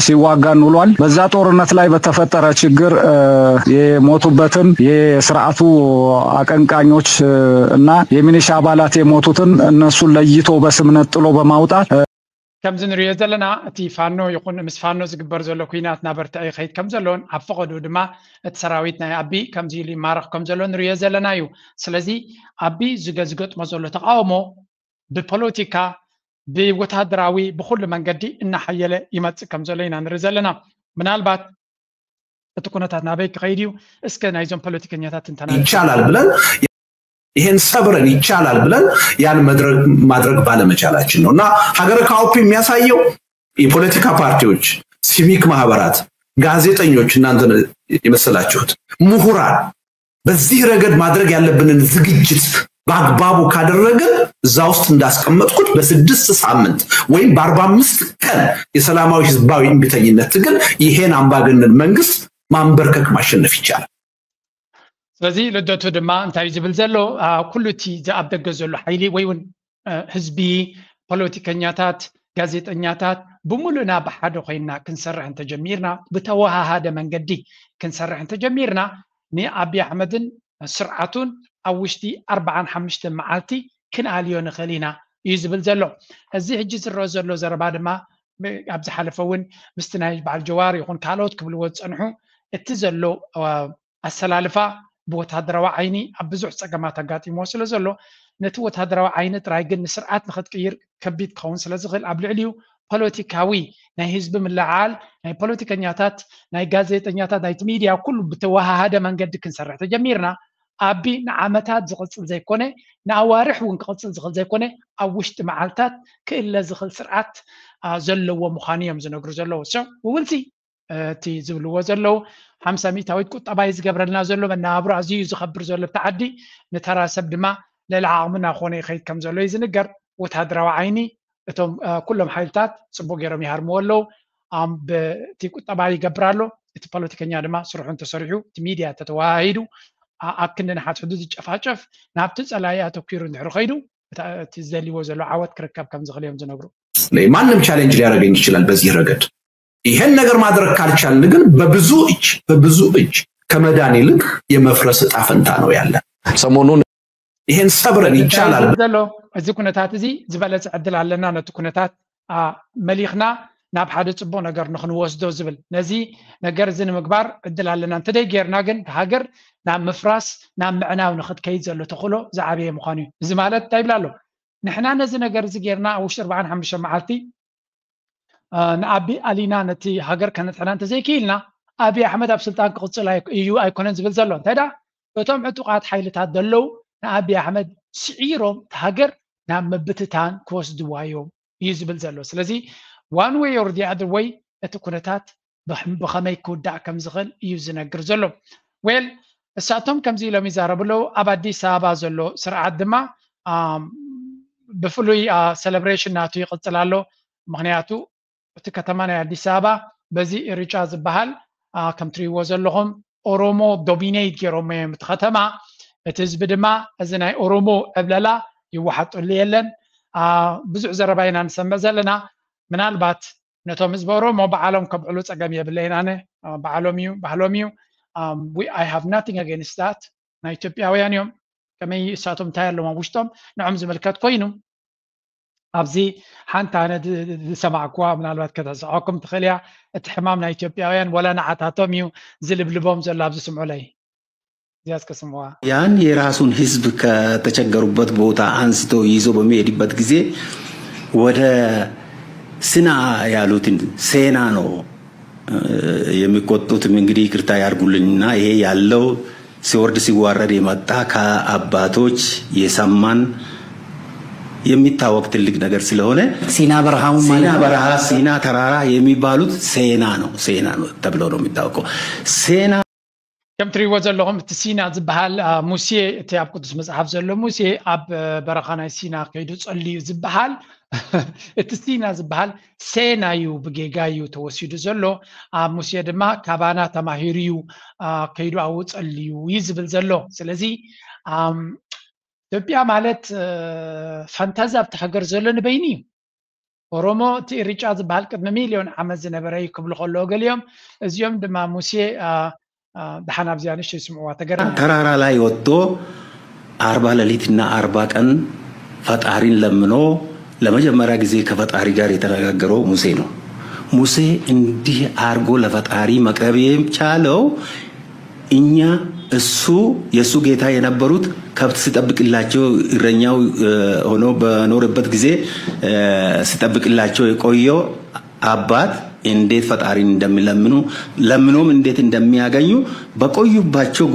ሲዋጋን ውሏል። በዛ ጦርነት ላይ በተፈጠረ ችግር የሞቱበትን የስርዓቱ አቀንቃኞች እና የሚኒሻ አባላት የሞቱትን እነሱን ለይቶ በስም ነጥሎ በማውጣት ከምዚ ንሪኦ ዘለና እቲ ፋኖ ይኹን ምስ ፋኖ ዝግበር ዘሎ ኩናት እናበርትዐ ይኸይድ ከም ዘሎን ኣብ ፈቐድኡ ድማ እቲ ሰራዊት ናይ ኣቢ ከምዚ ኢሉ ይማረኽ ከም ዘሎ ንሪኦ ዘለና እዩ። ስለዚ ኣቢ ዝገ- ዝገጥሞ ዘሎ ተቃውሞ ብፖለቲካ ብወታደራዊ ብኩሉ መንገዲ እናሓየለ ይመፅእ ከም ዘሎ ኢና ንርኢ ዘለና። ምናልባት እቲ ኩነታት ናበይ ክኸይድ እዩ? እስከ ናይዞም ፖለቲከኛታት ትንተና ይቻላል ብለን ይሄን ሰብረን ይቻላል ብለን ያን መድረግ ማድረግ ባለመቻላችን ነው። እና ሀገረ ካውፒ የሚያሳየው የፖለቲካ ፓርቲዎች፣ ሲቪክ ማህበራት፣ ጋዜጠኞች፣ እናንተ የመሰላችሁት ምሁራን በዚህ ረገድ ማድረግ ያለብንን ዝግጅት በአግባቡ ካደረግን እዛ ውስጥ እንዳስቀመጥኩት በስድስት ሳምንት ወይም በአርባ አምስት ቀን የሰላማዊ ህዝባዊ እምቢተኝነት ትግል ይሄን አምባገነን መንግስት ማንበርከክ ማሸነፍ ይቻላል። ስለዚ ልደቱ ድማ እንታይ ዝብል ዘሎ ኩሉ እቲ ኣብ ደገ ዘሎ ሓይሊ ወይ እውን ህዝቢ፣ ፖለቲከኛታት፣ ጋዜጠኛታት ብምሉእና ብሓደ ኮይና ክንሰርሕ እንተጀሚርና፣ ብተወሃሃደ መንገዲ ክንሰርሕ እንተጀሚርና ንኣብይ ኣሕመድን ስርዓቱን ኣብ ውሽጢ ኣርባዓን ሓሙሽተን መዓልቲ ክንኣልዮ ንኽእል ኢና እዩ ዝብል ዘሎ። እዚ ሕጂ ዝረአ ዘሎ ዘረባ ድማ ኣብ ዝሓለፈ እውን ምስቲ ናይ በዓል ጀዋር ይኹን ካልኦት ክብልዎ ዝፀንሑ እቲ ዘሎ ኣሰላልፋ ብወታደራዊ ዓይኒ ኣብ ብዙሕ ፀገማት ኣጋጢምዎ ስለ ዘሎ ነቲ ወታደራዊ ዓይኒ ጥራይ ግን ንስርዓት ንኽትቅይር ከቢድ ክኸውን ስለ ዝኽእል ኣብ ልዕሊኡ ፖለቲካዊ ናይ ህዝቢ ምልዓል ናይ ፖለቲከኛታት ናይ ጋዜጠኛታት ናይቲ ሚድያ ኩሉ ብተወሃሃደ መንገዲ ክንሰርሕ ተጀሚርና ኣቢ ንዓመታት ዝቕፅል ዘይኮነ ንኣዋርሕ እውን ክቕፅል ዝኽእል ዘይኮነ ኣብ ውሽጢ መዓልታት ክእለ ዝኽእል ስርዓት ዘለዎ ምዃኑ እዮም ዝነግሩ ዘለዉ። ብውልሲ እቲ ዝብልዎ ዘለዉ ሓምሳ ሚእታዊት ቁጠባ እዩ ዝገብረልና ዘሎ መነባብሮ ኣዝዩ እዩ ዝኸብር ዘሎ እቲ ዓዲ ንተራ ሰብ ድማ ልዕሊ ዓቕምና ክኾነ ይኸይድ ከም ዘሎ እዩ ዝንገር። ወታደራዊ ዓይኒ እቶም ኩሎም ሓይልታት ፅቡቅ ገይሮም ይሃርምዎ ኣለዉ። በቲ ቁጠባ ይገብር ኣሎ። እቲ ፖለቲከኛ ድማ ስርሑ እንተሰሪሑ እቲ ሚድያ እንተተወሃሂዱ ኣብ ክንዲ ንሓድሕዱ ዝጨፋጨፍ ናብቲ ፀላኢ ኣተኪሩ እንድሕሪ ከይዱ እቲ ዝደልይዎ ዘሎ ዓወት ክርከብ ከም ዝኽእል እዮም ዝነግሩ። ማንም ቻሌንጅ ሊያደርገኝ ይችላል በዚህ ረገድ። ይሄን ነገር ማድረግ ካልቻልን ግን በብዙ እጅ በብዙ እጅ ከመዳን ይልቅ የመፍረስ እጣ ፈንታ ነው ያለን። ሰሞኑን ይሄን ሰብረን ይቻላል ዘሎ እዚ ኩነታት እዚ ዝበለፀ ዕድል ኣለና ነቲ ኩነታት መሊኽና ናብ ሓደ ፅቡቅ ነገር ንክንወስዶ ዝብል ነዚ ነገር እዚ ንምግባር ዕድል ኣለና እንተደይ ጌርና ግን ሃገር ናብ ምፍራስ ናብ ምዕናው ንክትከይድ ዘሎ ተኽእሎ ዝዓበየ ምዃኑ እዩ። እዚ ማለት እንታይ ይብል ኣሎ? ንሕና ነዚ ነገር እዚ ጌርና ኣብ ውሽጢ ኣርባዓን ሓሙሽተ መዓልቲ ንኣቢ ኣሊና ነቲ ሃገር ከነድሕና እንተዘይክኢልና ኣብይ ኣሕመድ ኣብ ስልጣን ክቕፅል እዩ ኣይኮነን ዝብል ዘሎ እንታይ ዳ እቶም ዕጡቃት ሓይልታት ዘለዉ ንኣብይ ኣሕመድ ስዒሮም እቲ ሃገር ናብ ምብትታን ክወስድዋ እዮም እዩ ዝብል ዘሎ። ስለዚ one way or the other way እቲ ኩነታት ብኸመይ ክውዳእ ከም ዝኽእል እዩ ዝነግር ዘሎ። ዌል እሳቶም ከምዚ ኢሎም ይዛረቡ ኣለዉ። ኣብ ኣዲስ ኣበባ ዘሎ ስርዓት ድማ ብፍሉይ ሰለብሬሽን ናቱ ይቕፅል ኣሎ። ምክንያቱ እቲ ከተማ ናይ ኣዲስ ኣበባ በዚ ኢርጫ ዝበሃል ከም ትሪእዎ ዘለኹም ኦሮሞ ዶሚኔት ገይሮሞ እዮም እቲ ከተማ። እቲ ህዝቢ ድማ እዚ ናይ ኦሮሞ ዕብለላ ይወሓጠሉ የለን። ብዙሕ ዘረባ ኢና ንሰምዕ ዘለና። ምናልባት ነቶም ህዝቢ ኦሮሞ በዓሎም ከብዕሉ ፀገም የብለይን ኣነ። በዓሎም እዩ ባህሎም እዩ። I have nothing against that። ናይ ኢትዮጵያውያን እዮም። ከመይ እሳቶም እንታይ ኣለዎም ውሽጦም ንዖም ዝምልከት ኮይኑ ኣብዚ ሓንቲ ኣነ ዝሰማዕኩዋ ምናልባት ከተስዕኩም ትኽእል እያ። እቲ ሕማም ናይ ኢትዮጵያውያን ወላ ንዓታቶም እዩ ዝልብልቦም ዘሎ ኣብዚ ስምዑለይ። እዚኣ እስከ ስምዋ። ያን የራሱን ህዝብ ከተቸገሩበት ቦታ አንስቶ ይዞ በሚሄድበት ጊዜ ወደ ስና ያሉትን ሴና ነው የሚቆጡትም። እንግዲህ ይቅርታ ያርጉልኝና ይሄ ያለው ሲወርድ ሲዋረድ የመጣ ከአባቶች የሰማን የሚታወቅ ትልቅ ነገር ስለሆነ ሲና በረሃው ሲና በረሃ፣ ሲና ተራራ የሚባሉት ሴና ነው። ሴና ነው ተብሎ ነው የሚታወቀው። ሴና ከም ትሪእዎ ዘለኹም እቲ ሲና ዝበሃል ሙሴ፣ እቲ ኣብ ቅዱስ መፅሓፍ ዘሎ ሙሴ ኣብ በረኻ ናይ ሲና ከይዱ ጸልዩ ዝበሃል እቲ ሲና ዝበሃል ሴና እዩ፣ ብጌጋ እዩ ተወሲዱ ዘሎ። ኣብ ሙሴ ድማ ካባና ተማሂሩ እዩ ከይዱ ኣብኡ ጸልዩ እዩ ዝብል ዘሎ። ስለዚ ኢትዮጵያ ማለት ፈንታዚ ኣብቲ ሃገር ዘሎ ንበይኒ እዩ። ኦሮሞ እቲ ኢሪጫ ዝበሃል ቅድሚ ሚልዮን ዓመት ዝነበረ እዩ ክብሉ ከለዉ ገሊኦም፣ እዚኦም ድማ ሙሴ ደሓን ኣብዚኣ ንእሽተይ ስምዕዋ ተገርም ተራራ ላይ ወጥቶ አርባ ሌሊትና አርባ ቀን ፈጣሪን ለምኖ ለመጀመሪያ ጊዜ ከፈጣሪ ጋር የተነጋገረው ሙሴ ነው። ሙሴ እንዲህ አርጎ ለፈጣሪ መቅረብ የቻለው እኛ እሱ የእሱ ጌታ የነበሩት ከብት ሲጠብቅላቸው እረኛው ሆኖ በኖረበት ጊዜ ሲጠብቅላቸው የቆየው አባት እንዴት ፈጣሪን እንደሚለምኑ ለምኖም እንዴት እንደሚያገኙ በቆዩባቸው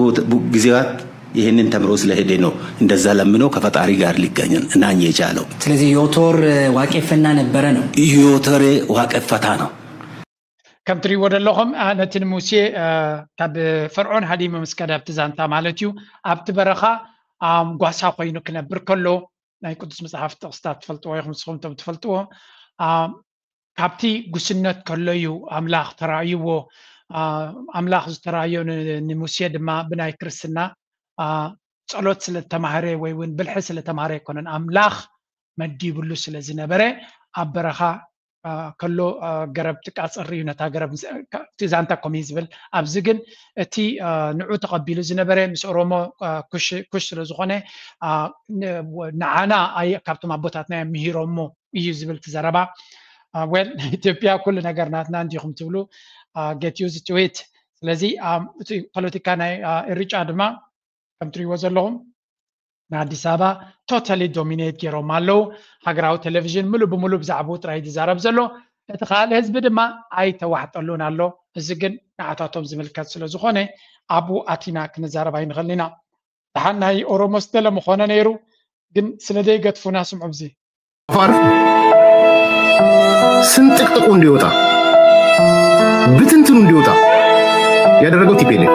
ጊዜያት ይህንን ተምሮ ስለሄደ ነው እንደዛ ለምኖ ከፈጣሪ ጋር ሊገናኝ የቻለው። ስለዚህ ዮቶር ዋቄፈና ነበረ ነው። ዮቶሬ ዋቄፈታ ነው። ከም ትሪእዎ ዘለኹም ነቲ ንሙሴ ካብ ፈርዖን ሃዲሙ ምስ ከደ ኣብቲ ዛንታ ማለት እዩ ኣብቲ በረኻ ጓሳ ኮይኑ ክነብር ከሎ ናይ ቅዱስ መጽሓፍ ጥቕስታት ትፈልጥዎ ኢኹም ንስኹም ቶም ትፈልጥዎ ካብቲ ጉስነት ከሎ እዩ ኣምላኽ ተራእይዎ። ኣምላኽ ዝተራእዮ ንሙሴ ድማ ብናይ ክርስትና ጸሎት ስለ ዝተማህረ ወይ እውን ብልሒ ስለ ተማህረ ኣይኮነን፣ ኣምላኽ መዲብሉ ስለ ዝነበረ ኣብ በረኻ ከሎ ገረብ ጥቃ ጸሪ እዩ ነታ ገረብ እቲ ዛንታ ኮሚ ዝብል ኣብዚ ግን እቲ ንዑ ተቐቢሉ ዝነበረ ምስ ኦሮሞ ኩሽ ስለ ዝኾነ ንዓና ካብቶም ኣቦታትና እዮም ምሂሮሞ እዩ ዝብል እቲ ዘረባ። ወል ኢትዮጵያ ኩሉ ነገር ናትና እንዲኹም ትብሉ get used to it። ስለዚ እቲ ፖለቲካ ናይ እርጫ ድማ ከም ትሪእዎ ዘለኹም ንኣዲስ ኣበባ totally dominate ገይሮም ኣለዉ። ሃገራዊ ቴሌቪዥን ምሉእ ብምሉእ ብዛዕባኡ ጥራይ ዝዛረብ ዘሎ፣ እቲ ካልእ ህዝቢ ድማ ኣይተዋሕጠሉን ኣሎ። እዚ ግን ንዓታቶም ዝምልከት ስለ ዝኾነ ኣብኡ ኣቲና ክንዛረብ ኣይንኽእልን ኢና። ደሓን ናይ ኦሮሞ ስተለ ምኾነ ነይሩ፣ ግን ስለ ዘይገድፉና ስምዑ እዚ። አፋር ስንጥቅጥቁ እንዲወጣ ብትንትኑ እንዲወጣ ያደረገው ቲፒኤልኤፍ።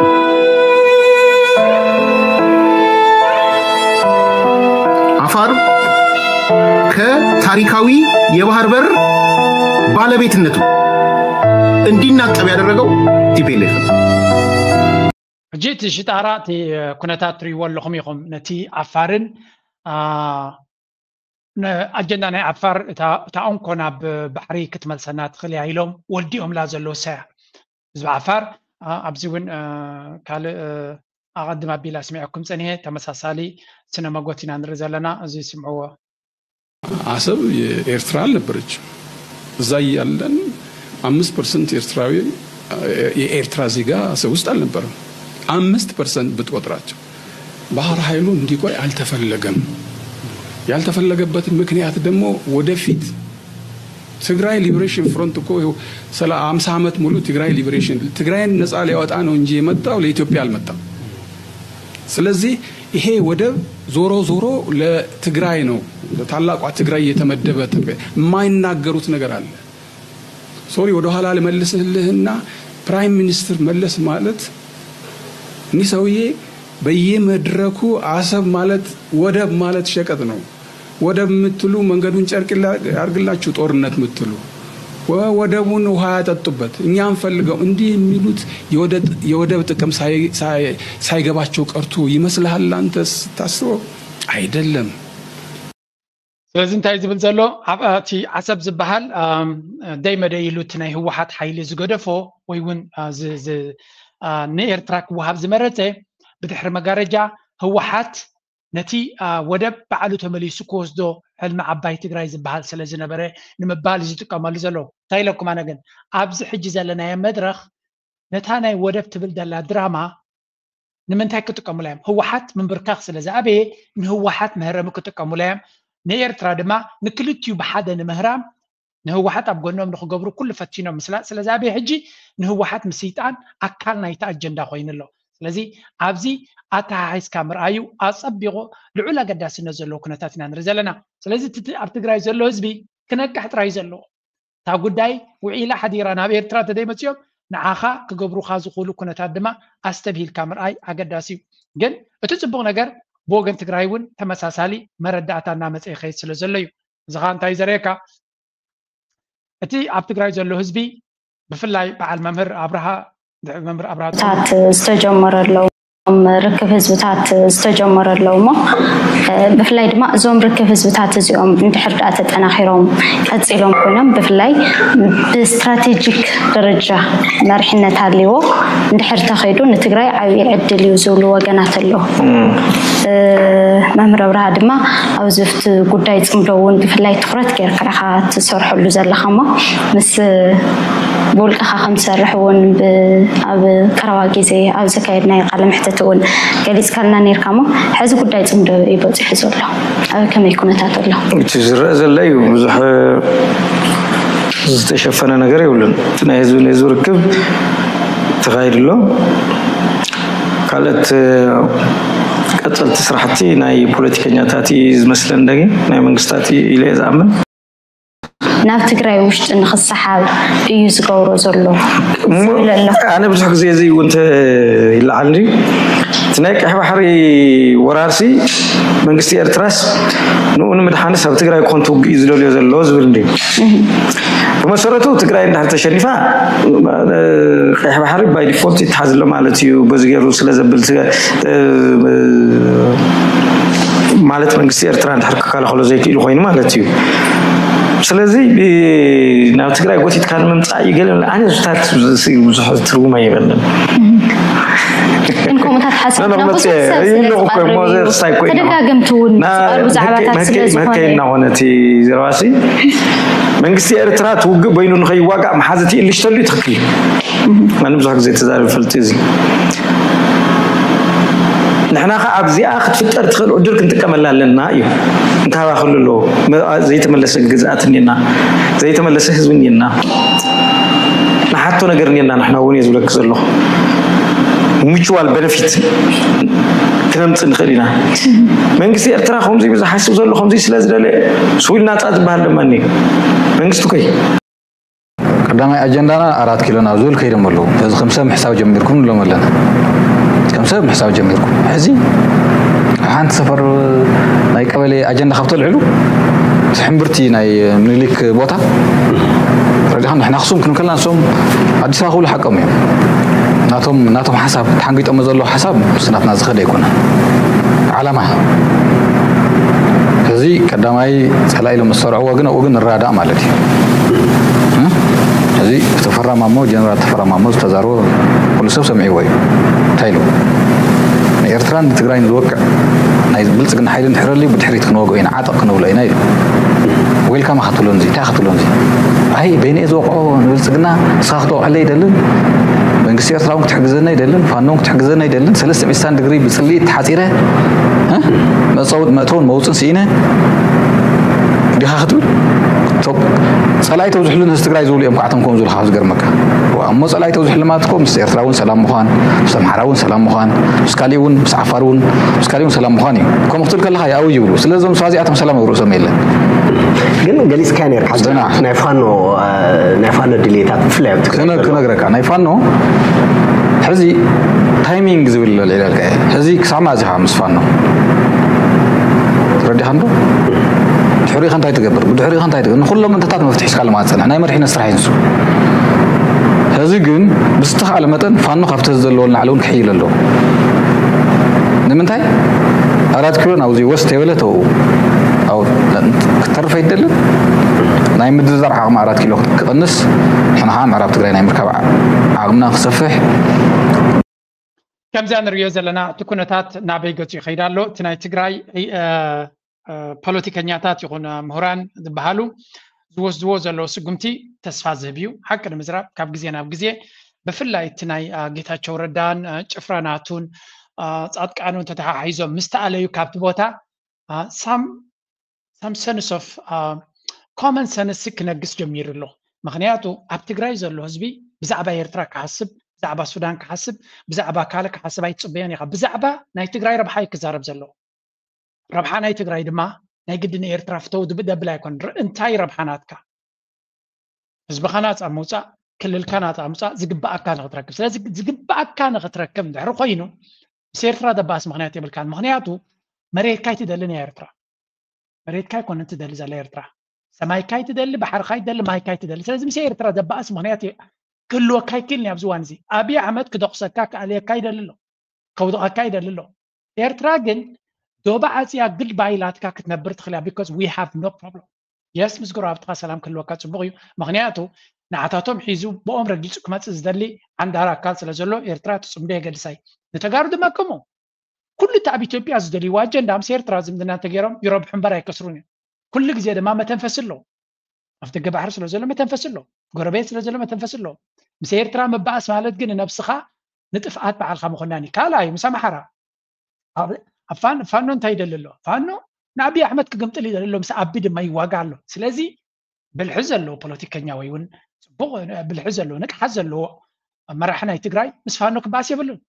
አፋር ከታሪካዊ የባህር በር ባለቤትነቱ እንዲናጠብ ያደረገው ቲፒኤልኤፍ። ሕጂ እቲ ሽጣራ እቲ ኩነታት ትሪእዎ ኣለኹም ኢኹም። ነቲ ዓፋርን ኣጀንዳ ናይ ዓፋር እታ እንኮ ናብ ባሕሪ ክትመልሰና ትኽእል እያ ኢሎም ወዲኦምላ ዘለዉ ሰያ ህዝቢ ዓፋር። ኣብዚ እውን ካልእ ኣቐድም ኣቢላ ስሚዐኩም ጸኒሐ ተመሳሳሊ ስነ መጎት ኢና ንርኢ ዘለና። እዚ ስምዕዎ። አሰብ የኤርትራ አልነበረችም። እዛ እያለን አምስት ፐርሰንት ኤርትራዊ የኤርትራ ዜጋ አሰብ ውስጥ አልነበረም። አምስት ፐርሰንት ብትቆጥራቸው ባህር ኃይሉ እንዲቆይ አልተፈለገም። ያልተፈለገበት ምክንያት ደግሞ ወደፊት ትግራይ ሊበሬሽን ፍሮንት እኮ ይኸው ስለ አምሳ ዓመት ሙሉ ትግራይ ሊበሬሽን ትግራይን ነፃ ሊያወጣ ነው እንጂ የመጣው ለኢትዮጵያ አልመጣም። ስለዚህ ይሄ ወደብ ዞሮ ዞሮ ለትግራይ ነው፣ ለታላቋ ትግራይ የተመደበ የማይናገሩት ነገር አለ። ሶሪ ወደኋላ ልመልስልህና ፕራይም ሚኒስትር መለስ ማለት እኒህ ሰውዬ በየመድረኩ አሰብ ማለት ወደብ ማለት ሸቀጥ ነው። ወደብ የምትሉ መንገዱን ጨርቅ ያርግላችሁ፣ ጦርነት የምትሉ ወደቡን ውሃ ያጠጡበት፣ እኛ እንፈልገው እንዲህ የሚሉት የወደብ ጥቅም ሳይገባቸው ቀርቶ ይመስልሃል? አንተ ስታስበው አይደለም። ስለዚ እንታይ ዝብል ዘሎ እቲ ዓሰብ ዝበሃል ደይ መደይ ኢሉ እቲ ናይ ህወሓት ሓይሊ ዝገደፎ ወይ እውን ንኤርትራ ክወሃብ ዝመረፀ ብድሕሪ መጋረጃ ህወሓት ነቲ ወደብ ባዕሉ ተመሊሱ ክወስዶ ሕልሚ ዓባይ ትግራይ ዝበሃል ስለ ዝነበረ ንምባል እዩ ዝጥቀመሉ ዘሎ። እንታይ ኢለኩም ኣነ ግን ኣብዚ ሕጂ ዘለናዮ መድረኽ ነታ ናይ ወደብ ትብል ዘላ ድራማ ንምንታይ ክጥቀሙላ እዮም? ህወሓት ምንብርካኽ ስለ ዝኣበየ ንህወሓት መህረሚ ክጥቀሙላ እዮም። ንኤርትራ ድማ ንክልቲኡ ብሓደ ንምህራም ንህወሓት ኣብ ጎኖም ንክገብሩ ኩሉ ፈቲኖም ምስላ ስለ ዝኣበየ ሕጂ ንህወሓት ምስይጣን ኣካል ናይቲ ኣጀንዳ ኮይኑ ኣሎ። ስለዚ ኣብዚ ኣተሓሒዝካ ምርኣዩ ኣፀቢቑ ልዑል ኣገዳስነት ዘለዎ ኩነታት ኢና ንርኢ ዘለና። ስለዚ እቲ ኣብ ትግራይ ዘሎ ህዝቢ ክነቅሕ ጥራይ ዘለዎ እታ ጉዳይ ውዒላ ሓዲራ ናብ ኤርትራ ተደይመፅኦም ንዓኻ ክገብሩኻ ዝኽእሉ ኩነታት ድማ ኣስተብሂልካ ምርኣይ ኣገዳሲ እዩ። ግን እቲ ፅቡቕ ነገር ብወገን ትግራይ እውን ተመሳሳሊ መረዳእታ እናመፀ ይኸይድ ስለ ዘሎ እዩ። እዚ ከዓ እንታይ ዘርእየካ እቲ ኣብ ትግራይ ዘሎ ህዝቢ ብፍላይ በዓል መምህር ኣብርሃ መምህር ኣብርሃ ታት ዝተጀመረሎም ርክብ ህዝብታት ዝተጀመረሎም እሞ ብፍላይ ድማ እዞም ርክብ ህዝብታት እዚኦም እንድሕር ዳ ተጠናኺሮም ቀፂሎም ኮይኖም ብፍላይ ብስትራቴጂክ ደረጃ መሪሕነት ኣልዎ እንድሕር ተኸይዱ ንትግራይ ዓብዪ ዕድል እዩ ዝብሉ ወገናት ኣለዉ። መምህር ኣብርሃ ድማ ኣብዚ ኣብቲ ጉዳይ ፅምዶ እውን ብፍላይ ትኩረት ጌርካ ኢኻ ትሰርሐሉ ዘለኻ እሞ ምስ ብውልቅኻ ከም ትሰርሕ እውን ኣብ ቀረባ ግዜ ኣብ ዘካየድናዮ ቃለ መሕትት እውን ገሊፅካልና ነርካ እሞ ሕዚ ጉዳይ ፅምዶ እዩ በፂሑ ዘሎ ኣብ ከመይ ኩነታት ኣሎ? እቲ ዝረአ ዘሎ እዩ ብዙሕ ዝተሸፈነ ነገር የብሉን። እቲ ናይ ህዝቢ ንህዝቢ ርክብ ተኻይዱ ኣሎ። ካልኦት ቀፀልቲ ስራሕቲ ናይ ፖለቲከኛታት እዩ ዝመስለን ደጊ ናይ መንግስታት እዩ ኢለ እየ ዝኣምን። ናብ ትግራይ ውሽጢ ንክሰሓብ እዩ ዝገብሮ ዘሎ ዝብል ኣሎ። ኣነ ብዙሕ ግዜ እዚ እውን ይለዓል እንዲ እቲ ናይ ቀሕ ባሕሪ ወራርሲ መንግስቲ ኤርትራስ ንኡ ንምድሓንስ ኣብ ትግራይ ክኾን ትውግእ እዩ ዝደልዮ ዘሎ ዝብል እንዲ ብመሰረቱ ትግራይ እንዳር ተሸኒፋ ቀሕ ባሕሪ ባይ ዲፎልት ይተሓዝሎ ማለት እዩ። በዚ ገይሩ ስለ ዘብል ማለት መንግስቲ ኤርትራ እንድሕር ክከላኸሎ ዘይክእል ኮይኑ ማለት እዩ። ስለዚ ናብ ትግራይ ጎቲትካ ንምምፃእ እዩ ገለ ኣነ ዝታት ብዙሕ ትርጉም ኣይበለን። ግን ከምኡታት ሓሳብ ተደጋገምቲ እውን ዝቀርቡ ዛዕባታት ስለዝኾነ እናኾነ እቲ ዘረባሲ መንግስቲ ኤርትራ ትውግእ በይኑ ንኸይዋጋእ መሓዝ እቲ ኢንዱስትሪ ትኽክል እዩ። ኣነ ብዙሕ ግዜ ተዛረብ ፈልጥ እዚ ንሕና ከ ኣብዚኣ ክትፍጠር ትኽእል ዕድል ክንጥቀመላ ኣለና እዩ። እንታባ ክሉ ኣለዎ ዘይተመለሰ ግዝኣት እኒና ዘይተመለሰ ህዝቢ እኒና ንሓቶ ነገር እኒና ንሕና እውን እየ ዝብለክ ዘለኹ mutual benefit ክነምፅእ ንኽእል ኢና። መንግስቲ ኤርትራ ከምዚ ዝሓስብ ዘሎ ከምዚ ስለ ዝደለ ስዊል ናፃ ዝበሃል ድማ እኒ መንግስቲ ኮይ ቀዳማይ ኣጀንዳና ኣራት ኪሎ ናብ ዝብል ከይዶም ኣለዉ። እዚ ከም ሰብ ምሕሳብ ጀሚርኩም ንብሎም ኣለና። ከም ሰብ ምሕሳብ ጀሚርኩም። ሕዚ ኣብ ሓንቲ ሰፈር ናይ ቀበሌ ኣጀንዳ ካብ ተልዕሉ እቲ ሕምብርቲ ናይ ምኒልክ ቦታ ረዲኻ ንሕና ኣኽሱም ክንብል ከለና ንሶም ኣዲስ ኣበባ ክብሉ ሓቆም እዮም። ናቶም ናቶም ሓሳብ ተሓንጊጦሞ ዘለዉ ሓሳብ ምስ ናትና ዝኸደ ኣይኮነን። ዓላማ ሕዚ ቀዳማይ ፀላኢ ኢሎም ዝሰርዕዎ ግን ኣብኡ ግን ንረዳእ ማለት እዩ። ሕዚ ተፈራ ማሞ ጀነራል ተፈራ ማሞ ዝተዛረቦ ኩሉ ሰብ ሰሚዕዎ እዩ። እንታይ ኢሉ ንኤርትራን ንትግራይን ዝወቅዕ ናይ ብልፅግና ሓይሊ እንድሕረልዩ ብድሕሪት ክንወግኦ ኢና ዓጠቕ ክነብሎ ኢና ኢሉ። ዌልካም ክትብሎን እዚ እንታይ ክትብሎን እዚ ኣይ በይነ እየ ዝወቅዖ ንብልፅግና ንስኻ ክትወቅዐለይ ኣይደልን መንግስቲ ኤርትራ እውን ክትሕግዘና ኣይደልን ፋኖ እውን ክትሕግዘና ኣይደልን ሰለስተ ሚእቲ ስሳን ድግሪ ብፅልኢት ተሓፂረ መእተውን መውፅን ስኢነ ዲኻ ክትብል ጸላኢ ተብዝሕሉ ንህዝቢ ትግራይ ዝብሉ እዮም ከዓቶም ከም ዝብሉ ካብ ዝገርመካ እሞ ጸላኢ ተብዝሕሉ ማለት እኮ ምስ ኤርትራ እውን ሰላም ምዃን ምስ ኣምሓራ እውን ሰላም ምዃን ምስ ካሊእ እውን ምስ ዓፋር እውን ምስ ካሊእ እውን ሰላም ምዃን እዩ ከምኡ ክትብል ከለካ ይኣው ይብሉ ስለዚ እዞም ሰባት እዚኣቶም ሰላም ኣብ ርእሶም የለን ግን ገሊፅካ ነርካ ናይ ፋኖ ናይ ፋኖ ድልየታት ብፍላይ ኣብ ትግራይ ክነግረካ ናይ ፋኖ ሕዚ ታይሚንግ ዝብል ልዕለልካ ሕዚ ክሳብ ማዚ ከዓ ምስ ፋኖ ረዲኻ እንዶ ድሕሪኻ እንታይ ትገብር ብድሕሪኻ እንታይ ትገብር ንኩሎም እንተታት መፍትሒ ስካ ለማፀንሕ ናይ መሪሕነት ስራሕ ይንሱ ሕዚ ግን ብዝተኻለ መጠን ፋኖ ካብቲ ህዚ ዘለዎ ንላዕሊ እውን ክሕይል ኣለዎ ንምንታይ ኣራት ኪሎ ናብዚ ወስ ተይበለ ተው ክትተርፍ ኣይደልን ናይ ምድርዳር ዓቕሚ ኣራት ኪሎ ክቕንስ ንሕና ከዓ ምዕራብ ትግራይ ናይ ምርካብ ዓቕምና ክሰፍሕ ከምዚኣ ንሪኦ ዘለና እቲ ኩነታት ናበይ ገፁ ይኸይድ ኣሎ? እቲ ናይ ትግራይ ፖለቲከኛታት ይኹን ምሁራን ዝበሃሉ ዝወስድዎ ዘለዉ ስጉምቲ ተስፋ ዝህብ እዩ። ሓቂ ንምዝራብ ካብ ግዜ ናብ ግዜ ብፍላይ እቲ ናይ ጌታቸው ረዳን ጭፍራናቱን ፃድቃኑን ተተሓሒዞም ምስ ተኣለዩ ካብቲ ቦታ ሳም ሳም ሰንስ ኦፍ ኮመን ሰንስ ክነግስ ጀሚሩ ኣሎ። ምክንያቱ ኣብ ትግራይ ዘሎ ህዝቢ ብዛዕባ ኤርትራ ክሓስብ፣ ብዛዕባ ሱዳን ክሓስብ፣ ብዛዕባ ካልእ ክሓስብ ኣይትፅበዮን ኢኻ። ብዛዕባ ናይ ትግራይ ረብሓ እዩ ክዛረብ ዘለዎ። ረብሓ ናይ ትግራይ ድማ ናይ ግድን ኤርትራ ፍተው ደብል ኣይኮን። እንታይ ረብሓ ናትካ? ህዝብኻ ናፃ ምውፃእ፣ ክልልካ ናፃ ምውፃእ ዝግባኣካ ንክትረክብ። ስለዚ ዝግባኣካ ንክትረክብ እንድሕር ኮይኑ ምስ ኤርትራ ደባስ ምክንያት የብልካን። ምክንያቱ መሬትካ ኣይትደልን እያ ኤርትራ። መሬትካ ኣይኮነን ትደሊ ዘላ ኤርትራ። ሰማይካ ኣይትደሊ፣ ባሕርካ ኣይትደሊ፣ ማይካ ኣይትደሊ። ስለዚ ምስ ኤርትራ ደባኣስ ምክንያት ክህልወካ ኣይክእልን ኣብዚ እዋን እዚ። ኣብይ ኣሕመድ ክደቑሰካ ክኣልየካ ይደሊ ኣሎ፣ ከውድቐካ ይደሊ ኣሎ። ኤርትራ ግን ዶባ ዓፅያ ግድ ባይላትካ ክትነብር ትኽእል እያ። Because we have no problem። የስ ምስ ጎረባብትኻ ሰላም ክህልወካ ፅቡቕ እዩ። ምክንያቱ ንዓታቶም ሒዙ ብኦም ረጊፁ ክመፅእ ዝደሊ ዓንዳር ኣካል ስለ ዘሎ ኤርትራ ትፅምዶ የገድሳ እዩ። ንተጋሩ ድማ ከምኡ ኩሉ እቲ ኣብ ኢትዮጵያ ዝደልይዎ ኣጀንዳ ምስ ኤርትራ ዝምድና እንተገይሮም ይረብሑ እምበር ኣይከስሩን እዮም። ኩሉ ግዜ ድማ መተንፈሲ ኣለዎ። ኣብ ደገ ባሕሪ ስለ ዘሎ መተንፈሲ ኣለዎ። ጎረቤት ስለ ዘሎ መተንፈሲ ኣለዎ። ምስ ኤርትራ ምባኣስ ማለት ግን ንነብስኻ ንጥፍኣት በዓልካ ምኾናን እዩ። ካልኣዩ ምስ ኣምሓራ ኣብ ፋኖ እንታይ ይደሊ ኣሎ? ፋኖ ንኣብይ ኣሕመድ ክግምጥል ይደሊ ኣሎ። ምስ ኣቢ ድማ ይዋጋ ኣሎ። ስለዚ ብልሒ ዘለዎ ፖለቲከኛ ወይ እውን ፅቡቕ ብልሒ ዘለዎ ንቅሓት ዘለዎ መራሒ ናይ ትግራይ ምስ ፋኖ ክበኣስ የብሉን።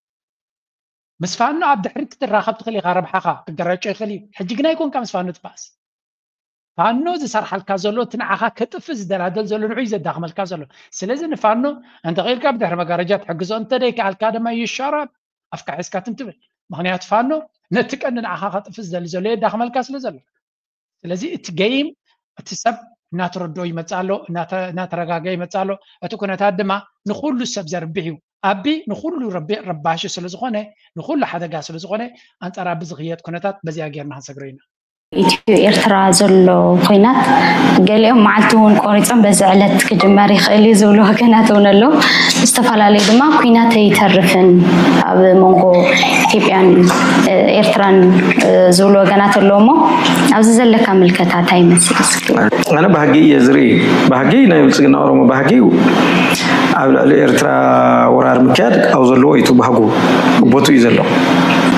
ምስ ፋኖ ኣብ ድሕሪት ክትራኸብ ትኽእል ኢኻ፣ ረብሓኻ ክገረጮ ይኽእል እዩ። ሕጂ ግን ኣይኮንካ ምስ ፋኖ ትበኣስ። ፋኖ ዝሰርሓልካ ዘሎ እቲ ንዓኻ ከጥፍእ ዝደላደል ዘሎ ንዑይ ዘዳኽመልካ ዘሎ። ስለዚ ንፋኖ እንተኽኢልካ ብድሕሪ መጋረጃ ትሕግዞ፣ እንተደይከኣልካ ድማ ይሻራብ ኣፍካ ሒዝካ ትም ትብል። ምክንያቱ ፋኖ ነቲ ቀንዲ ንዓኻ ከጥፍእ ዝደሊ ዘሎ የዳኽመልካ ስለ ዘሎ። ስለዚ እቲ ገይም እቲ ሰብ እናተረድኦ ይመፅእ ኣሎ፣ እናተረጋገ ይመፅእ ኣሎ። እቲ ኩነታት ድማ ንኩሉ ሰብ ዘርብሕ እዩ። ኣቢ ንኩሉ ረባሺ ስለዝኮነ፣ ንኩሉ ሓደጋ ስለዝኮነ፣ ኣንፃር ኣቢ ዝክየድ ኩነታት በዚኣ ጌርና ክንሰግሮ ኢና። ኢትዮ ኤርትራ ዘሎ ኩናት ገሊኦም መዓልቲ እውን ቆሪፆም በዚ ዕለት ክጅመር ይኽእል እዩ ዝብሉ ወገናት እውን ኣለዉ። ዝተፈላለዩ ድማ ኩናት ኣይተርፍን ኣብ መንጎ ኢትዮጵያን ኤርትራን ዝብሉ ወገናት ኣለዉ እሞ ኣብዚ ዘለካ ምልከታ እንታይ ይመስል? እስኪ ኣነ ባህጊ እየ ዝርኢ። ባህጊ ናይ ብልፅግና ኦሮሞ ባህጊ ኣብ ልዕሊ ኤርትራ ወራር ምክያድ ኣብ ዘለዎ እዩ እቲ ባህጉ ቦቱ እዩ ዘሎ።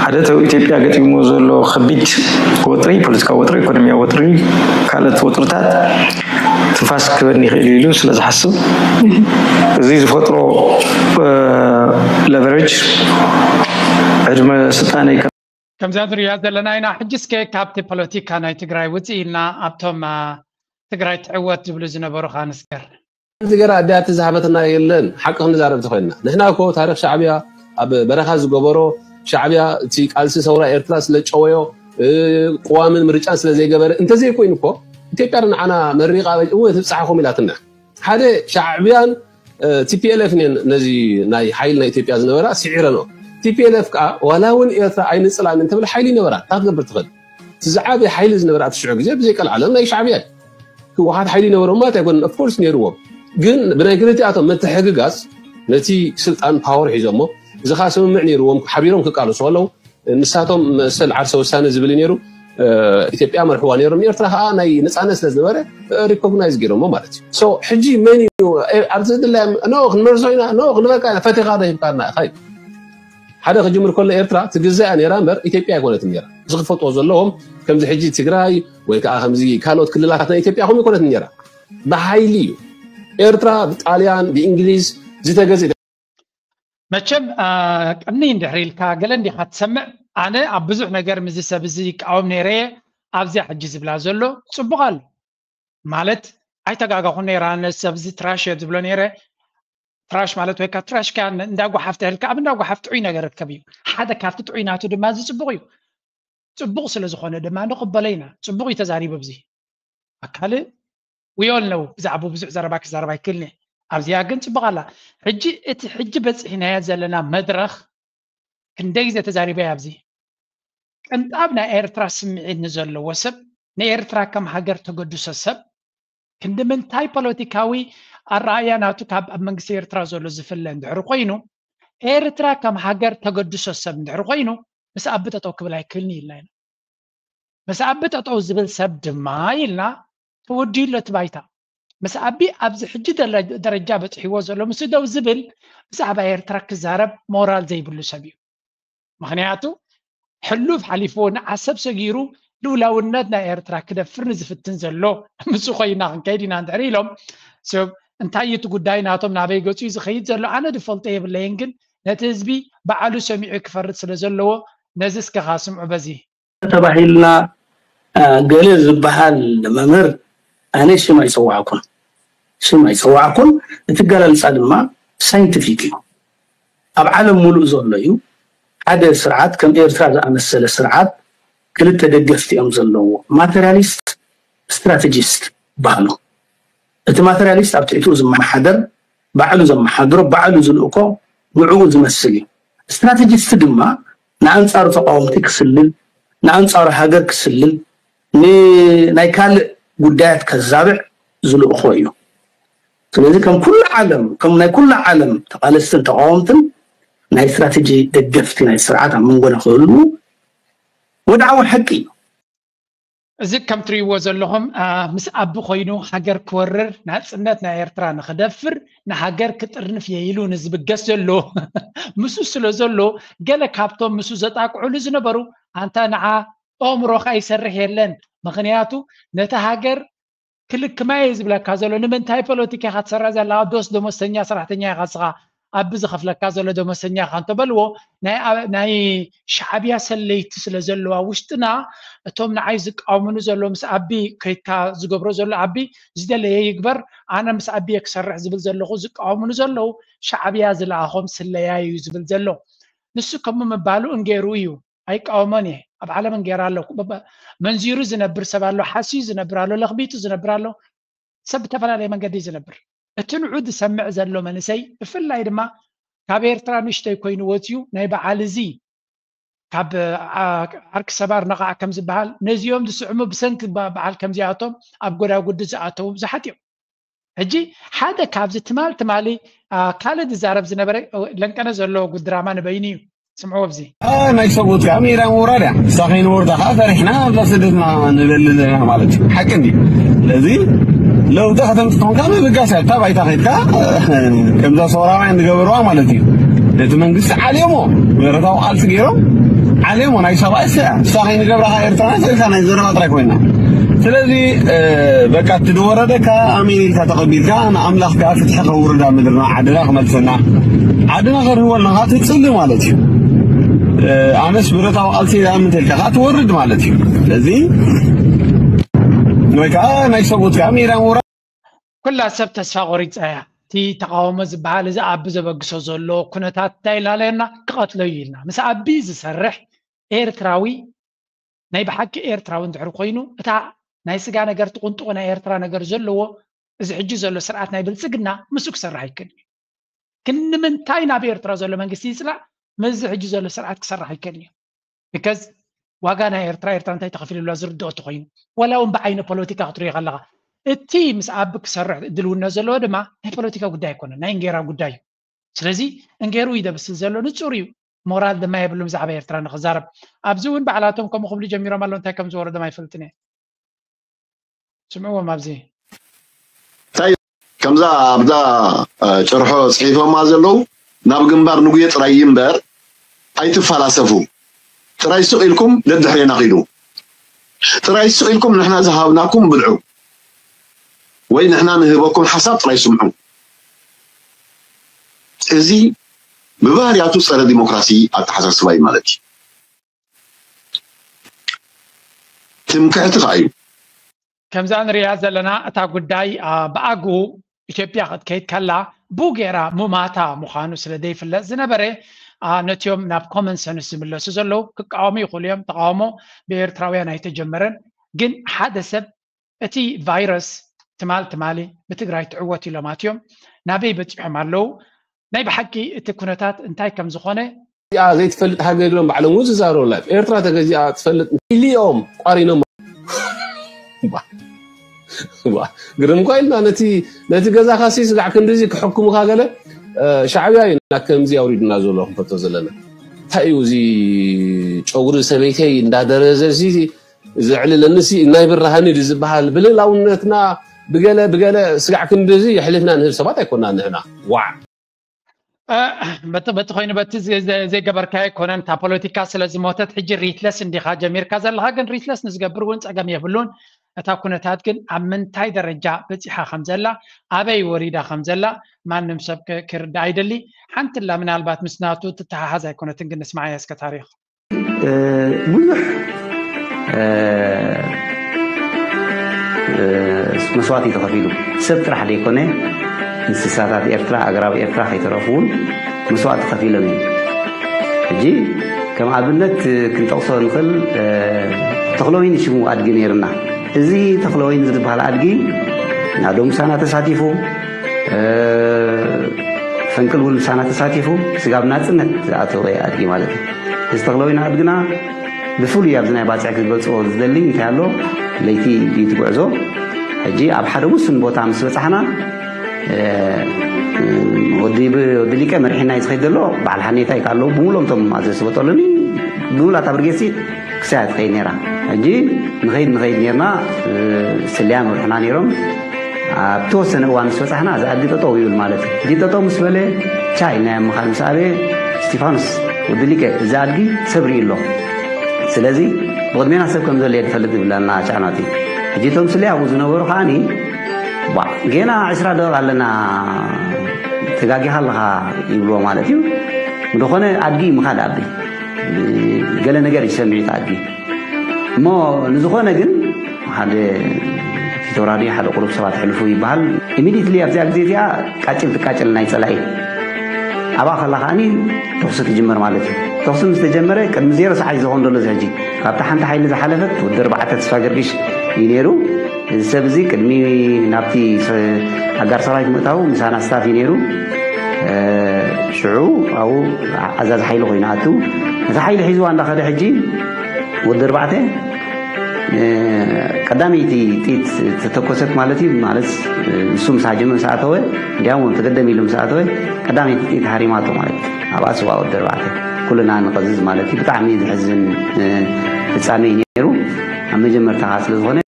ሓደ ኢትዮጵያ ገጢሞ ዘሎ ከቢድ ወጥሪ፣ ፖለቲካዊ ወጥሪ፣ ኢኮኖሚያዊ ወጥሪ፣ ካልኦት ወጥርታት ትንፋስ ክበኒ ይኽእል ኢሉ ስለ ዝሓስብ እዚ ዝፈጥሮ ለቨሬጅ ዕድመ ስልጣነይ ከምዛ ንሪኣ ዘለና ኢና። ሕጂ እስከ ካብቲ ፖለቲካ ናይ ትግራይ ውፅእ ኢልና ኣብቶም ትግራይ ትዕወት ዝብሉ ዝነበሩ ከኣ ንስገር። እዚ ገና ኣዲኣ እቲ ዝሃበትና የለን። ሓቂ ክንዛረብ ተኮይንና ንሕና እኮ ታሪክ ሻዕቢያ ኣብ በረኻ ዝገበሮ ሻዕቢያ እቲ ቃልሲ ሰውራ ኤርትራ ስለ ጨወዮ ቅዋምን ምርጫን ስለ ዘይገበረ እንተዘይኮይኑ እኮ ኢትዮጵያ ንዓና መሪቓ እወ ትብፅሓኹም ኢላትና። ሓደ ሻዕቢያን ቲፒኤልኤፍ ነዚ ናይ ሓይሊ ናይ ኢትዮጵያ ዝነበራ ስዒረንኦ። ቲፒኤልኤፍ ከዓ ዋላ እውን ኤርትራ ኣይንፅላን እንተብል ሓይሊ ይነበራ እንታይ ክትገብር ትኽእል? እቲ ዝዓበየ ሓይሊ ዝነበራ ኣብቲ ሽዑ ግዜ ብዘይ ቀልዓለም ናይ ሻዕቢያ እዩ። ህወሓት ሓይሊ ይነበሮም ማለት ኣይኮነን። ኦፍኮርስ ነይርዎም፣ ግን ብናይ ክልቲኣቶም ምትሕግጋዝ ነቲ ስልጣን ፓወር ሒዞሞ እዚ ከዓ ስምምዕ ነይርዎም ሓቢሮም ክቃለሱ ከለዉ ንሳቶም መሰል ዓርሰ ውሳነ ዝብል ነይሩ። ኢትዮጵያ መርሕዋ ነይሮም፣ ንኤርትራ ከዓ ናይ ነፃነት ስለ ዝነበረ ሪኮግናይዝ ገይሮሞ ማለት እዩ። ሶ ሕጂ መን እዩ ኣብዚ ድላያ ኖ ክንመርሶ ኢና ኖ ክንበልካ ኢና ፈቲኻ ዶ ሂብካና ኢኻ እዩ። ሓደ ክጅምር ከሎ ኤርትራ ትግዛእ እያ ነይራ እምበር ኢትዮጵያ ኣይኮነትን ነይራ። እዚ ክፈልጥዎ ዘለዎም ከምዚ ሕጂ ትግራይ ወይ ከዓ ከምዚ ካልኦት ክልላት ናይ ኢትዮጵያ ከምኡ ኣይኮነትን ነይራ። ብሓይሊ እዩ ኤርትራ ብጣልያን ብእንግሊዝ ዝተገዝእ መቸም ቅኒ እንድሕር ኢልካ ገለ እንዲኻ ትሰምዕ። ኣነ ኣብ ብዙሕ ነገር ምዚ ሰብ እዚ ይቃወም ነይረ እየ። ኣብዚኣ ሕጂ ዝብላ ዘሎ ፅቡቕ ኣሎ ማለት ኣይተጋጋኹን ነይረ። ኣነ ሰብ እዚ ትራሽ እየ ዝብሎ ነይረ። ትራሽ ማለት ወይ ከዓ ትራሽ ከያ እንዳጓሓፍ ተህልካ ኣብ እንዳጓሓፍ ጥዑይ ነገር ርከብ እዩ። ሓደ ካብቲ ጥዑይ ናቱ ድማ እዚ ፅቡቕ እዩ። ፅቡቕ ስለ ዝኾነ ድማ ንቕበሎ ኢና። ፅቡቕ እዩ ተዛሪቡ ኣብዚ ኣካል ውዮል ነው ብዛዕባ ብዙሕ ዘረባ ክዛረብ ኣይክእልን እየ። ኣብዚኣ ግን ፅቡቕ ኣላ። ሕጂ እቲ ሕጂ በፂሕናዮ ዘለና መድረኽ ክንደይ ግዜ ተዛሪበ ኣብዚ ቅንጣብ ናይ ኤርትራ ስምዒት ንዘለዎ ሰብ ንኤርትራ ከም ሃገር ተገድሶ ሰብ ክንዲ ምንታይ ፖለቲካዊ ኣረኣእያ ናቱ ካብ ኣብ መንግስቲ ኤርትራ ዘሎ ዝፍለ እንድሕር ኮይኑ ኤርትራ ከም ሃገር ተገድሶ ሰብ እንድሕር ኮይኑ ምስ ኣቢ ጠጠው ክብል ኣይክእልን ኢልና ኢና። ምስ ኣቢ ጠጠው ዝብል ሰብ ድማ ኢልና ተወዲኡ ኣሎ እቲ ባይታ። ምስ ኣቢ ኣብዚ ሕጂ ደረጃ በፅሕዎ ዘሎ ምስ ደው ዝብል ብዛዕባ ኤርትራ ክዛረብ ሞራል ዘይብሉ ሰብ እዩ። ምክንያቱ ሕሉፍ ሓሊፍዎ ንዓሰብ ሰጊሩ ልኡላውነት ናይ ኤርትራ ክደፍር ንዝፍትን ዘሎ ምስ ኮይና ክንከይድ ኢና እንድሕር ኢሎም ሰብ እንታይ እቲ ጉዳይ ናቶም ናበይ ገፁ እዩ ዝኸይድ ዘሎ ኣነ ድፈልጦ የብለይን ግን ነቲ ህዝቢ በዓሉ ሰሚዑ ክፈርድ ስለ ዘለዎ ነዚ እስከ ካስምዑ በዚ ተባሂልና ገለ ዝበሃል መምህር ኣነ ሽም ኣይፀዋዕኩን ሽም ኣይፀዋዕኩን እቲ ገላልፃ ድማ ሳይንቲፊክ እዩ ኣብ ዓለም ሙሉእ ዘሎ እዩ ሓደ ስርዓት ከም ኤርትራ ዝኣመሰለ ስርዓት ክልተ ደገፍቲ እዮም ዘለዎ ማቴሪያሊስት ስትራቴጂስት ይበሃሉ እቲ ማቴሪያሊስት ኣብ ትሕትኡ ዝመሓደር ባዕሉ ዘመሓድሮ ባዕሉ ዝልእኮ ንዕኡ ዝመስል እዩ። ስትራቴጂስት ድማ ንኣንፃሩ ተቃወምቲ ክስልል፣ ንኣንፃሩ ሃገር ክስልል፣ ንናይ ካልእ ጉዳያት ከዛብዕ ዝልእኮ እዩ። ስለዚ ከም ኩሉ ዓለም ከም ናይ ኩሉ ዓለም ተቃለስትን ተቃወምትን ናይ ስትራቴጂ ደገፍቲ ናይ ስርዓት ኣብ መንጎና ክህልዉ ወድዓዊ ሓቂ እዩ። እዚ ከም ትርእይዎ ዘለኹም ምስ ኣቢ ኮይኑ ሃገር ክወርር ናጽነት ናይ ኤርትራ ንኽደፍር ንሃገር ክጥርንፍ እየ ኢሉ ንዝብገስ ዘሎ ምስኡ ስለ ዘሎ ገለ ካብቶም ምስኡ ዘጣቅዑሉ ዝነበሩ ኣንታ ንዓ ኣእምሮኻ ይሰርሕ የለን ምኽንያቱ ነቲ ሃገር ክልክማ እየ ዝብለካ ዘሎ ንምንታይ ፖለቲካ ኢኻ ትሰርሕ ዘለኻ ዶስ ደሞዝተኛ ሰራሕተኛ ኢኻ ንስኻ ኣቢ ዝኸፍለካ ዘሎ ደሞዝተኛ ኢኻ እንተበልዎ ናይ ሻዕብያ ሰለይቲ ስለ ዘለዋ ውሽጥና እቶም ንዓይ ዝቃወሙኒ ዘሎ ምስ ኣቢ ከይድካ ዝገብሮ ዘሎ ኣቢ ዝደለየ ይግበር ኣነ ምስ ኣቢ እየ ክሰርሕ ዝብል ዘለኹ ዝቃወሙኒ ዘለዉ ሻዕብያ ዝለኣኾም ስለያ እዩ ዝብል ዘሎ ንሱ ከምኡ ምባሉ እንጌሩ እዩ ኣይቃወሞን እየ ኣብ ዓለም እንጌራ ኣለኩ መንዚሩ ዝነብር ሰብ ኣሎ ሓስዩ ዝነብር ኣሎ ለኽቢጡ ዝነብር ኣሎ ሰብ ብተፈላለየ መንገዲ ዝነብር እቲ ንዑ ዝሰምዕ ዘሎ መንእሰይ ብፍላይ ድማ ካብ ኤርትራ ንእሽተይ ኮይኑ ወፅዩ ናይ በዓል እዚ ካብ ዓርኪ ሰባር ነቓዕ ከም ዝበሃል ነዚኦም ዝስዕሙ ብሰንኪ በዓል ከምዚኣቶም ኣብ ጎዳጉዲ ዝኣተዉ ብዙሓት እዮም ሕጂ ሓደ ካብዚ ትማል ትማሊ ካልእ ዝዛረብ ዝነበረ ለንቀነ ዘሎ ጉድራማ ንበይኑ እዩ ስምዕዎ ኣብዚ ናይ ሰብኡት ከዓ ሜዳ ምውራድ እያ ንሳ ከይንወርዳ ከዓ ፈሪሕና ኣብዛ ስደትና ንበልል ዘለና ማለት እዩ ሓቂ እንዲ ስለዚ ለውጢ ከተምፅእ ትኾንካ ምብጋስ እያ እታ ባይታ ከይድካ ከምዛ ሰውራውያን ዝገበርዋ ማለት እዩ ነቲ መንግስቲ ዓልዮሞ ብረታዊ ቃልሲ ገይሮም ዓልዮሞ ናይ ሰብኣይ ሰያ ንሳ ከይንገብራ ከዓ ኤርትራና ሰልካ ናይ ዘረባ ጥራይ ኮይና ስለዚ በቃ እቲ ዝወረደካ ኣሜን ኢልካ ተቐቢልካ ንኣምላኽ ከዓ ፍትሒ ከውርዳ ምድርና ዓድና ክመልሰና ዓድና ከርህወልና ከዓ ትፅሊ ማለት እዩ ኣነስ ብረታዊ ቃልሲ ዝኣምን ተልካ ከዓ ትወርድ ማለት እዩ ስለዚ ወይ ከዓ ናይ ሰብኡት ከዓ ሜዳ ምውራ ኩላ ሰብ ተስፋ ቆሪፃ እያ እቲ ተቃውሞ ዝበሃል እዚ ኣቢ ዘበግሶ ዘሎ ኩነታት እንታይ ኢልና ኣለና ክቐትሎ እዩ ኢልና ምስ ኣቢ ዝሰርሕ ኤርትራዊ ናይ ብሓቂ ኤርትራዊ እንድሕር ኮይኑ እታ ናይ ስጋ ነገር ትቁንጥቆ ናይ ኤርትራ ነገር ዘለዎ እዚ ሕጂ ዘሎ ስርዓት ናይ ብልፅግና ምስኡ ክሰርሕ ኣይክእል እዩ ግን ንምንታይ ናብ ኤርትራ ዘሎ መንግስቲ ይፅላእ ምስዚ ሕጂ ዘሎ ስርዓት ክሰርሕ ኣይክእል እዩ because ዋጋ ናይ ኤርትራ ኤርትራ እንታይ ተኸፊሉላ ዝርድኦ ተኮይኑ ወላ እውን ብዓይነ ፖለቲካ ክትሪኦ ከለካ እቲ ምስ ኣቢ ክሰርሕ ድልውነት ዘለዎ ድማ ናይ ፖለቲካ ጉዳይ ኣይኮነን ናይ እንጌራ ጉዳይ እዩ ስለዚ እንጌሩ ይደብስል ዘሎ ንፁር እዩ ሞራል ድማ የብሉም ብዛዕባ ኤርትራ ንክዛረብ ኣብዚ እውን ባዕላቶም ከምኡ ክብሉ ጀሚሮም ኣለዉ እንታይ ከም ዝወረዶም ኣይፈልጥን እየ ስምዕዎም ኣብዚ እንታይ ከምዛ ኣብዛ ጭርሖ ፅሒፎማ ዘለዉ ናብ ግንባር ንጉየ ጥራይ እምበር ኣይትፈላሰፉ ጥራይ ስቕ ኢልኩም ደድሕሬና ኺዱ ጥራይ ስቕ ኢልኩም ንሕና ዝሃብናኩም ብልዑ ወይ ንሕና ንህበኩም ሓሳብ ጥራይ ስምዑ እዚ ብባህርያቱ ፀረ ዲሞክራሲ ኣተሓሳስባ እዩ ማለት እዩ ትምክሕቲ ከዓ እዩ ከምዛ ንሪኣ ዘለና እታ ጉዳይ ብኣግኡ ኢትዮጵያ ክትከይድ ከላ ብኡ ገይራ ሙማታ ምዃኑ ስለ ዘይፍለጥ ዝነበረ ነቲኦም ናብ ኮመን ሰንስ ዝምለሱ ዘለዉ ክቃወሙ ይኽእሉ እዮም ተቃውሞ ብኤርትራውያን ኣይተጀመረን ግን ሓደ ሰብ እቲ ቫይረስ ትማል ትማሊ ብትግራይ ትዕወት ኢሎም ኣትዮም ናበይ በፂሖም ኣለዉ ናይ ብሓቂ እቲ ኩነታት እንታይ ከም ዝኾነ እዚኣ ዘይትፈልጥ ሃገር ኢሎም ባዕሎም እውን ዝዛረቡ ኣለዉ ኤርትራ ተገዚኣ ትፈልጥ ኢሊኦም ቋሪኖም ግርም እኳ ኢልና ነቲ ነቲ ገዛኻ ሲ ስጋዕ ክንድዚ ክሕክሙኻ ገለ ሻዕብያ እዩ ናብ ከምዚ ኣውሪዱና ዘሎ ክንፈቶ ዘለና። እንታይ እዩ እዚ ጨጉሪ ሰበይተይ እንዳደረዘ እዚ ዘዕልለኒ ሲ ናይ ብርሃን እዩ ዝበሃል? ብልእላውነትና ብገለ ብገለ ስጋዕ ክንድዚ የሕሊፍና ንህብ ሰባት ኣይኮና ንሕና። ዋዕ በቲ በቲ ኮይኑ በቲ ዘ- ዘ- ዘይገበርካዮ ኣይኮነን። እታ ፖለቲካ ስለ ዝሞተት ሕጂ ሪትለስ እንዲኻ ጀሚርካ ዘለኻ፣ ግን ሪትለስ ንዝገብር እውን ጸገም የብሉን። እታ ኩነታት ግን ኣብ ምንታይ ደረጃ በጺሓ ከም ዘላ፣ ኣበይ ወሪዳ ከም ዘላ ማንም ሰብ ክ- ክርዳእ ኣይደሊ። ሓንቲ ላ ምናልባት ምስ ናቱ ትተሓሓዝ ኣይኮነትን፣ ግን ንስማዓያ እስከ ታሪኽ። ብዙሕ መስዋእቲ ተኸፊሉ፣ ሰብ ጥራሕ ዘይኮነ እንስሳታት ኤርትራ፣ ኣግራብ ኤርትራ ከይተረፉ እውን መስዋእቲ ከፊሎም እዮም። ሕጂ ከም ኣብነት ክንጠቕሶ ንኽእል፣ ተኽለወይኒ ሽሙ ኣድጊ ነይርና። እዚ ተኽለወይኒ ዝበሃል ኣድጊ ናዶ ምሳና ተሳቲፉ፣ ፈንቅል እውን ምሳና ተሳቲፉ፣ ስጋብ ናጽነት ዝኣተወ ኣድጊ ማለት እዩ። እዚ ተኽለወይኒ ኣድግና ብፍሉይ ኣብዚ ናይ ባጽዕ ክገልጽዎ ዝደሊ እንታይ ኣሎ፣ ለይቲ እዩ እቲ ጉዕዞ። ሕጂ ኣብ ሓደ ውሱን ቦታ ምስ በጻሕና፣ ወዲ ወዲ ሊቀ መሪሕና እዩ ዝኸይድ ዘሎ። በዓል ሓኔታይ ከ ኣለዉ፣ ብምሎም እቶም ኣዘዝቲ በጠሉኒ ብምላት ኣብ ርጌሲ ክሳያ ትኸይድ ነይራ። ሕጂ ንኸይድ ንኸይድ ነርና፣ ስልያ መርሕና ነይሮም። ኣብ ተወሰነ እዋን ምስ በጻሕና እዚ ኣድጊ ጠጠው ይብል ማለት እዩ። ሕጂ ጠጠው ምስ በለ ቻይ ናይ ምኻድ ምስ ኣበየ፣ ስቲፋኖስ ወዲ ሊቀ፣ እዚ ኣድጊ ሰብ ርኢ ኣሎ፣ ስለዚ ብቕድሜና ሰብ ከም ዘሎ እየ ዝፈልጥ ይብለና ጫናቲ። ሕጂ እቶም ስለ ኣብኡ ዝነበሩ ከዓኒ፣ ዋ፣ ጌና ዕስራ ደቂቕ ኣለና፣ ተጋጊኻ ኣለኻ ይብልዎ ማለት እዩ። እንተኾነ ኣድጊ ምኻድ ኣብል፣ ገለ ነገር ይሰምዒት ኣድጊ። እሞ ንዝኾነ ግን ሓደ ፊት ወራዲ ሓደ ቁሩብ ሰባት ሕልፉ ይበሃል። ኢሚዲትሊ ኣብዚኣ ግዜ እዚኣ ቃጭል ትቃጭል ናይ ጸላኢ ኣብኣ ከላ ከዓኒ ተኹሲ ትጅመር ማለት እዩ። ተኹሲ ምስ ተጀመረ ቅድሚ ዜሮ ሰዓት እዩ ዝኾን ዘሎ እዚ ሕጂ። ካብታ ሓንቲ ሓይሊ ዝሓለፈት ወዲ ኣርባዕተ ተስፋ ገርግሽ እዩ ነይሩ። እዚ ሰብ እዚ ቅድሚ ናብቲ ኣጋር ሰራዊት ምእታው ምሳና ስታፍ እዩ ነይሩ። ሽዑ ኣብኡ ኣዛዚ ሓይሊ ኮይኑ ኣቱ፣ እቲ ሓይሊ ሒዝዋ እንዳኸደ ሕጂ ወዲ ኣርባዕተ ቀዳመይቲ ጥይት ተተኮሰት ማለት እዩ። ማለት ንሱ ምስ ሃጀመ ምስ ኣተወ፣ እንዲያውም ተገደም ኢሉ ምስ ኣተወ ቀዳመይቲ ጥይት ሃሪማቶ ማለት እዩ። ኣብኣ ስዋ ወዲ ኣርባዕተ ኩልና ንቐዝዝ ማለት እዩ። ብጣዕሚ ዘሕዝን ፍጻሜ እዩ ነይሩ። ኣብ መጀመርታ ከዓ ስለ ዝኾነ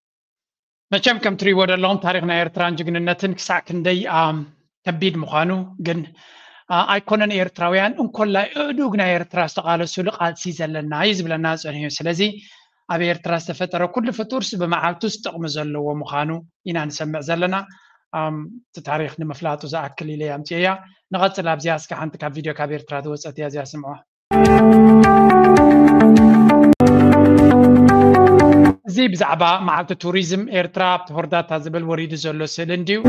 መቸም ከም ትሪእዎ ዘለኹም ታሪኽ ናይ ኤርትራን ጅግንነትን ክሳዕ ክንደይ ከቢድ ምዃኑ ግን ኣይኮነን ኤርትራውያን እንኮላይ እዱግ ናይ ኤርትራ ዝተቓለሱሉ ቃልሲ ዘለና እዩ ዝብለና ዝጸንሑ። ስለዚ ኣብ ኤርትራ ዝተፈጠረ ኩሉ ፍጡርስ ብመዓልቱስ ጥቕሚ ዘለዎ ምዃኑ ኢና ንሰምዕ ዘለና። እቲ ታሪኽ ንምፍላጡ ዝኣክል ኢለ ኣምፅኤያ። ንቐፅል ኣብዚኣ እስከ ሓንቲ ካብ ቪድዮ ካብ ኤርትራ ዝወፀት እያ እዚኣ ስምዖ። እዚ ብዛዕባ መዓልቲ ቱሪዝም ኤርትራ ኣብቲ ሆርዳታ ዝብል ወሪዱ ዘሎ ስእሊ እንድዩ።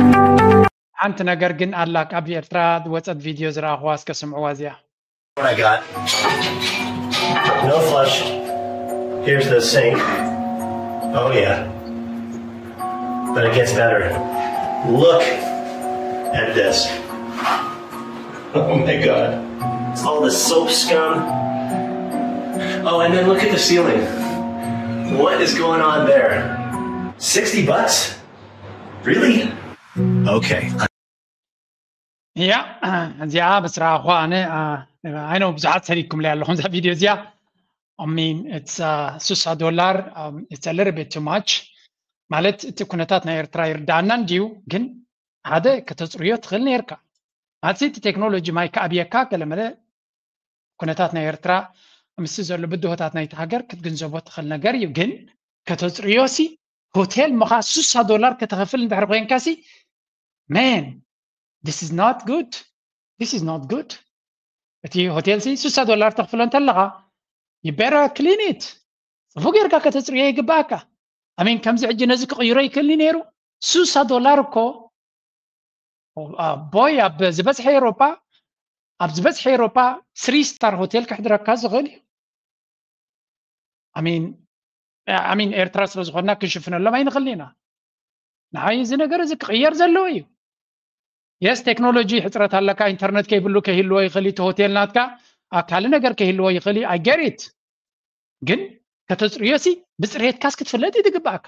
ሓንቲ ነገር ግን ኣላ ካብ ኤርትራ ዝወፀት ቪድዮ ዝረኣኽዋ እስከ ስምዕዋ እዚኣ። What I got? No flush. Here's the sink. Oh yeah. But it gets better. Look at this. Oh my god. It's all the soap scum. Oh, and then look at the ceiling. What is going on there? sixty bucks? Really? Okay. እያ እዚኣ ምስ ረኣኹ ኣነ ኣይኖ ብዙሓት ሰዲድኩምለይ ኣለኹም እዛ ቪድዮ እዚኣ። I mean it's ስሳ ዶላር it's a little bit too much ማለት እቲ ኩነታት ናይ ኤርትራ ይርዳእና እንድዩ፣ ግን ሓደ ከተፅርዮ ትኽእል ነርካ ማለት እቲ ቴክኖሎጂ ማይ ክኣብየካ ገለመለ ኩነታት ናይ ኤርትራ ምስቲ ዘሎ ብድሆታት ናይቲ ሃገር ክትግንዘቦ ትኽእል ነገር እዩ። ግን ከተፅርዮ ሲ ሆቴል ምኻ ስሳ ዶላር ከተኸፍል እንድሕር ኮይንካ ሲ man this is not good this is not good። እቲ ሆቴል ሲ ስሳ ዶላር ተኽፍሎ እንተለኻ you better clean it ጽፉ ጌርካ ከተፅርዮ ይግባኣካ። ኣሜን ከምዚ ሕጂ ነዚ ክቕይሮ ይክእልኒ ነይሩ። ስሳ ዶላር እኮ ቦይ ኣብ ዝበዝሐ ኤሮፓ ኣብ ዝበዝሐ ኤሮፓ ስሪ ስታር ሆቴል ክሕድረካ ዝኽእል እዩ። ኣሜን ኣሜን ኤርትራ ስለ ዝኾንና ክንሽፍነሎም ኣይንኽእል ኢና። ንዓይ እዚ ነገር እዚ ክቕየር ዘለዎ እዩ። የስ ቴክኖሎጂ ሕፅረት ኣለካ፣ ኢንተርነት ከይብሉ ከይህልዎ ይኽእል እቲ ሆቴል ናትካ፣ ካልእ ነገር ከይህልዎ ይኽእል እዩ። I get it። ግን ከተፅርዮ ሲ ብፅሬትካስ ክትፍለጥ እዩ ዝግባኣካ።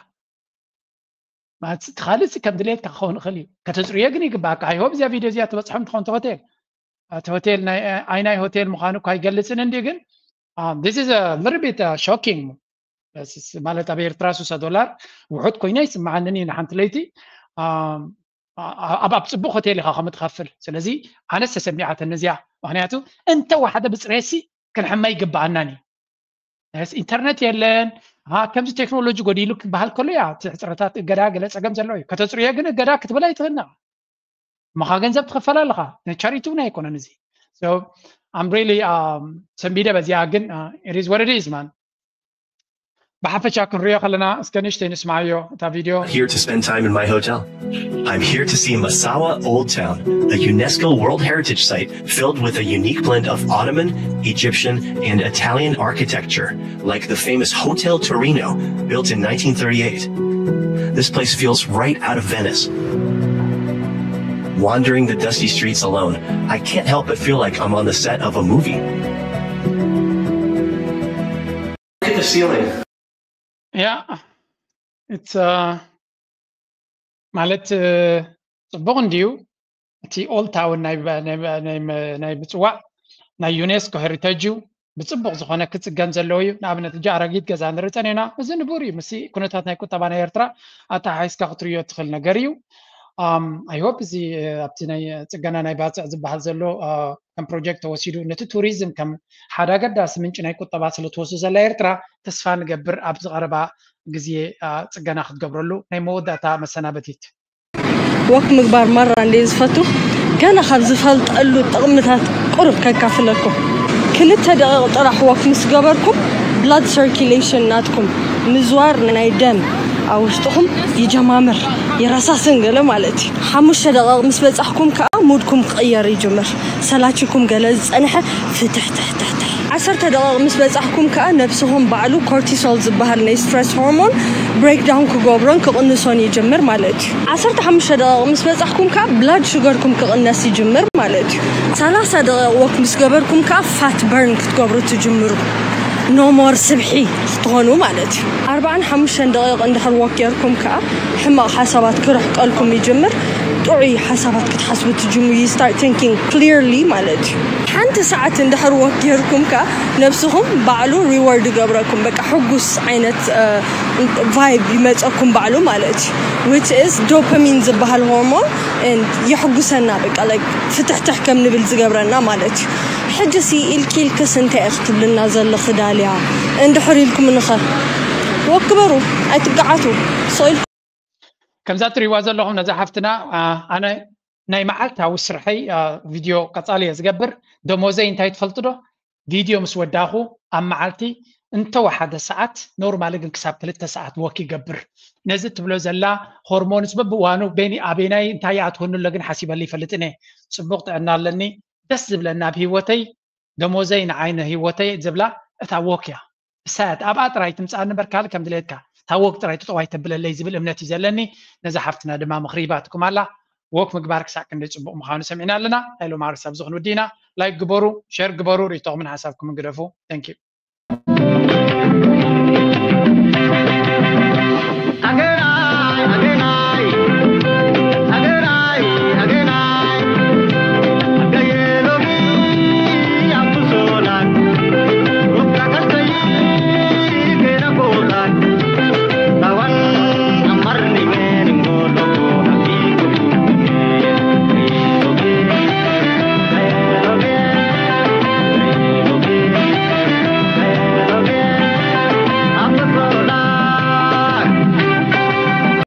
ማለት እቲ ካልእ ሲ ከም ድሌትካ ክኸውን ይኽእል እዩ። ከተፅርዮ ግን ይግባኣካ። I hope እዚኣ ቪድዮ እዚኣ ትበፅሖም ትኾን ሆቴል እቲ ሆቴል ናይ ኣይናይ ሆቴል ምዃኑ እኳ ኣይገልፅን እንዲ ግን this is a little bit shocking ማለት ኣብ ኤርትራ ስሳ ዶላር ውሑድ ኮይነ ይስምዓንን እዩ ንሓንቲ ለይቲ ኣብ ኣብ ፅቡቅ ሆቴል ኢኻ ከም ትኸፍል ስለዚ ኣነስ ተሰሚዓተኒ እዚኣ ምክንያቱ እንተወሓደ ብፅሬሲ ክንሕመ ይግብኣናን እዩ ኢንተርነት የለን ከምዚ ቴክኖሎጂ ጎዲሉ ክበሃል ከሎ ያ ሕፅረታት እገዳ ገለ ፀገም ዘለዎ እዩ ከተፅርዮ ግን እገዳ ክትብል ኣይትኽእልና እሞኻ ገንዘብ ትኽፈል ኣለኻ ንቻሪቲ እውን ኣይኮነን እዚ I'm really ሰንቢደ በዚኣ ግን it is what it is man ብሓፈሻ ክንሪኦ ከለና እስከ ንእሽተይ ንስማዓዮ እታ ቪድዮ Here to spend time in my hotel. I'm here to see Massawa Old Town, a UNESCO World Heritage Site filled with a unique blend of Ottoman, Egyptian, and Italian architecture, like the famous Hotel Torino, built in nineteen thirty-eight. This place feels right out of Venice. Wandering the dusty streets alone, I can't help but feel like I'm on the set of a movie. Look at the ceiling. Yeah, it's ማለት ጽቡቕ እንድዩ እቲ ኦልድ ታውን ናይ ምጽዋዕ ናይ ዩኔስኮ ሄሪተጅ እዩ ብጽቡቕ ዝኾነ ክጽገን ዘለዎ እዩ ንኣብነት እጃ ኣረጊት ገዛ ንርኢ ጸኒሕና እዚ ንቡር እዩ ምስ ኩነታት ናይ ቁጠባ ናይ ኤርትራ ኣተሓሒዝካ ክትርእዮ ትኽእል ነገር እዩ I hope እዚ ኣብቲ ናይ ጽገና ናይ ባጽዕ ዝበሃል ዘሎ ከም ፕሮጀክት ተወሲዱ ነቲ ቱሪዝም ከም ሓደ ኣገዳሲ ምንጪ ናይ ቁጠባ ስለትወስዱ ዘላ ኤርትራ ተስፋ ንገብር ኣብዚ ቀረባ ግዜ ጽገና ክትገብረሉ ናይ መወዳእታ መሰናበቲት ወክ ምግባር ማራ እንደ ዝፈቱ ገና ካብ ዝፈልጠሉ ጥቕምታት ቁሩብ ከካፍለኩም ክልተ ደቂቕ ጥራሕ ወክ ምስ ገበርኩም blood circulation ናትኩም ምዝዋር ናይ ደም ኣብ ውሽጥኹም ይጀማምር ይረሳስን ገለ ማለት እዩ ሓሙሽተ ደቂቕ ምስ በጻሕኩም ከዓ ሙድኩም ክቕየር ይጅምር ሰላችኩም ገለ ዝጸንሐ ፍትሕትሕትሕትሕ ዓሰርተ ደቂቕ ምስ በጻሕኩም ከዓ ነብስኹም ባዕሉ ኮርቲሶል ዝበሃል ናይ ስትረስ ሆርሞን breakdown ክገብሮን ክቕንሶን ይጅምር ማለት እዩ ዓሰርተ ሓሙሽተ ደቂቕ ምስ በጻሕኩም ከዓ blood sugar ኩም ክቕነስ ይጅምር ማለት እዩ ሰላሳ ደቂቕ ወክ ምስ ገበርኩም ከዓ fat burn ክትገብሩ ትጅምሩ no more ስብሒ ክትኾኑ ማለት እዩ ኣርባዓን ሓሙሽተን ደቂቕ እንድሕር ወክ ጌርኩም ከዓ ሕማቕ ሓሳባት ክርሕቀልኩም ይጅምር ጥዑይ ሓሳባት ክትሓስቡ ትጅምሩ you start thinking clearly ማለት እዩ ሓንቲ ሰዓት እንድሕር ወክ ጌርኩም ከዓ ነብስኹም ባዕሉ reward ይገብረኩም በቃ ሕጉስ ዓይነት vibe ይመፀኩም ባዕሉ ማለት እዩ which is dopamine ዝበሃል ሆርሞን የሕጉሰና በቃ ፍትሕትሕ ከም ንብል ዝገብረና ማለት እዩ ሕጂ ሲ ኢልኪ ኢልክስ እንታይ ኢኽ ትብልና ዘለኺ ዳልያ እንድሕር ኢልኩምንኸ ወክ ግበሩ ኣይትገዓቱ ስቕ ኢልኩም ከምዛ ትሪእዋ ዘለኹም ነዛ ሓፍትና ኣነ ናይ መዓልታዊ ስርሐይ ቪድዮ ቀፃሊ እየ ዝገብር ደሞዘይ እንታይ ትፈልጡ ዶ ቪድዮ ምስ ወዳኹ ኣብ መዓልቲ እንተወሓደ ሰዓት ኖርማሊ ግን ክሳብ ክልተ ሰዓት ወክ ይገብር ነዚ ትብሎ ዘላ ሆርሞንስ በብዋኑ በኒ ኣበናይ እንታይ ይኣትወኒ ኣሎ ግን ሓሲበሉ ይፈልጥን እየ ፅቡቕ ጥዕና ኣለኒ ደስ ዝብለኒ ኣብ ህይወተይ ደሞዘይ ንዓይ ንህይወተይ ዝብላ እታ ወክ እያ እሳያት ኣብኣ ጥራይ ትምፅኣኒ እምበር ካልእ ከም ድሌትካ እታ ወክ ጥራይ ትጠዋይ ተብለለይ ዝብል እምነት እዩ ዘለኒ ነዛ ሓፍትና ድማ ምኽሪ ሂባትኩም ኣላ ወክ ምግባር ክሳዕ ክንደይ ፅቡቕ ምዃኑ ሰሚዕና ኣለና ናይ ሎማርስ ኣብዚ ክንውዲ ኢና ላይክ ግበሩ ሸር ግበሩ ርእቶኹምን ሓሳብኩምን ግደፉ thank you